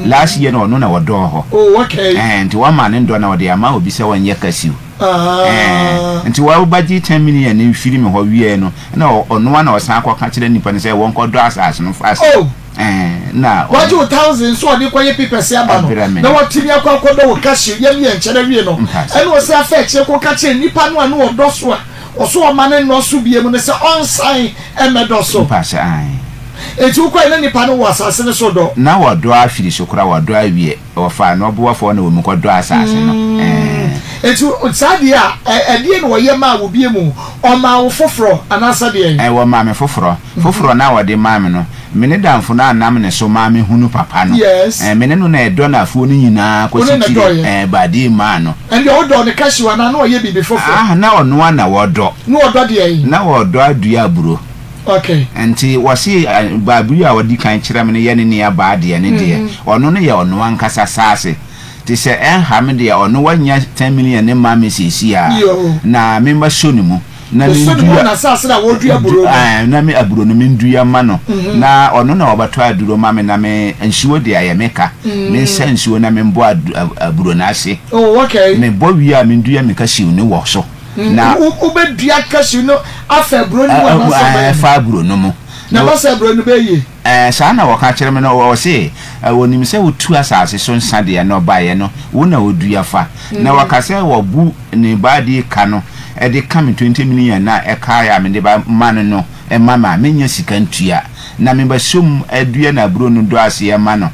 Last year no ɔno na wɔdɔɔ hɔ. Oh okay. Ɛhɛn, nti wɔmma no ndɔ na wɔde ama obi sɛ ɔnyɛ kasiw. Ah. Ɛɛ, nti wɔbɛgye ten million no firi me hɔ wieɛ no, na ɔno ara na ɔsan kɔka kyerɛ nipa no sɛ wɔnkɔdɔ asase no fast. Oh. Ɛɛ, na. Wagye wo thousand nso a ɔde kɔyɛ papers aba no, Abrɛ me na no. watumi akɔ akɔdɔ wo cashew yam yɛ nkyɛn awie no, Mpakyɛ. ɛna ɔsan afa akyire kɔka kyerɛ nipa no a na ɔdɔ so a ɔso ɔma no nnɔ so biom no sɛ ɔnsan mmɛdɔ so. Mpakyɛ, ae. Enti wokɔe na nipa no wɔ asase no so dɔ? Na wɔdɔ afiri so koraa, wɔdɔ awie. Wɔfaa no ɔboafoɔ na wɔn kɔdɔ asase no. Ɛɛ. Enti saa deɛ a, ɛdeɛn na wɔyɛ maa wo biom? Ɔmaa wo foforɔ anaasɛ deɛn? Ɛɛ, wɔmaa me foforɔ. Foforɔ no a wɔde maa me no, me ne damfo no a nam ne so maa mehunu papa no. Yes. Ɛɛ, me ne no na ɛdɔ no afuo no nyinaa Wo ne kɔsi no tire. dɔeɛ? Ɛɛ, baadee maa no. Ɛndeɛ wodɔɔ no cashew anaa na ɔyɛ biribi foforɔ? Ah, na ɔno ara na wɔdɔ. Na ɔdɔ deɛn? Na ɔdɔ adua aburo. Okay. Nti wɔse Baabiri a ɔdi kan kyerɛ me no yɛ ne nua baa deɛ ne deɛ, ɔno no yɛ ɔno ankasa saase. Nti sɛ ɛnha me deɛ ɔno wanya ten million no ma me seesei a, na me ma sɔ ne mu na me ndua, na me aburo no me ndua ma no, na ɔno na ɔbɛtɔ aduro ma me na me nsuo deɛ ɛyɛ me ka, me nsa nsuo na me mbɔ aburo no ase. Me bɔ wie a me ndua me cashew no wɔ so. Na wobɛdua cashew no afa aburo no mu anaasɛ ɔbɛyɛ Ɛfa aburo no mu. Na ɛba sɛ aburo no bɛyɛ yie. Ɛɛ, saa na wɔka kyerɛ me no, wɔse, Wɔnim sɛ wotu asase so nsa deɛ, nnɔbaeɛ no, wo na wodua fa. Na wɔka sɛ wɔbu ne baadie ka no de ka me 20 million no a ɛkaeɛ a mede ba ma no no ma me a, mennya sika ntua. Na mebɛsɔ mu adua n'aburo no dɔ aseɛ ma no.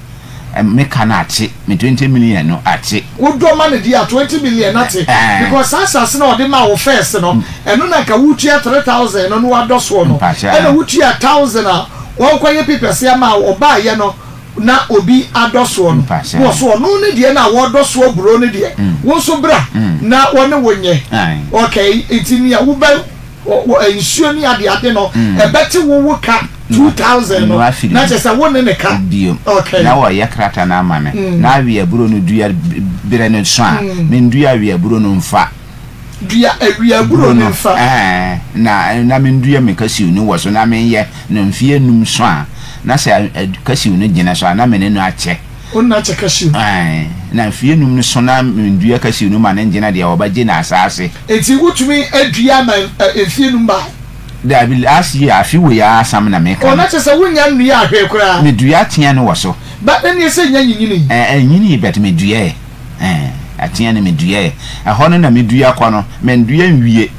Me ka no ate, me 20 million no ate. Wo dɔ ma no deɛ a 20 million no ate because saa asase no a ɔde maa wo first no ɛno na nka wotua 3000 no na wadɔ soɔ no ɛna wotua 1000 a wɔnkɔyɛ papers ama wo ɔbaayɛ no na obi adɔ soɔ no na ɔso ɔno ne deɛ no a wɔdɔ soɔ buro no deɛ wo nso bra na wɔne wo nyɛ okay nti nea wobɛ wɔ nsuo ne adeade no ɛbɛte wo wo ka 2000 no na kyerɛ sɛ wo ne ne ka bio okay. Na wɔyɛ krataa no ama me na awe aburo no dua berɛ no so a mendua awe aburo no mfa dua awe aburo no mfa ɛɛ na na mendua me kasiw no wɔ so na menyɛ no mfeɛ num so a na sɛ kasiw no gyina so a na me ne no akyɛ. Wo ne no akyɛ kasiw. Ɛɛ na mfeɛ num no so na mendua kasiw no ma no ngyina deɛ wɔbɛgye n'asaase. Enti wotumi dua ma mfie num bae? Daabi, last year, afe wei ara asam na meka Oh, no. na kyerɛ sɛ wonnya nnuaa hwee koraa? Medua atea no wɔ so. But ɛnneɛ sɛ nnya nyinyinii? Ɛɛ, ɛnnyinii but meduaɛ. Ɛɛ, atea no meduaɛ. Ɛhɔ no na medua kɔ no, mendua nwie.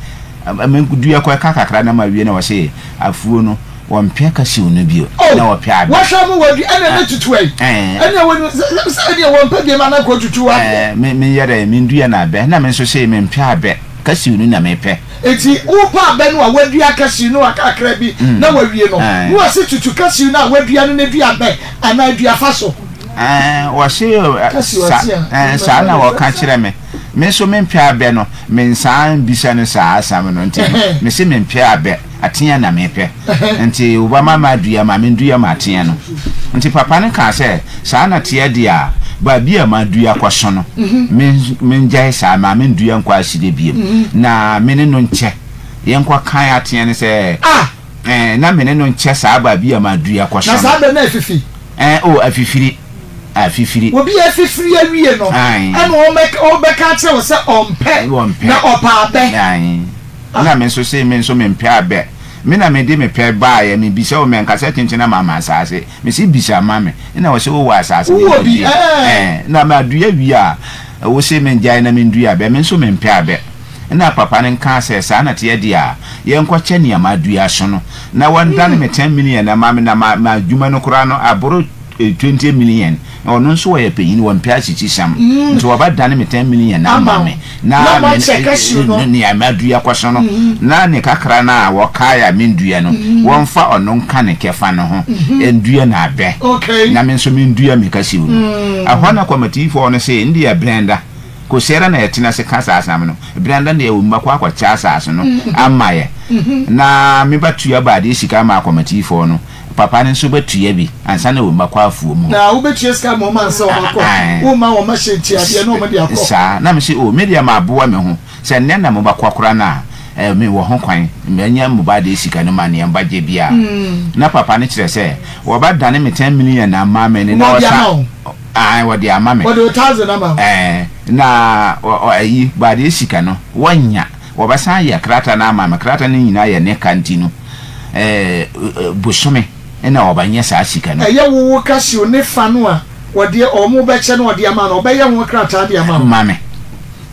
Medua kɔ ɛka kakra na mawie na wɔse afuo no wɔmpɛ cashew no bio, Oh, na wɔpɛ abɛ. wɔhwɛ mo wɔadua, ɛnneɛ na tutu ai. Ɛɛ. Ɛnneɛ wɔnim sɛ, sɛ ɛnneɛ wɔmpɛ biom a na nka wɔtutu w'adeɛ. Ɛɛ, me, meyɛ dɛn, mendua no abɛ, na me nso se mempɛ abɛ, cashew no na mepɛ. Enti wopɛ abɛ no a woadua cashew no kakra bi na wawie no, na wɔse tutu cashew no a woadua no na dua abɛ anaa dua fa so. Ɛɛ, wɔse sa, ɛɛ, saa na wɔka kyerɛ me. Me nso mempɛ abɛ no, mensan bisa no saa asɛm no. Nti mese mempɛ abɛ, atea na mepɛ. Nti wobɛma madua ma mendua m'atea no. Nti papa no kaa sɛ, saa na teɛ deɛ a, baabi a madua kɔso no, mengyae saa, ma mendua nkɔ ahyire biom. Na me ne no nkyɛ, yɛnkɔ kan atea no sɛ, Ɛɛ, na me ne no nkyɛ saa baabi a madua kɔso no. Na saa bɛ no afifi? Ɛɛ, o, afifiri. Afifiri. Obi afifiri awie no, ɛna ɔbɛka akyerɛ wo sɛ ɔmpɛ, na ɔpɛ abɛ. Ae. Ɛna me nso se me nso mempɛ abɛ. Me na mede me pɛ baeɛ, mebisa wo, mɛnka sɛ kyenkyen ama me asaase. Mese bisa ma me. Ɛna ɔse wowɔ asaase no Wowɔ bi, dua. ɛɛ. Ɛɛ, na madua wie a, wose mengyae na mendua abɛ. Me nso mempɛ abɛ. Ɛnna papa no kaa sɛ, Saa na ɛteɛ deɛ a, yɛnkɔkyɛ nea madua so no, na wɔndane me ten million mma me, na m'adwuma no koraa no aboro 20 million. Ɔno nso ɔyɛ panyin, wɔmpɛ asikyiresɛm, nti wɔbɛdane me ten million no ama me, na me nea madua kɔ so no, na ne kakra no a wɔkae a mendua no, wɔmfa ɔno nka ne kyɛfa no ho ndua no abɛ, na me nso mendua me kasiw no. Ɛhɔ na kɔmatiifoɔ no se, Ndeɛ Brenda. Kosiara na yɛtena ase ka saa asɛm no, Ebɛnadɛn na yɛwɔ mu bɛkɔ akɔkyɛ asaase no ama yɛ? Na me ba tua baadeɛ sika ama akɔmatifoɔ no, papa no nso bɛtua bi ansa na wɔn bɛkɔ afuo mu hɔ. Na wobɛtua sika ama wɔn ansa wɔn akɔ? Womma wɔn ahyɛ ntiadeɛ na wɔn de akɔ? Saa. Na me se, O, me deɛ maboa me ho, sɛ nnɛ na mobɛkɔ koraa no a, eh, me wɔ ho kwan, manya mo baadeɛ sika no ma nea mobɛgye biara. Na papa no kyerɛ sɛ, wɔbɛdane me ten million ama me no, na Wɔde ama wɔsa. wo? Ae, wɔde ama me. Wɔde wo thousand ama wo. Ɛɛ, na ɔ, ɔ, ayi, baadeɛ sika no, wɔnnya. Wɔbɛsan ayɛ krataa no ama me. Krataa no nyinaa yɛ ne ka nti no, ɛɛ, bosome na wɔbɛnyɛ saa sika no. Ɛyɛ wo wo cashew ne fa no a wɔde, wɔn bɛkyɛ na wɔde ama no, wɔbɛyɛ ho krataa de ama wo. Ma me.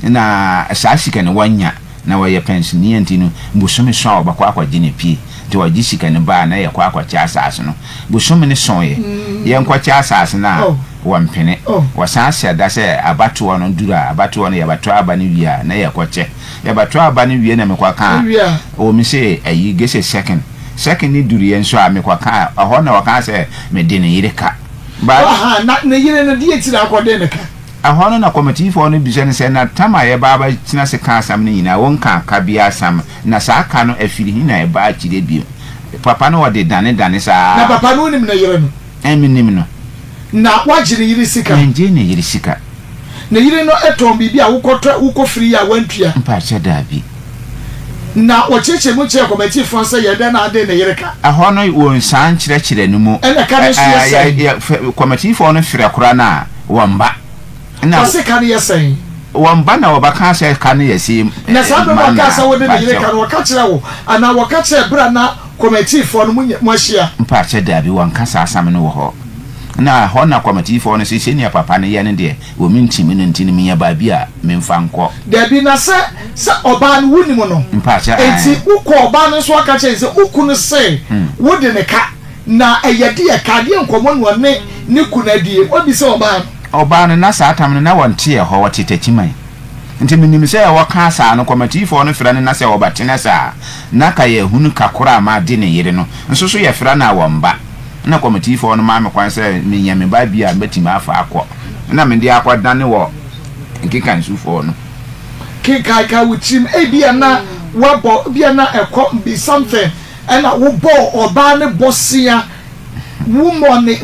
Na saa sika no wɔnnya. Na wɔyɛ pɛnsenia nti no, bosome so a wɔbɛkɔ akɔgye no pie. Nti wɔgye sika no ba a, na yɛkɔ akɔkyɛ asaase no. Bosome no soeɛ, yɛnkɔkyɛ asaase no a, wɔmpene. Wɔsan hyɛ da sɛ abatoɔ no duru a, abatoɔ no yɛbɛtɔ aba no wie a, na yɛkɔkyɛ. Yɛbɛtɔ aba no wie na mekɔka a, oh, mese ayi, gese second. Second no duruiɛ nso a, mekɔka a, ɛhɔ na wɔkaa sɛ mede ne yere ka. But. Ahaa, na ne yere no, deɛ nti na akɔde no ka? Ɛhɔ no na kɔmitiifoɔ no bisa no sɛ, Na tam a yɛbaa bɛtena ase kaa asɛm no nyinaa, wonkaa ka biara asɛm, na saa ka no afiri he na ɛbaa akyire bio? Papa no ɔde dane dane saa. Na papa no wonim ne yere no? Ɛɛ, menim no. Na woagye ne yere sika? Mengyee ne yere sika. Ne yere no tɔn biribi a wokɔtɔ, wokɔfiri a woantua? Mpakyɛ, daabi. Na wɔkyerɛkyerɛ mu kyerɛɛ kɔmitiifoɔ no sɛ, Yɛ dɛn na ade ne yere ka? Ɛhɔ no wɔnsan nkyerɛkyerɛ no mu. Ɛna ka no nso yɛ sɛn? Ɛɛ, yɛ, kɔmitiifoɔ no frɛ koraa no a, wɔmba. Na. Ɔse ka no yɛ sɛn? Wɔmba na wɔbɛka sɛ ka no yɛ sei. Na saa berɛ no ɔkaa sɛ wode ne yere ka no, wɔka kyerɛɛ wo anaa wɔka kyerɛɛ berɛ a na kɔmitiifoɔ no moahyia? Mpakyɛ, daabi, wɔnka saa asɛm no wɔ hɔ. Na ɛhɔ na kɔmitiifoɔ no se sɛnea papa no yɛ no deɛ, Wɔ me ntimi no nti no menya baabi a memfa nkɔ. Dabi, na sɛ, sɛ ɔbaa no wonim no, Mpakyɛ, ae. enti wokɔ ɔbaa no nso aka kyerɛ no sɛ wo kunu se wode ne ka, na ɛyɛ deɛ ka, deɛ nkɔmmɔ na ɔne ne kunu adie, woabisa ɔbaa no? Ɔbaa no, na saa tam no na wɔnte ɛhɔ, wɔte Takyiman. Nti menim sɛ wɔkaa saa no, kɔmatiifoɔ no frɛ no na sɛ ɔbɛtena saa a, na ka yɛahunu ka korɔ a made ne yere no. Nso so yɛfrɛ no a wɔmba. Ɛna kɔmatiifoɔ no maa me kwan sɛ menya me ba bi a mɛtumi afa akɔ. Ɛna mede akɔdane wɔ Nkekansufoɔ no. Kenkaekae wo tirim, ebia na woabɔ, ebia na ɛkɔm bi, something, ɛna wobɔɔ ɔbaa no bosea, wommɔɔ ne,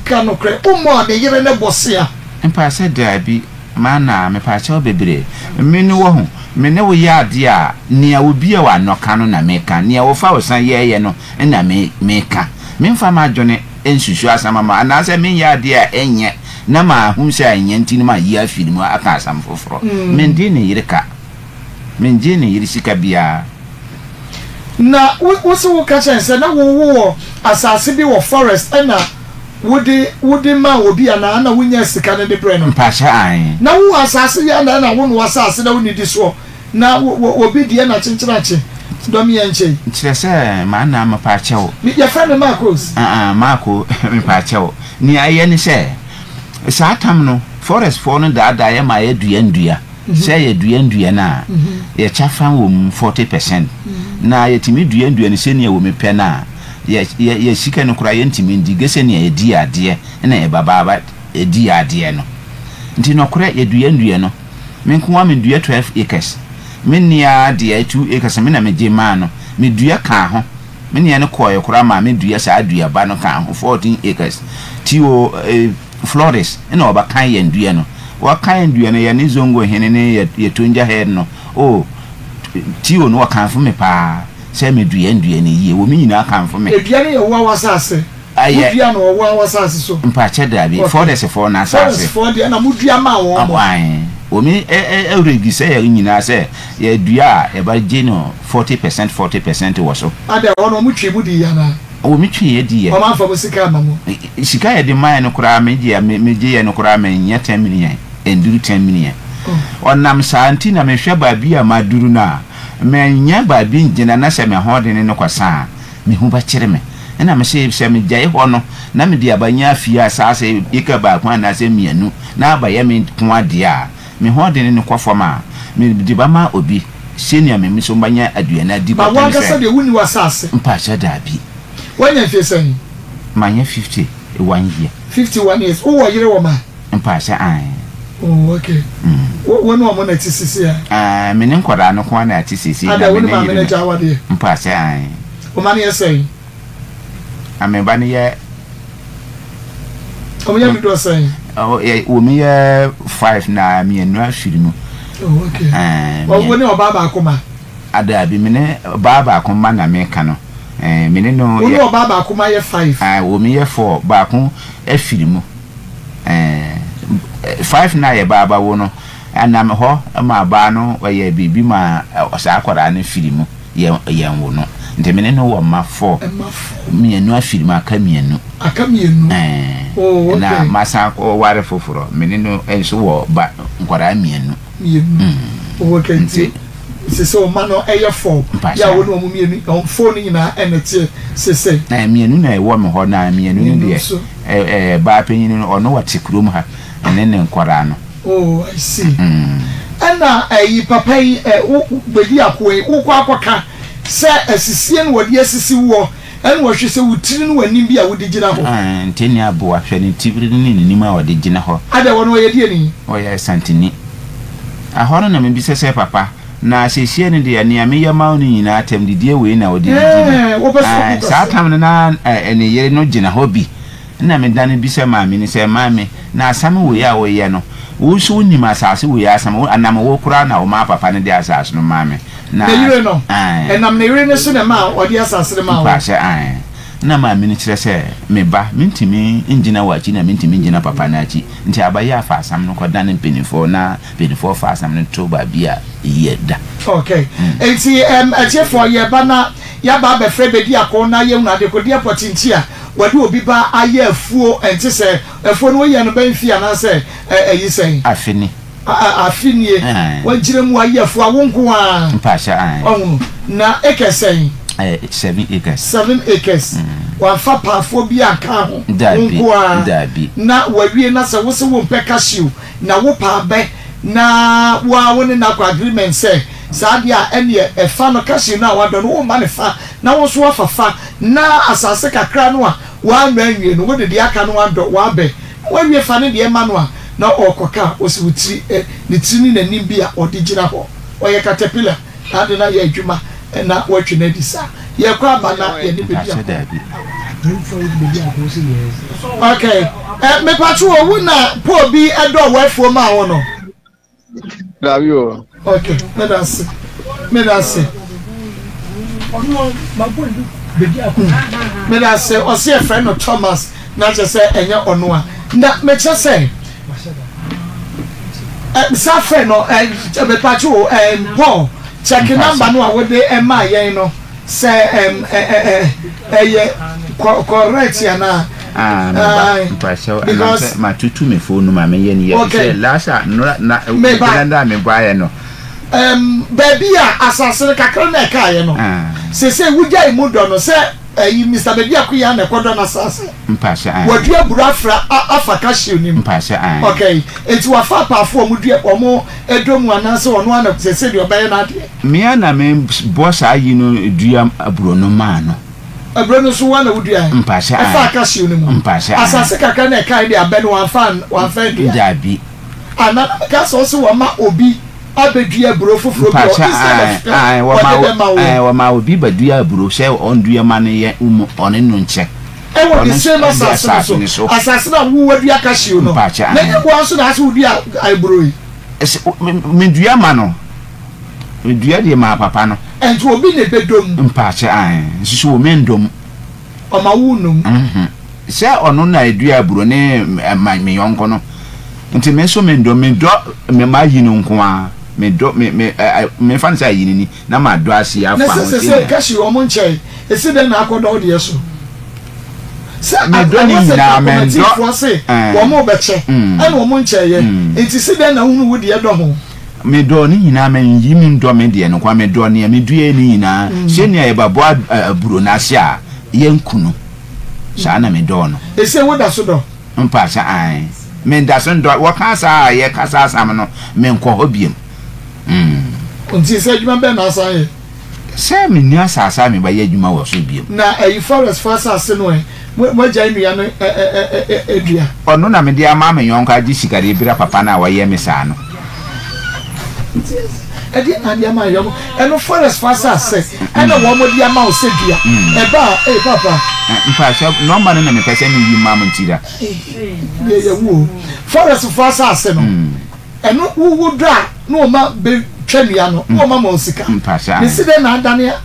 ka nokorɛ, wommɔɔ ne yere no bosea. Mpaasɛ daabi, m'anaa, mepaakyɛw bebree, me no wahu, me ne wo yɛ adeɛ a, nea obi a w'ano ka no na meka, nea wofa wo sa yɛɛyɛ no na me, meka. Memfa m'adwene nsusu asɛm ama, anaasɛ menyɛ adeɛ a ɛnyɛ na mahu sɛ ɛnyɛ nti no mayi afiri mu aka asɛm foforɔ. Mende ne yere ka. Mengyee ne yere sika biara. Na wo, wo se woka kyerɛ no sɛ na wo, wowɔ asase bi wɔ forest ɛna wode, wode maa obi anaa ɛna wonyaa sika no de brɛɛ no? Mpakyɛ, ae. Na wowɔ asase yi anaa ɛna wonoa asase na wonnidi soɔ? Na wo wo obi deɛ na kyenkyen akye dɔm yɛn nkyɛ yi. Kyerɛ sɛ m'anaa mepaakyɛw. Me yɛfrɛ me Marcos. Ah ah Marco mepaakyɛw. Nea ɛyɛ ne sɛ saa tam no forest foɔ no daadaa yɛ ma yɛ dua ndua. Sɛ yɛ dua ndua no a yɛ kyafa wɔ mu 40% na yɛtumi dua ndua no sɛnea wɔ mu pɛ no a yɛ yɛ yɛ sika no koraa yɛntumi ndi gye sɛ nea yɛdi adeɛ na ɛba ba. di adeɛ no. Nti nɔkorɛ yɛdua nnua no. Me nko ara medua 12 acres. Me nua deɛ 2 acres me na megye maa no. Medua kaa ho. Me nua no kɔɔɛ koraa maa me dua saa duaba no kaa ho, 14 acres. Ti o eh, Flores na ɔbɛkan yɛn dua no. Wɔkan dua no, yɛne Zongo hene ne yɛ, yɛ Tonja head no, oh, Tio no wɔkamfo me paa sɛ medua ndua no yie. Wɔn nyinaa kamfo me. Dua no yɛ woa w'asase? Ɛyɛ. Modua no wɔ woa w'asase so? Mpakyɛ daabi, Okay. Forest foɔ no asase. Forest foɔ deɛ na modua maa wɔn mo? Ae. Wɔn regi sɛ yɛn nyinaa sɛ yɛdua a yɛbɛgye no 40% 40% wɔ so. Adɛn, hɔ no wɔn twee mo diiɛ anaa? Wɔn twee yɛ diiɛ. Wɔn amfa mo sika amma mo? Sika a yɛde maeɛ no koraa me gye a me gyeeɛ no koraa mennyɛ 10 million, ɛnduru 10 million. Ɔnam saa nti na mehwɛ baabi a maduru no a, mennya baabi ngyina na sɛ m'ahoɔdene no kɔsa a, me ho bɛkyere me. Ɛnna mese, Sɛ megyae hɔ no, na mede aba nya afie asaase eka baako anaasɛ mmienu, na abayɛ me nko ara dea a, me hoɔdene no kɔ fam a, mede bɛma obi, sɛnea me nso manya aduane adi Na kɔpem w'ankasa sɛ. deɛ wonni w'asaase? Mpakyɛ, dabi. Woanya mfeɛ sɛn? Manya 51 year. 51 years. Wowɔ yere wɔ mma? Mpakyɛ, ae. Oh, okay. Wo, wo ne wɔn na ɛte seesei a? Ae, me ne nkwadaa no nko ara na ɛte seesei, na Adɛn, wo me ne ne maame yere no no. agya awadeɛ? Mpakyɛ, ae. Wo mma no yɛ sɛn? Na me ba no yɛ. Wɔn yɛ dodoɔ sɛn? Oh, yɛ, wɔn yɛ five na mmienu afiri mu. Oh, okay. Ɛɛ, Wo ne ɔbaa baako ma? Adaabi, me ne ɔbaa baako ma na meka no. Ɛɛ, me ne no. Wo ne ɔbaa baako ma yɛ five? Ɛɛ, wɔn yɛ four, baako afiri mu. Ɛɛ, five na yɛ baa ba wo no, ɛnam hɔ ma baa no ɔyɛ biribi ma saa akwadaa no firi mu. Yɛ yɛn wo no. Nti me ne no wɔ mma four. Mma four. Mmienu afiri mu, aka mmienu. Aka mmienu? Ɛɛ. Oh, okay. Na masan akɔ ware foforɔ. Me ne no nso wɔ ba nkwadaa mmienu. Mmienu. Mm. Oh, okay. Nti sese wo mma no ɛyɛ four. Mpakyɛ. Yɛ a wo ne wɔn mmienu, wɔn four no nyinaa ɛna ɛteɛ sese. Ɛɛ mmienu na ɛwɔ me hɔ na mmienu no Mmienu deɛ, nso. ɛɛ ɛɛ baa panyin no ɔno ɔte kurom ha ɛne ne nkwadaa no. Oh I see. Ɛna ɛyi papa yi ɛ wo bedi akoa yi wokɔ akɔka sɛ asisie na wɔde asisi woɔ ɛna wɔhwɛ sɛ wo tiri ne w'anim bi a wode gyina hɔ. Aah Ntɛni aboa hwɛ ne tiri ne n'anim a ɔde gyina hɔ. Adɛn ɔno ɔyɛ deɛ ni? Ɔyɛ Asanteni. Ɛhɔ no na mebisa sɛ papa na sesie no deɛ nea meyɛ ma wo no nyinaa atɛmdidie wei na wode didi me? Ɛɛ wopɛ sɛ Aah obi saa kasa. tam no na ne yere no gyina hɔ bi. Nna medan bisa maame no sɛ, Maame, na asɛm wei a woreyɛ no, wo nso wonim asase wei asɛm? Wo, ɛnam wo koraa na womaa papa no de asase no maa me. Na, Ne yere no? Aane. Ɛnam ne yere no so na ɛmaa ɔde asase no maa wo? Mpakyɛ, aane. Nna maame no kyerɛ sɛ, Me ba, mentumi ngyina w'akyi na mentumi ngyina papa no akyi, nti aba yi a fa asɛm no kɔdane mpanimfoɔ na mpanimfoɔ fa asɛm no to baabi a ɛyie da. Ok. Enti, ɛm, atiefoɔ, yɛreba na yɛaba abɛfrɛ Bediako na yɛahunu adekodeɛ pɔtee nti a Wɔde obi ba ayɛ afuo ɛnte sɛ afuo no woyɛ no bɛn fie anaasɛ ɛyi sɛn? Afe ni. Afe nie. Wagyina mu ayɛ afuo a wo nko ara. Mpakyɛ ae. Ɔhunu na acres sɛn? 7 acres. 7 acres. Wamfa paafoɔ bi anka ho. Daabi. Wo nko ara. Daabi. Na wawie na sɛ wose wompɛ cashew na wopɛ abɛ na wo ara wo ne no akɔ agreement sɛ saa deɛ a ɛneɛ ɛfa no cashew no a wadɔ no womma no fa na wo nso woafa fa Na asase kakra no a woannɔ anwie no, wode deɛ aka no adɔ w'abɛ, na woawie fa ne deɛ ma no a, na ɔrekɔka a, ɔsi wo tiri ɛ, ne tiri ne n'anim bi a ɔde gyina hɔ. Ɔyɛ katapila, na ade no ayɛ adwuma na woatwe no adi saa. Yɛrekɔ aba na yɛne bɛdi Mpakyɛ akɔ. daabi. Okay, eh, mepatwo o, wo na Paul bi dɔɔ w'afuo maa wo no? Dabi o. Ok, meda ase. Meda ase. Meda ase. Ɔse yɛfrɛ no Thomas na kyerɛ sɛ ɛnyɛ ɔno a. Na mekyerɛ sɛ sa frɛ no mepatwo o Paul check number no a wode ɛmaa yɛn no. Sɛ ɛm ɛ ɛ ɛ ɛyɛ kɔ correct anaa. Ah me ba mpakyɛw ɛnam Because sɛ matutu me phone no ma meyɛ no yie okay efisɛ last a nnora na me ba gyina da a mebaeɛ no. Ɛm baabi a asase no kakra na ɛkaeɛ no Ah. seesei wogyae mu dɔ no sɛ ɛyi Mister Bediako yi ara na ɛkɔdɔ n'asase. Mpakyɛ ae. Wadua aburo afra a afa cashew no mu. Mpakyɛ ae. Okay enti wafa apaafo a wɔdua wɔn dɔ mu anaasɛ ɔno ara na seesei deɛ ɔbɛyɛ n'adeɛ. Me ara na me bɔ saa yi no dua aburo no maa no. Aburo no nso wo ara na woduae? Mpakyɛ ae. Ɛfaa cashew no mu? Mpakyɛ ae. Asase kakra na ɛkae de abɛ no wamfa wamfa andua? Dabi. Ah, na na meka sɛ ɔse wama obi abɛdua aburo foforɔ bi hɔ Mpakyɛ instead ae, of sɛ ae, wɔma ɔde bɛma wo. ae, wɔma obi bɛdua aburo sɛ ɔndua ma no yɛ um ɔne no nkyɛ. Ɛwɔ Ɔno the same nso asase no asase so. no so. Asase no a wo wadua cashew no. Mpakyɛ Na ae. ɛnyɛ wo ara nso na asɛ wodua aburo yi? Ɛsɛ, me, medua ma no. Medua deɛ maa papa no. Ɛnti obi na ɛbɛdɔ mu? Mpaakyɛ ae, nso so wɔ mendɔ mu. Ɔma wo nnɔ mu? Mhm. Sɛ ɔno na ɛdua aburo ne ma me yɔnko no, nti me nso mendɔ, medɔ me m'ayi no nko ara, medɔ me me ɛ mefa no sɛ ayi no ni na madɔ aseɛ Na afa sɛ ho sɛsɛ sɛnea. cashew wɔn nkyɛe, ɛsi dɛn na akɔdɔ wo deɛ so? Sɛ Medɔ ne ɛwɔ sɛ nyinaa, mendɔ kɔmɛtiifoɔ se ɛɛ wɔn rebɛkyɛ, ɛna wɔn nkyɛeɛ, nti si dɛn na wohunu wo deɛ dɔ ho? Medɔ ne nyinaa, menyi me ndɔ me deɛ no nko ara, medɔ nea meduae no nyinaa, sɛnea yɛbɛbɔ aburo no ase a yɛnku no, saa na medɔɔ no. Ese woda so dɔ? Mpakyɛ, ae. Meda so ndɔ. Wɔka saa a, yɛka saa asɛm no, menkɔ hɔ biom. Mm. Nti sɛ adwuma bɛn na asan yɛ? Sɛ menni asase a mebɛyɛ adwuma wɔ so bio. Na ayi forest fo asase no ɛ? Mo moagyae nnua no ɛ ɛ ɛ ɛ dua? Ɔno na mede ama me yɔnko agye sika de abira papa no a wayɛ me saa no. Nti ɛdeɛn na ade ama yɔnko? Ɛno forest fo asase ɛna wɔn de ama wo sɛ dua. Ɛba a, ei papa. Mpakyɛw, nɔmba no na mepɛ sɛ meyi ma mo nti da. Ei, deɛ yɛwu o. Forest fo asase no. Ɛno wo wo dɔ a na wɔma bɛ twa nnua no na wɔma ma wo sika. Mpakyɛ Ne si dɛn na adane a.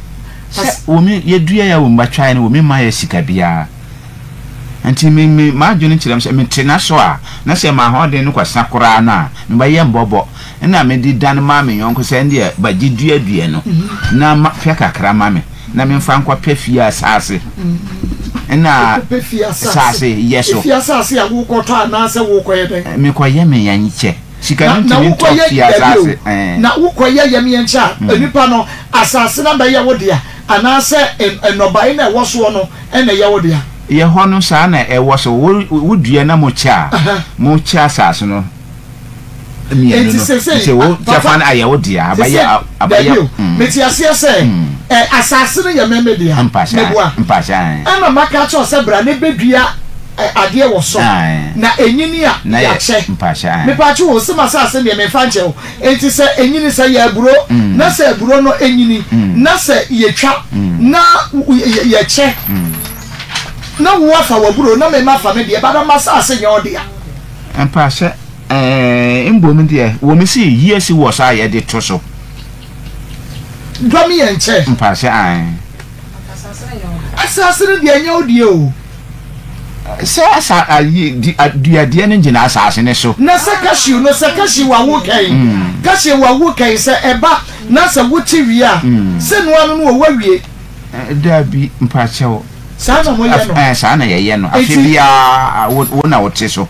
Sɛ wɔ me yɛ dua yɛ wɔ mba twae no wɔ me mma yɛ sika biara nti me me m'adwene kyerɛ me sɛ me te na so a na sɛ m'ahoɔden no kɔ sa koraa no a me ba yɛ mbɔbɔ na me de dan ma me yɔnko sɛ ɛndeɛ ba gye dua dua no na ma pɛ kakra ma me na me nfa nkɔ pɛ fie asaase na saase yɛ so. Efie asaase a wokɔ tɔ anaasɛ wokɔ yɛ dɛn? Me kɔ yɛ me yɛn kyɛ. Sika no ntumi ntɔ fie asaase. Na wokɔ yɛ yɛm yɛn kyɛ a, nipa no asaase no abɛyɛ wo dea anaasɛ nnɔbae no a ɛwɔ soɔ no na ɛyɛ wo dea? Yɛ hɔ no saa na ɛwɔ so. Wo wo dua na mo kyɛ a, mo kyɛ asaase no mmienu no. Nti wo kyɛfa no ayɛ wo dea, abayɛ abayɛ. Dabi o, mete aseɛ sɛ ɛ asaase no yɛ me me dea. Meboa. Ɛna maka akyerɛ wo sɛ bra na bɛdua adeɛ wɔ so na ɛnyini a yɛakyɛ. Mepatwo o, sɛ m'asaase deɛ memfa nkyɛ wo. Enti sɛ ɛnyini, sɛ yɛ aburo, na sɛ aburo no nyini, na sɛ yɛtwa, na yɛkyɛ, na wo afa w'aburo na me mafa me deɛ, but m'asaase nyɛ wo dea. Mpakyɛ ɛɛ mbom deɛ wɔ me se years wɔ so a yɛde to so. Dɔ me yɛ nkyɛ. Mpakyɛ ae. Asaase no deɛ ɛnyɛ wo deɛ o. Sɛ asa ayi di duadeɛ no gyina asaase no so. Na sɛ cashew no sɛ cashew a wokɛn cashew a wokɛn sɛ ɛba na sɛ wote wie a sɛ noa no no o wawie. Daabi mpakyɛw. Saa na moyɛ no. Ɛɛ saa na yɛyɛ no afe biara wo wo na wote so.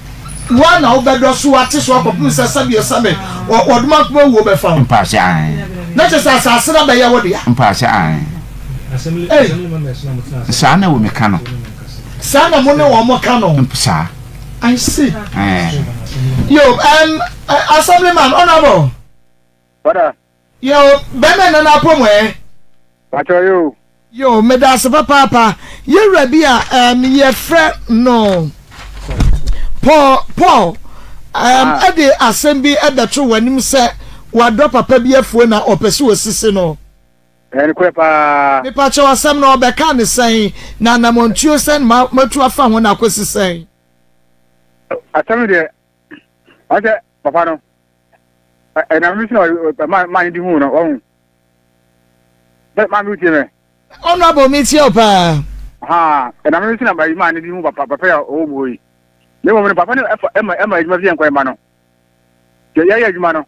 Wo ara na wobɛdɔ so ate so akɔpem sɛ sɛdeɛ sɛbe ɔdomankoma wuo bɛfa wo. Mpakyɛ ae. Na kyerɛ sɛ asase no abɛyɛ wo dea. Mpakyɛ ae. Ei. Saa na wɔ me ka no. Saa na mo ne wɔn ka no. Saa. I see. Ɛɛ. Yo, um, Assemblyman, Honorable. Brother. Yo, bɛmɛ nana apɔ mu ɛ. Pakyɛ yo. Yo, medase papaapa. Yɛwura bi a um, yɛfrɛ no Paul, Paul um, ah. ɛde asɛm bi ɛbɛto w'anim sɛ wadɔ papa bi afuo na ɔpɛ sɛ osisi no. Ɛyɛ nokorɛ paa. Mepakyɛw asɛm no ɔbɛkaa no sɛn na anamɔntuo sɛn na moatu afa ho na akosi sɛn? Asɛm no deɛ ɔsɛ sɛ papa no ɛnam no so na maa maa ne di hu no ɔhu sɛ maa mi wotie me. Honourable mi tie o paa. Ha ɛnam no so na maa ne di hu papa papa yɛ ɔwɔ mu hɔ yi na mmom no papa no ɛfa ɛma ɛma adwuma fi yɛn kwan ma no yɛyɛ adwuma no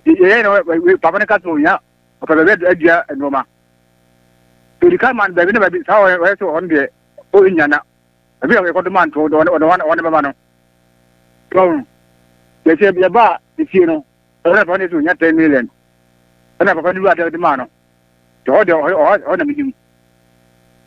yɛyɛ no papa no ka sɛ ohia Ɔpɛ baabi adua nnoɔma. Ɔdi kan ma no baabi na baabi saa ɔyɛ sɛ ɔno deɛ ɔnnya na baabi a yɛkɔdo ma nto ɔde ɔne bɛma no. Tɔn yɛsɛ yɛba efie no ɛna papa no sɛ ɔnya 10 million ɛna papa no wura de maa no. Hɔ deɛ hɔ na menim.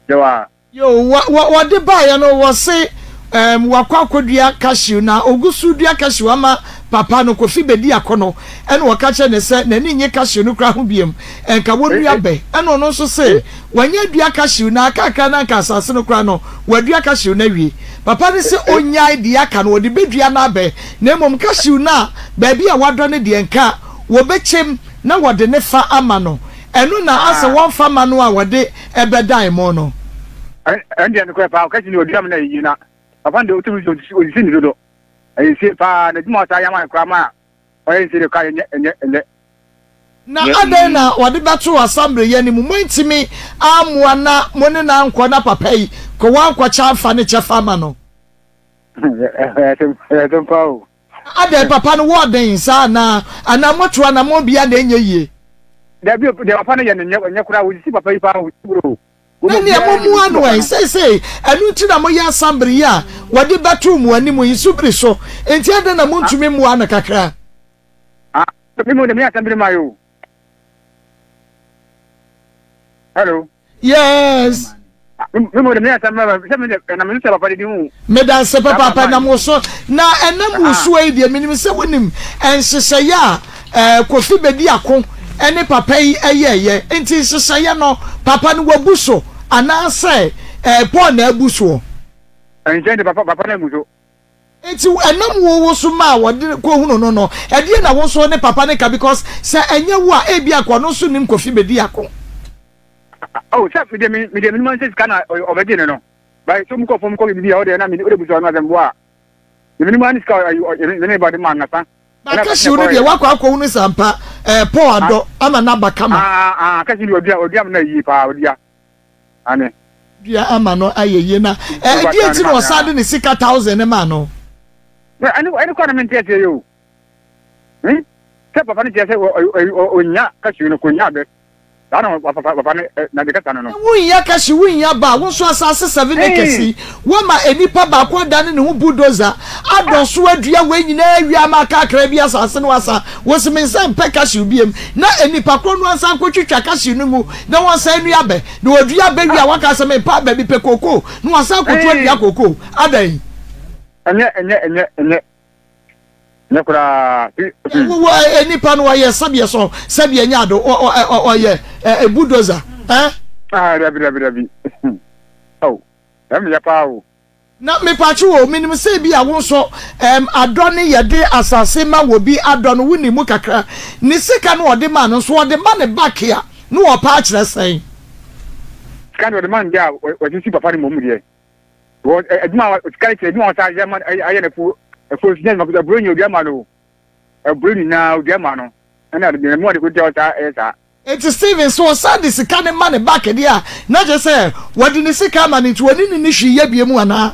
Deɛ wa Yoo, wɔ, wɔ, wɔde baeɛ no, wɔse, Ɛɛm, wakɔ akɔdua cashew, na ɔgu so redua cashew ama papa no, Kofi bɛdi akɔnnɔ, ɛna ɔka kyerɛɛ no sɛ n'ani nnye cashew no koraa ho biom, nka wɔnnua bɛ. Ɛna ɔno nso se wanya adua cashew, na akakra na anka asase no koraa no, wadua cashew no awie. Papa no se ɔnnyae deɛ aka no, ɔde bɛdua n'abɛ, na mmom cashew no a baabi a wadɔ no deɛ nka wɔbɛkyɛm na wɔde ne fa ama no. Ɛno na asɛ wɔmfa mma no a wɔde ɛbɛdan mo no. Ɛndeɛ nokorɛ paa ɔka kyini ɔdua me na ɛyie na papa no deɛ wotumi sɛ ɔsisi ne dodo ɛyɛ nsie paa na adwuma ɔsaa yɛ ama no koraa ma ɔyɛ nsie de koraa ɛnyɛ ɛnyɛ ɛnyɛ. Na adɛn na wɔde bɛtoo asambereɛ no mu? Moantumi ammoa na mo ne no ankɔ na papa yi kɔ wankɔkyɛ amfa ne kyɛfa ama no? Ɛyɛ asɛm paa o. Adɛn, papa no wɔ den saa anaa? Anaa moatu anammɔn bi a na ɛnyɛ yie? Dabi o, deɛ papa no yɛ no nyɛ, ɛnyɛ koraa, wɔsisi papa yi paa o, o. Na nea mommua no ɛ? Seesei, ɛno nti na moyɛ asambere yi a wɔde bɛtoo mo anim yi so bere so. Enti adɛn na montumi mmoa no kakra? Ah, me mu de, meyɛ asambere ma o. Hello. Yes. Me mu de, meyɛ asambere ma, sɛ me de, ɛnam me sɛ papa de di ho. Medase papaapa nam wo so. Na ɛnam wo so yi deɛ, menim sɛ wonim nhyehyɛeɛ a eh, Kofi Bediako ne papa yi yɛeɛ. Nti nhyehyɛeɛ no, papa no wabu so anaasɛ eh, Paul na abu soɔ? Nhyehyɛeɛ de papa, papa no amu so. Nti ɛnam wo wo so maa wɔde kɔhunu no no, ɛdeɛn na wo nso wo ne papa no ka because sɛ ɛnyɛ wo a ebia anka ɔno nso nnim Kofi Bediako. Oh, sɛ medeɛ me medeɛ menim ansɛ sika na ɔbɛgye no no. By so mokɔ fam kɔ biribi a ɔdeɛ na me wode busa ɔno asɛm boa a. Menim ane sika ɔyɛ ne ba de ma nasa. Na cashew no deɛ wakɔ akɔhunu sɛ ampa ɛɛ Paul adɔ ama n'aba kama. Ah ah cashew deɛ ɔdua ɔdua ama no ayie paa ɔdua ane. Dua ama no ayɛ yie na ɛɛ deɛ nti na ɔsan de ne sika thousand no maa no. Ɛne ɛne kɔ na mente aseɛ yi o. Hmm sɛ papa no kyerɛ sɛ ɔnya cashew no kɔnya abɛ. Saa na papa papa no na de kasa no no. Wonhia kɛhye, wonhia baa, wo nso asase seven acres yi, woama nnipa baako adane ne ho bulldozer adɔ so adua wei nyinaa awie ama aka akra bi asase no asa, wose me nsa mpɛ cashew biem, na nnipa korɔ no ansan nkɔtwitwa cashew no ngu na wɔnsan nnua abɛ, na wɔdua abɛ wie a waka sɛ mempɛ abɛ mepɛ kookoo, na wɔasan akɔtu adua kookoo, adɛn? Ɛnyɛ ɛnyɛ ɛnyɛ ɛnyɛ. Nyɛ koraa. Wɔ ɛ nipa no ɔyɛ sɛdeɛ sɔ sɛdeɛ nyɛ ado ɔ ɔ ɔyɛ ɛ bulldozer ɛ. Ah dabi dabi dabi oh ɛmi yɛ paa o. Na mepatwo o menim sɛ ebi a wo nso ɛm adɔ ne yɛde asase ma wɔ bi adɔ no wo nim mu kakra ne sika no ɔde ma no nso ɔde ma ne back a ne ɔpa akyerɛ sɛn. Sika no ɔde ma no deɛ a wɔsisi papa no mmom deɛ. Wɔ adwuma a sika kyerɛ adwuma a wɔsan yɛ ma ayɛ no afuo afuo nso nyɛ adwuma kɔsɛ aburo nyɛ odua ma no aburo nyinaa odua ma no ɛna de mu ade kɔnti a wɔsan yɛ saa. Enti Steven sɛ ɔsan de sika no ma ne back deɛ a, na kyerɛ sɛ wɔde ne sika ama no nti ɔne no nni hwee yɛ biom anaa?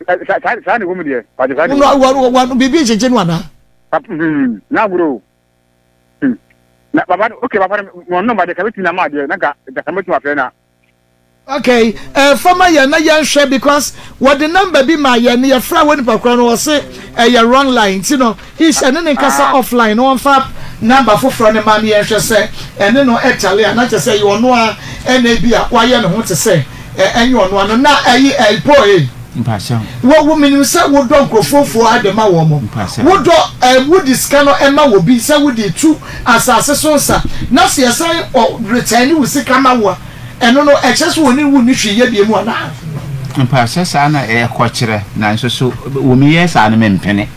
Saa saa na ɛwɔ mu deɛ, pàtó saa na ɛwɔ mu. Wɔ biribi nkyekye no anaa? Papa hmm na agorɔ o. Hmm na papa no okay papa no wɔn nɔmba deɛ kabetumi ama adeɛ na nka nka mɛtumi afrɛ na. Okay eh, fa ma yɛn na yɛnhwɛ because wɔde number bi ma yɛn no yɛfrɛ wɔ nipa korɔ no wɔse ɛyɛ wrong line nti no ish ɛne ne nkasa ah. offline na wɔmfa number foforɔ no ma no yɛnhwɛ sɛ ɛne no ɛtale a na kyerɛ sɛ ɛyɛ ɔno a ɛna ebi a wayɛ ne ho te sɛ ɛnyɛ ɔno ano na ɛyi ɛyi Paul ei. Mpakyɛw. Wo wo menim sɛ wodɔ nkurɔfoɔfoɔ ade ma wɔn mo. Mpakyɛw. Wodɔ ɛɛ wodi sika no ɛma wɔ bi sɛ wode tu asase so nsa na sɛ yɛsan ɔ retɛne wo sika ma wo a ɛno no ɛkyerɛ sɛ wɔne wo nni hwee yɛ biom anaa? Mpakyɛw saa na ɛkɔ kyerɛ nanso so wɔ me yɛ saa no mempene.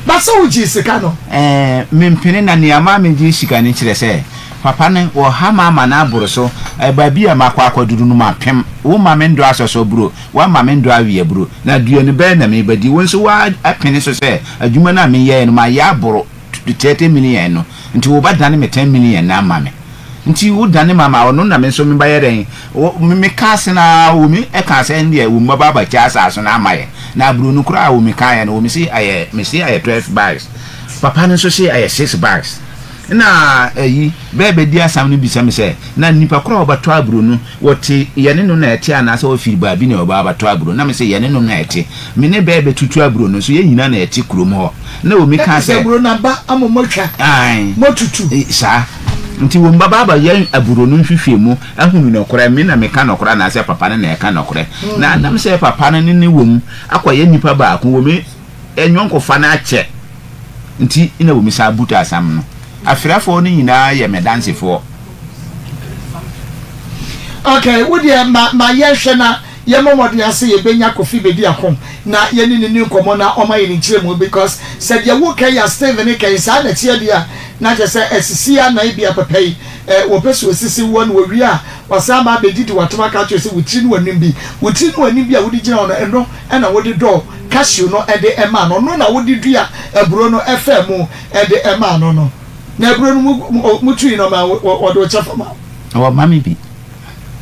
But sɛ wogyee sika no? Ɛɛ, mempene, na nea ama megyee sika no kyerɛ sɛ papa no, ɔha m'ama no aboro so. Baabi a makɔ akɔduru no, mapem. Womma me ndɔ asɔsɔburo, woamma me ndɔ aweaburo, na aduane bɛn na merebɛdi? Wo nso woapene so sɛ adwuma no a meyɛeɛ no, mayɛ aboro 30 million no, nti wobɛdane me 10 million no ama me. Nti wo dane ma ma ɔno na me nso me bɛyɛ dɛn? Wo me me kaa se no ara wo me kaa sɛ ɛndeɛ wo mma ba abɛkyɛ asaase no ama yɛ. Na aburo no koraa a wo me kaeɛ no wo me se ɛyɛ me se ɛyɛ 12 bags. Papa no nso se ɛyɛ 6 bags. Ɛna ayi bɛɛ bɛdi asam no bisa me sɛ na nipa korɔ a ɔbɛtɔ aburo no wɔte yɛne no na ɛte anaasɛ ɔfiri baabi na ɔba abɛtɔ aburo? Na me se yɛne no na ɛte. Me ne bɛɛ bɛtutu aburo no nso, yɛn nyinaa na yɛte kurom hɔ. Na omi kaa sɛ. Aburo no aba ama moatwa, Ae. moatutu. Saa. Nti wɔn bɛba abɛyɛ aburo no nhwehwɛmu ahunu nɔkorɛ, me na meka nɔkorɛ anaasɛ papa no na ɛka nɔkorɛ. Na nam sɛ papa no ne ne wɔ mu akɔyɛ nnipa baako wɔ me nyɔnkofa no akyɛ nti na wɔ me saa buta asam no. Afirafoɔ no nyinaa yɛ me dansefoɔ. Okay, wo deɛ ma ma yɛnhwɛ na yɛmmɔ mmɔden ara sɛ yɛbɛnya Kofi Bediako na yɛne no nni nkɔmmɔ na ɔma yɛn ne nkyerɛmu because sɛ deɛ woka yi a Stephen ka yi saa na ɛteɛ deɛ a na kyerɛ sɛ asisi a na ebia papa yi eh, wɔpɛ sɛ wɔsisi woɔ na wɔwie a wasan aba abɛdidi w'atom aka akyerɛ sɛ wo tiri ne w'anim bi wo tiri ne w'anim bi a wode gyina hɔ no ɛno ɛna wode dɔɔ cashew no ɛde ɛmaa no ɔno na wode dua aburo no ɛfaa mu ɛde ɛmaa no no na aburo no mu mu tui no ma wɔde wo kyɛfa ma wo. Wɔma me bi.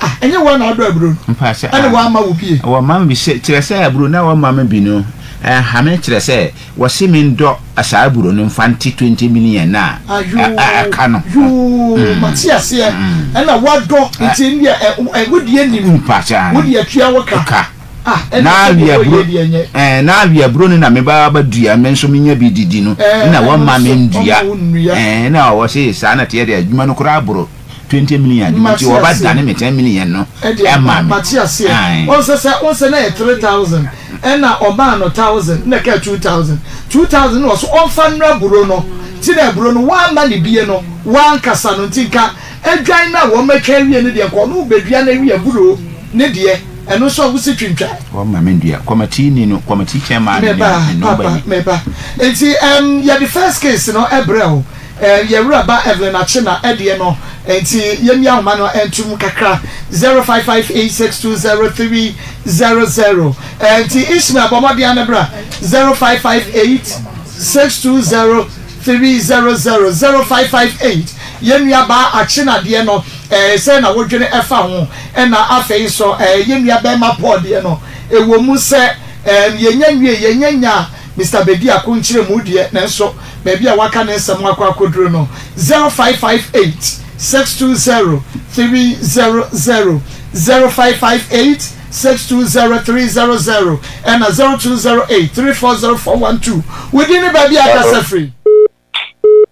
Ah, ɛnyɛ wo na adɔ aburo no. Mpakyɛ, Ɛna wɔama wo bie. Wɔma me bi sɛ, kyerɛ sɛ aburo no a wɔma me bi no, ɛnha me, kyerɛ sɛ wɔse mendɔ saa aburo no mfa nte 20 million no a ɛka no. Yoo, mate aseɛ. Ɛna woadɔ, nti ɛndeɛ ɛ, wo deɛ nim. Mpakyɛ, Wo deɛ tua wo ka. Ka. Ah, ɛna Na sɛdeɛ awe wɔyɛ aburo, deɛ nyɛ. ɛɛ, na awe aburo no na meba abɛdua, me nso menya bi didi no, Ɛɛ, na ɛno wɔmma nso, me ndua. wɔmma wo nnua. Ɛɛ, na wɔse saa na teɛ deɛ adwuma no koraa aboro. 20 million de Mate nti wɔba aseɛ. dane me 10 million no Ɛdeɛ ɛma ma me. mate aseɛ. Ae. Wɔn sɛ sɛ wɔn sɛ na yɛ 3000 ɛna ɔmaa no 1000 na ɛka 2000 2000 na ɔso ɔnfa nnura aburo no ti na aburo no wɔama ne bie no wankasa no nti nka adwan na wɔn atwa awie no deɛ nka ɔno bedua na awie aburo ne deɛ ɛno nso a wosi twintwan. Wɔma me ndua kɔmɛtii ni no kɔmɛtii kyɛn maa me Meba ne nɔmba papa ni. meba nti ɛm yɛde first case no ɛbrɛ o. Eh yɛ wura ba Evelyn Akyena ɛdeɛ no nti yɛmmia ahoma no ntom kakra 0558620300 eh nti Ishmael bɔ mmɔden ara na bra 0558620300 0558 yɛn nua baa Akyena deɛ no eh sɛn na wodwene ɛfa ho ɛna afei nso eh yɛn nua bɛɛma Paul deɛ no ɛwɔ mu sɛ eh yɛnya nwie yɛnya nyaa Mister Bediako nkyerɛmu deɛ nanso baabi a waka ne nsɛm akɔ akɔduru no, 0558 620 300, 0558 620 300, ɛna 0208 340412. Wo din ne baabi a kasa firi?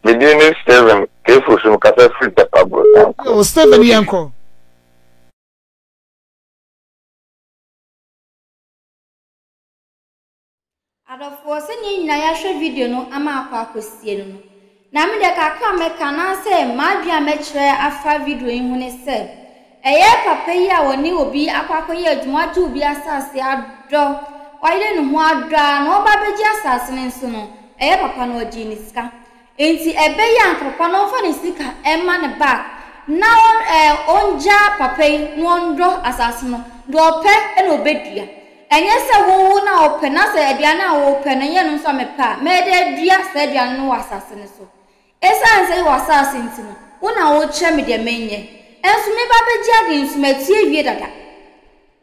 Me din ne Stephen Kefosu, mekasa firi Tepa Brosanko. Yo, Stephen yɛnkɔ. Adɔfoɔ, sɛdeɛ yɛn nyinaa yɛahwɛ video no ama akɔ akɔsie no no, na me deɛ kakra a mɛka anaasɛ m'adwene a mɛkyerɛ afa video yi ho ne sɛ, ɛyɛ papa yi a ɔne obi akɔ akɔyɛ adwuma, wagye obi asase adɔ, wayere ne ho adɔ ara na ɔreba abɛgye asase no nso no, ɛyɛ papa no ɔgyee ne sika. Enti ɛbɛyɛ a anka papa no ɔmfa ne sika mma no back na ɔn ɛɛ ɔngyaa papa yi na ɔndɔ asase no, deɛ ɔpɛ na ɔbɛdua. Ɛnyɛ sɛ wo wo na wopɛ na sɛ aduane a wopɛ no nyɛ ɛno nso a mepɛ a, mɛyɛ dɛ adua saa aduane no wɔ asase no so. Esiane sɛ ɛyɛ w'asase nti no, wo na wokyerɛ me deɛ menyɛ. Nso meba abɛgye ade nso matua awie dada.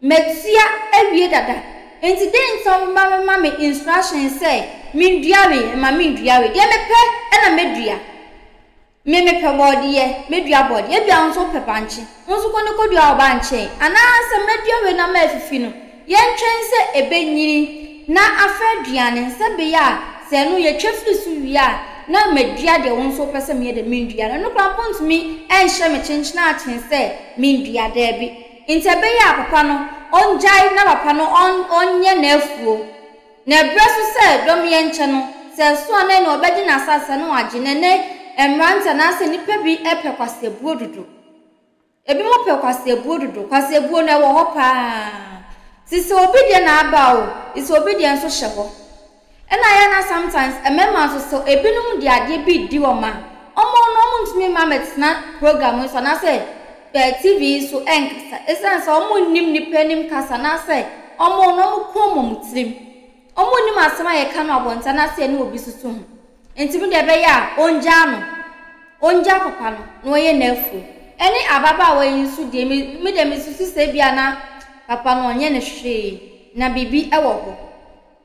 Matua awie dada. Enti dɛn nti na wobɛba abɛma me instruction sɛ mendua wei, mma mendua wei? Deɛ mepɛ na mɛdua. Me mepɛ bɔɔdeɛ, mɛdua bɔɔdeɛ. Ebia wo nso wopɛ bankye, wo nso kɔ ne kɔdua wo bankye. Anaasɛ mɛdua wei na ama afifi no, yɛntwɛn sɛ ɛbɛnyini na afa aduane, sɛ ɛbɛyɛ a sɛ ɛno yɛtwa firi so wie a, na madua deɛ wo nso wopɛ sɛ meyɛ dɛ mendua no. Ɛno koraa mpo ntumi nhyɛ me kyenkyenaakyen sɛ mendua, daabi. Nti ɛbɛyɛ a papa no ɔngyae na papa no ɔnyɛ n'afuo. Na ɛberɛ so sɛ dɔm yɛ nkyɛ no, sɛ ɛso a na ɛne ɔbɛgye n'asase a na wagye. Na ɛnnɛ mmerante anaasɛ nnipa bi pɛ kwaseabuo dodo. Ebinom pɛ kwaseabuo dodo. Kwaseabuo no ɛwɔ hɔ paa. Nti sɛ obi deɛ na aba o, sɛ obi deɛ nso hyɛ hɔ. Ɛna ayɛ na sometimes mmarima nso sɛ ebinom de adeɛ bi redi wɔn a, wɔn no wɔntumi mma mmɛtena program yi so anaasɛ TV yi so nkasa ɛsiane sɛ wɔnnim nnipa anim kasa anaasɛ wɔn no wɔn kɔn mu wɔn tirim. Wɔnnim asɛm a yɛka no abɔnten anaasɛ yɛne obi susu ho. Nti me deɛ ɛbɛyɛ a ɔngyaa no, ɔngyaa papa no na ɔnyɛ n'afuo. Ɛne ababaawa yi nso deɛ me me deɛ mesusu sɛ ebia na papa no ɔnyɛ no hwee na biribi wɔ hɔ.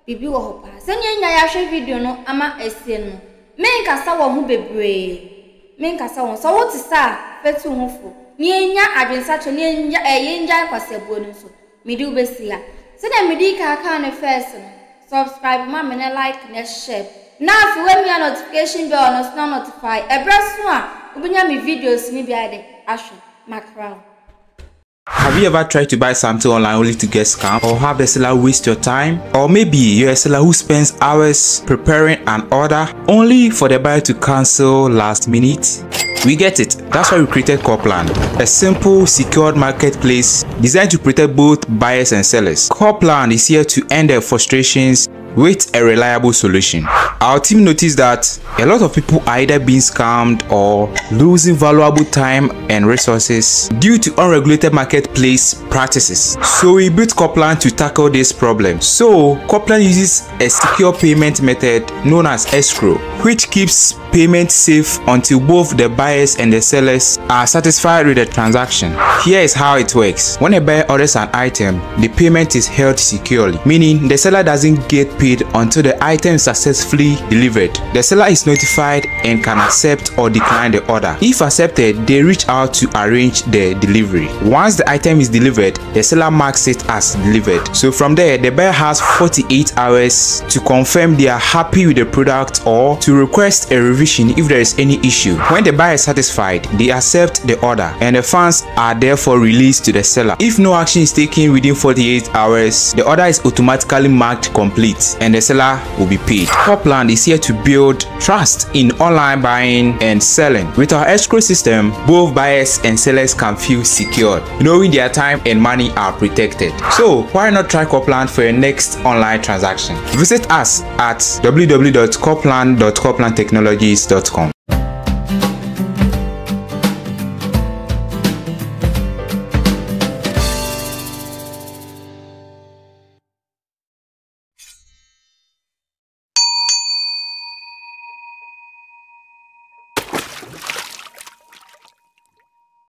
Biribi wɔ hɔ paa. Sɛnea yɛn nyinaa yɛahwɛ video no ama asie no, menkasa wɔ ho bebree. Menkasa wɔ ho. Sɛ wote saa a, fatu wo ho fo. Na yɛnnya adwensakyera na yɛngya ɛɛ yɛngyae kwaseabuo no nso. Mede wo bɛsi ha. Sɛnea medii kan kaa no first no, subscribe ma me na like na share. Na afei woamia notification bell no so na notify ɛberɛ so a wobɛnya me videos no bi ayɛ dɛ ahwɛ. Makra wo. Have you ever tried to buy something online only to get scammed or have the seller waste your time? Or maybe you're a seller who spends hours preparing an order only for the buyer to cancel last minute? We get it. That's why we created Copland, a simple, secured marketplace designed to protect both buyers and sellers. Copland is here to end their frustrations with a reliable solution. Our team noticed that a lot of people are either being scammed or losing valuable time and resources due to unregulated marketplace practices. So we built Copland to tackle this problem. So Copland uses a secure payment method known as escrow, which keeps payment safe until both the buyers and the sellers are satisfied with the transaction. Here is how it works. When a buyer orders an item, the payment is held securely, meaning the seller doesn't get paid until the item is successfully delivered. The seller is notified and can accept or decline the order. If accepted, they reach out to arrange the delivery. Once the item is delivered, the seller marks it as delivered. So from there, the buyer has 48 hours to confirm they are happy with the product or to request a revision if there is any issue. When the buyer is satisfied, they accept the order and the funds are therefore released to the seller. If no action is taken within 48 hours, the order is automatically marked complete and the seller will be paid. Copland is here to build trust in online buying and selling. With our escrow system, both buyers and sellers can feel secured, knowing their time and money are protected. So why not try Copland for your next online transaction? Visit us at www.copland.coplandtechnologies.com.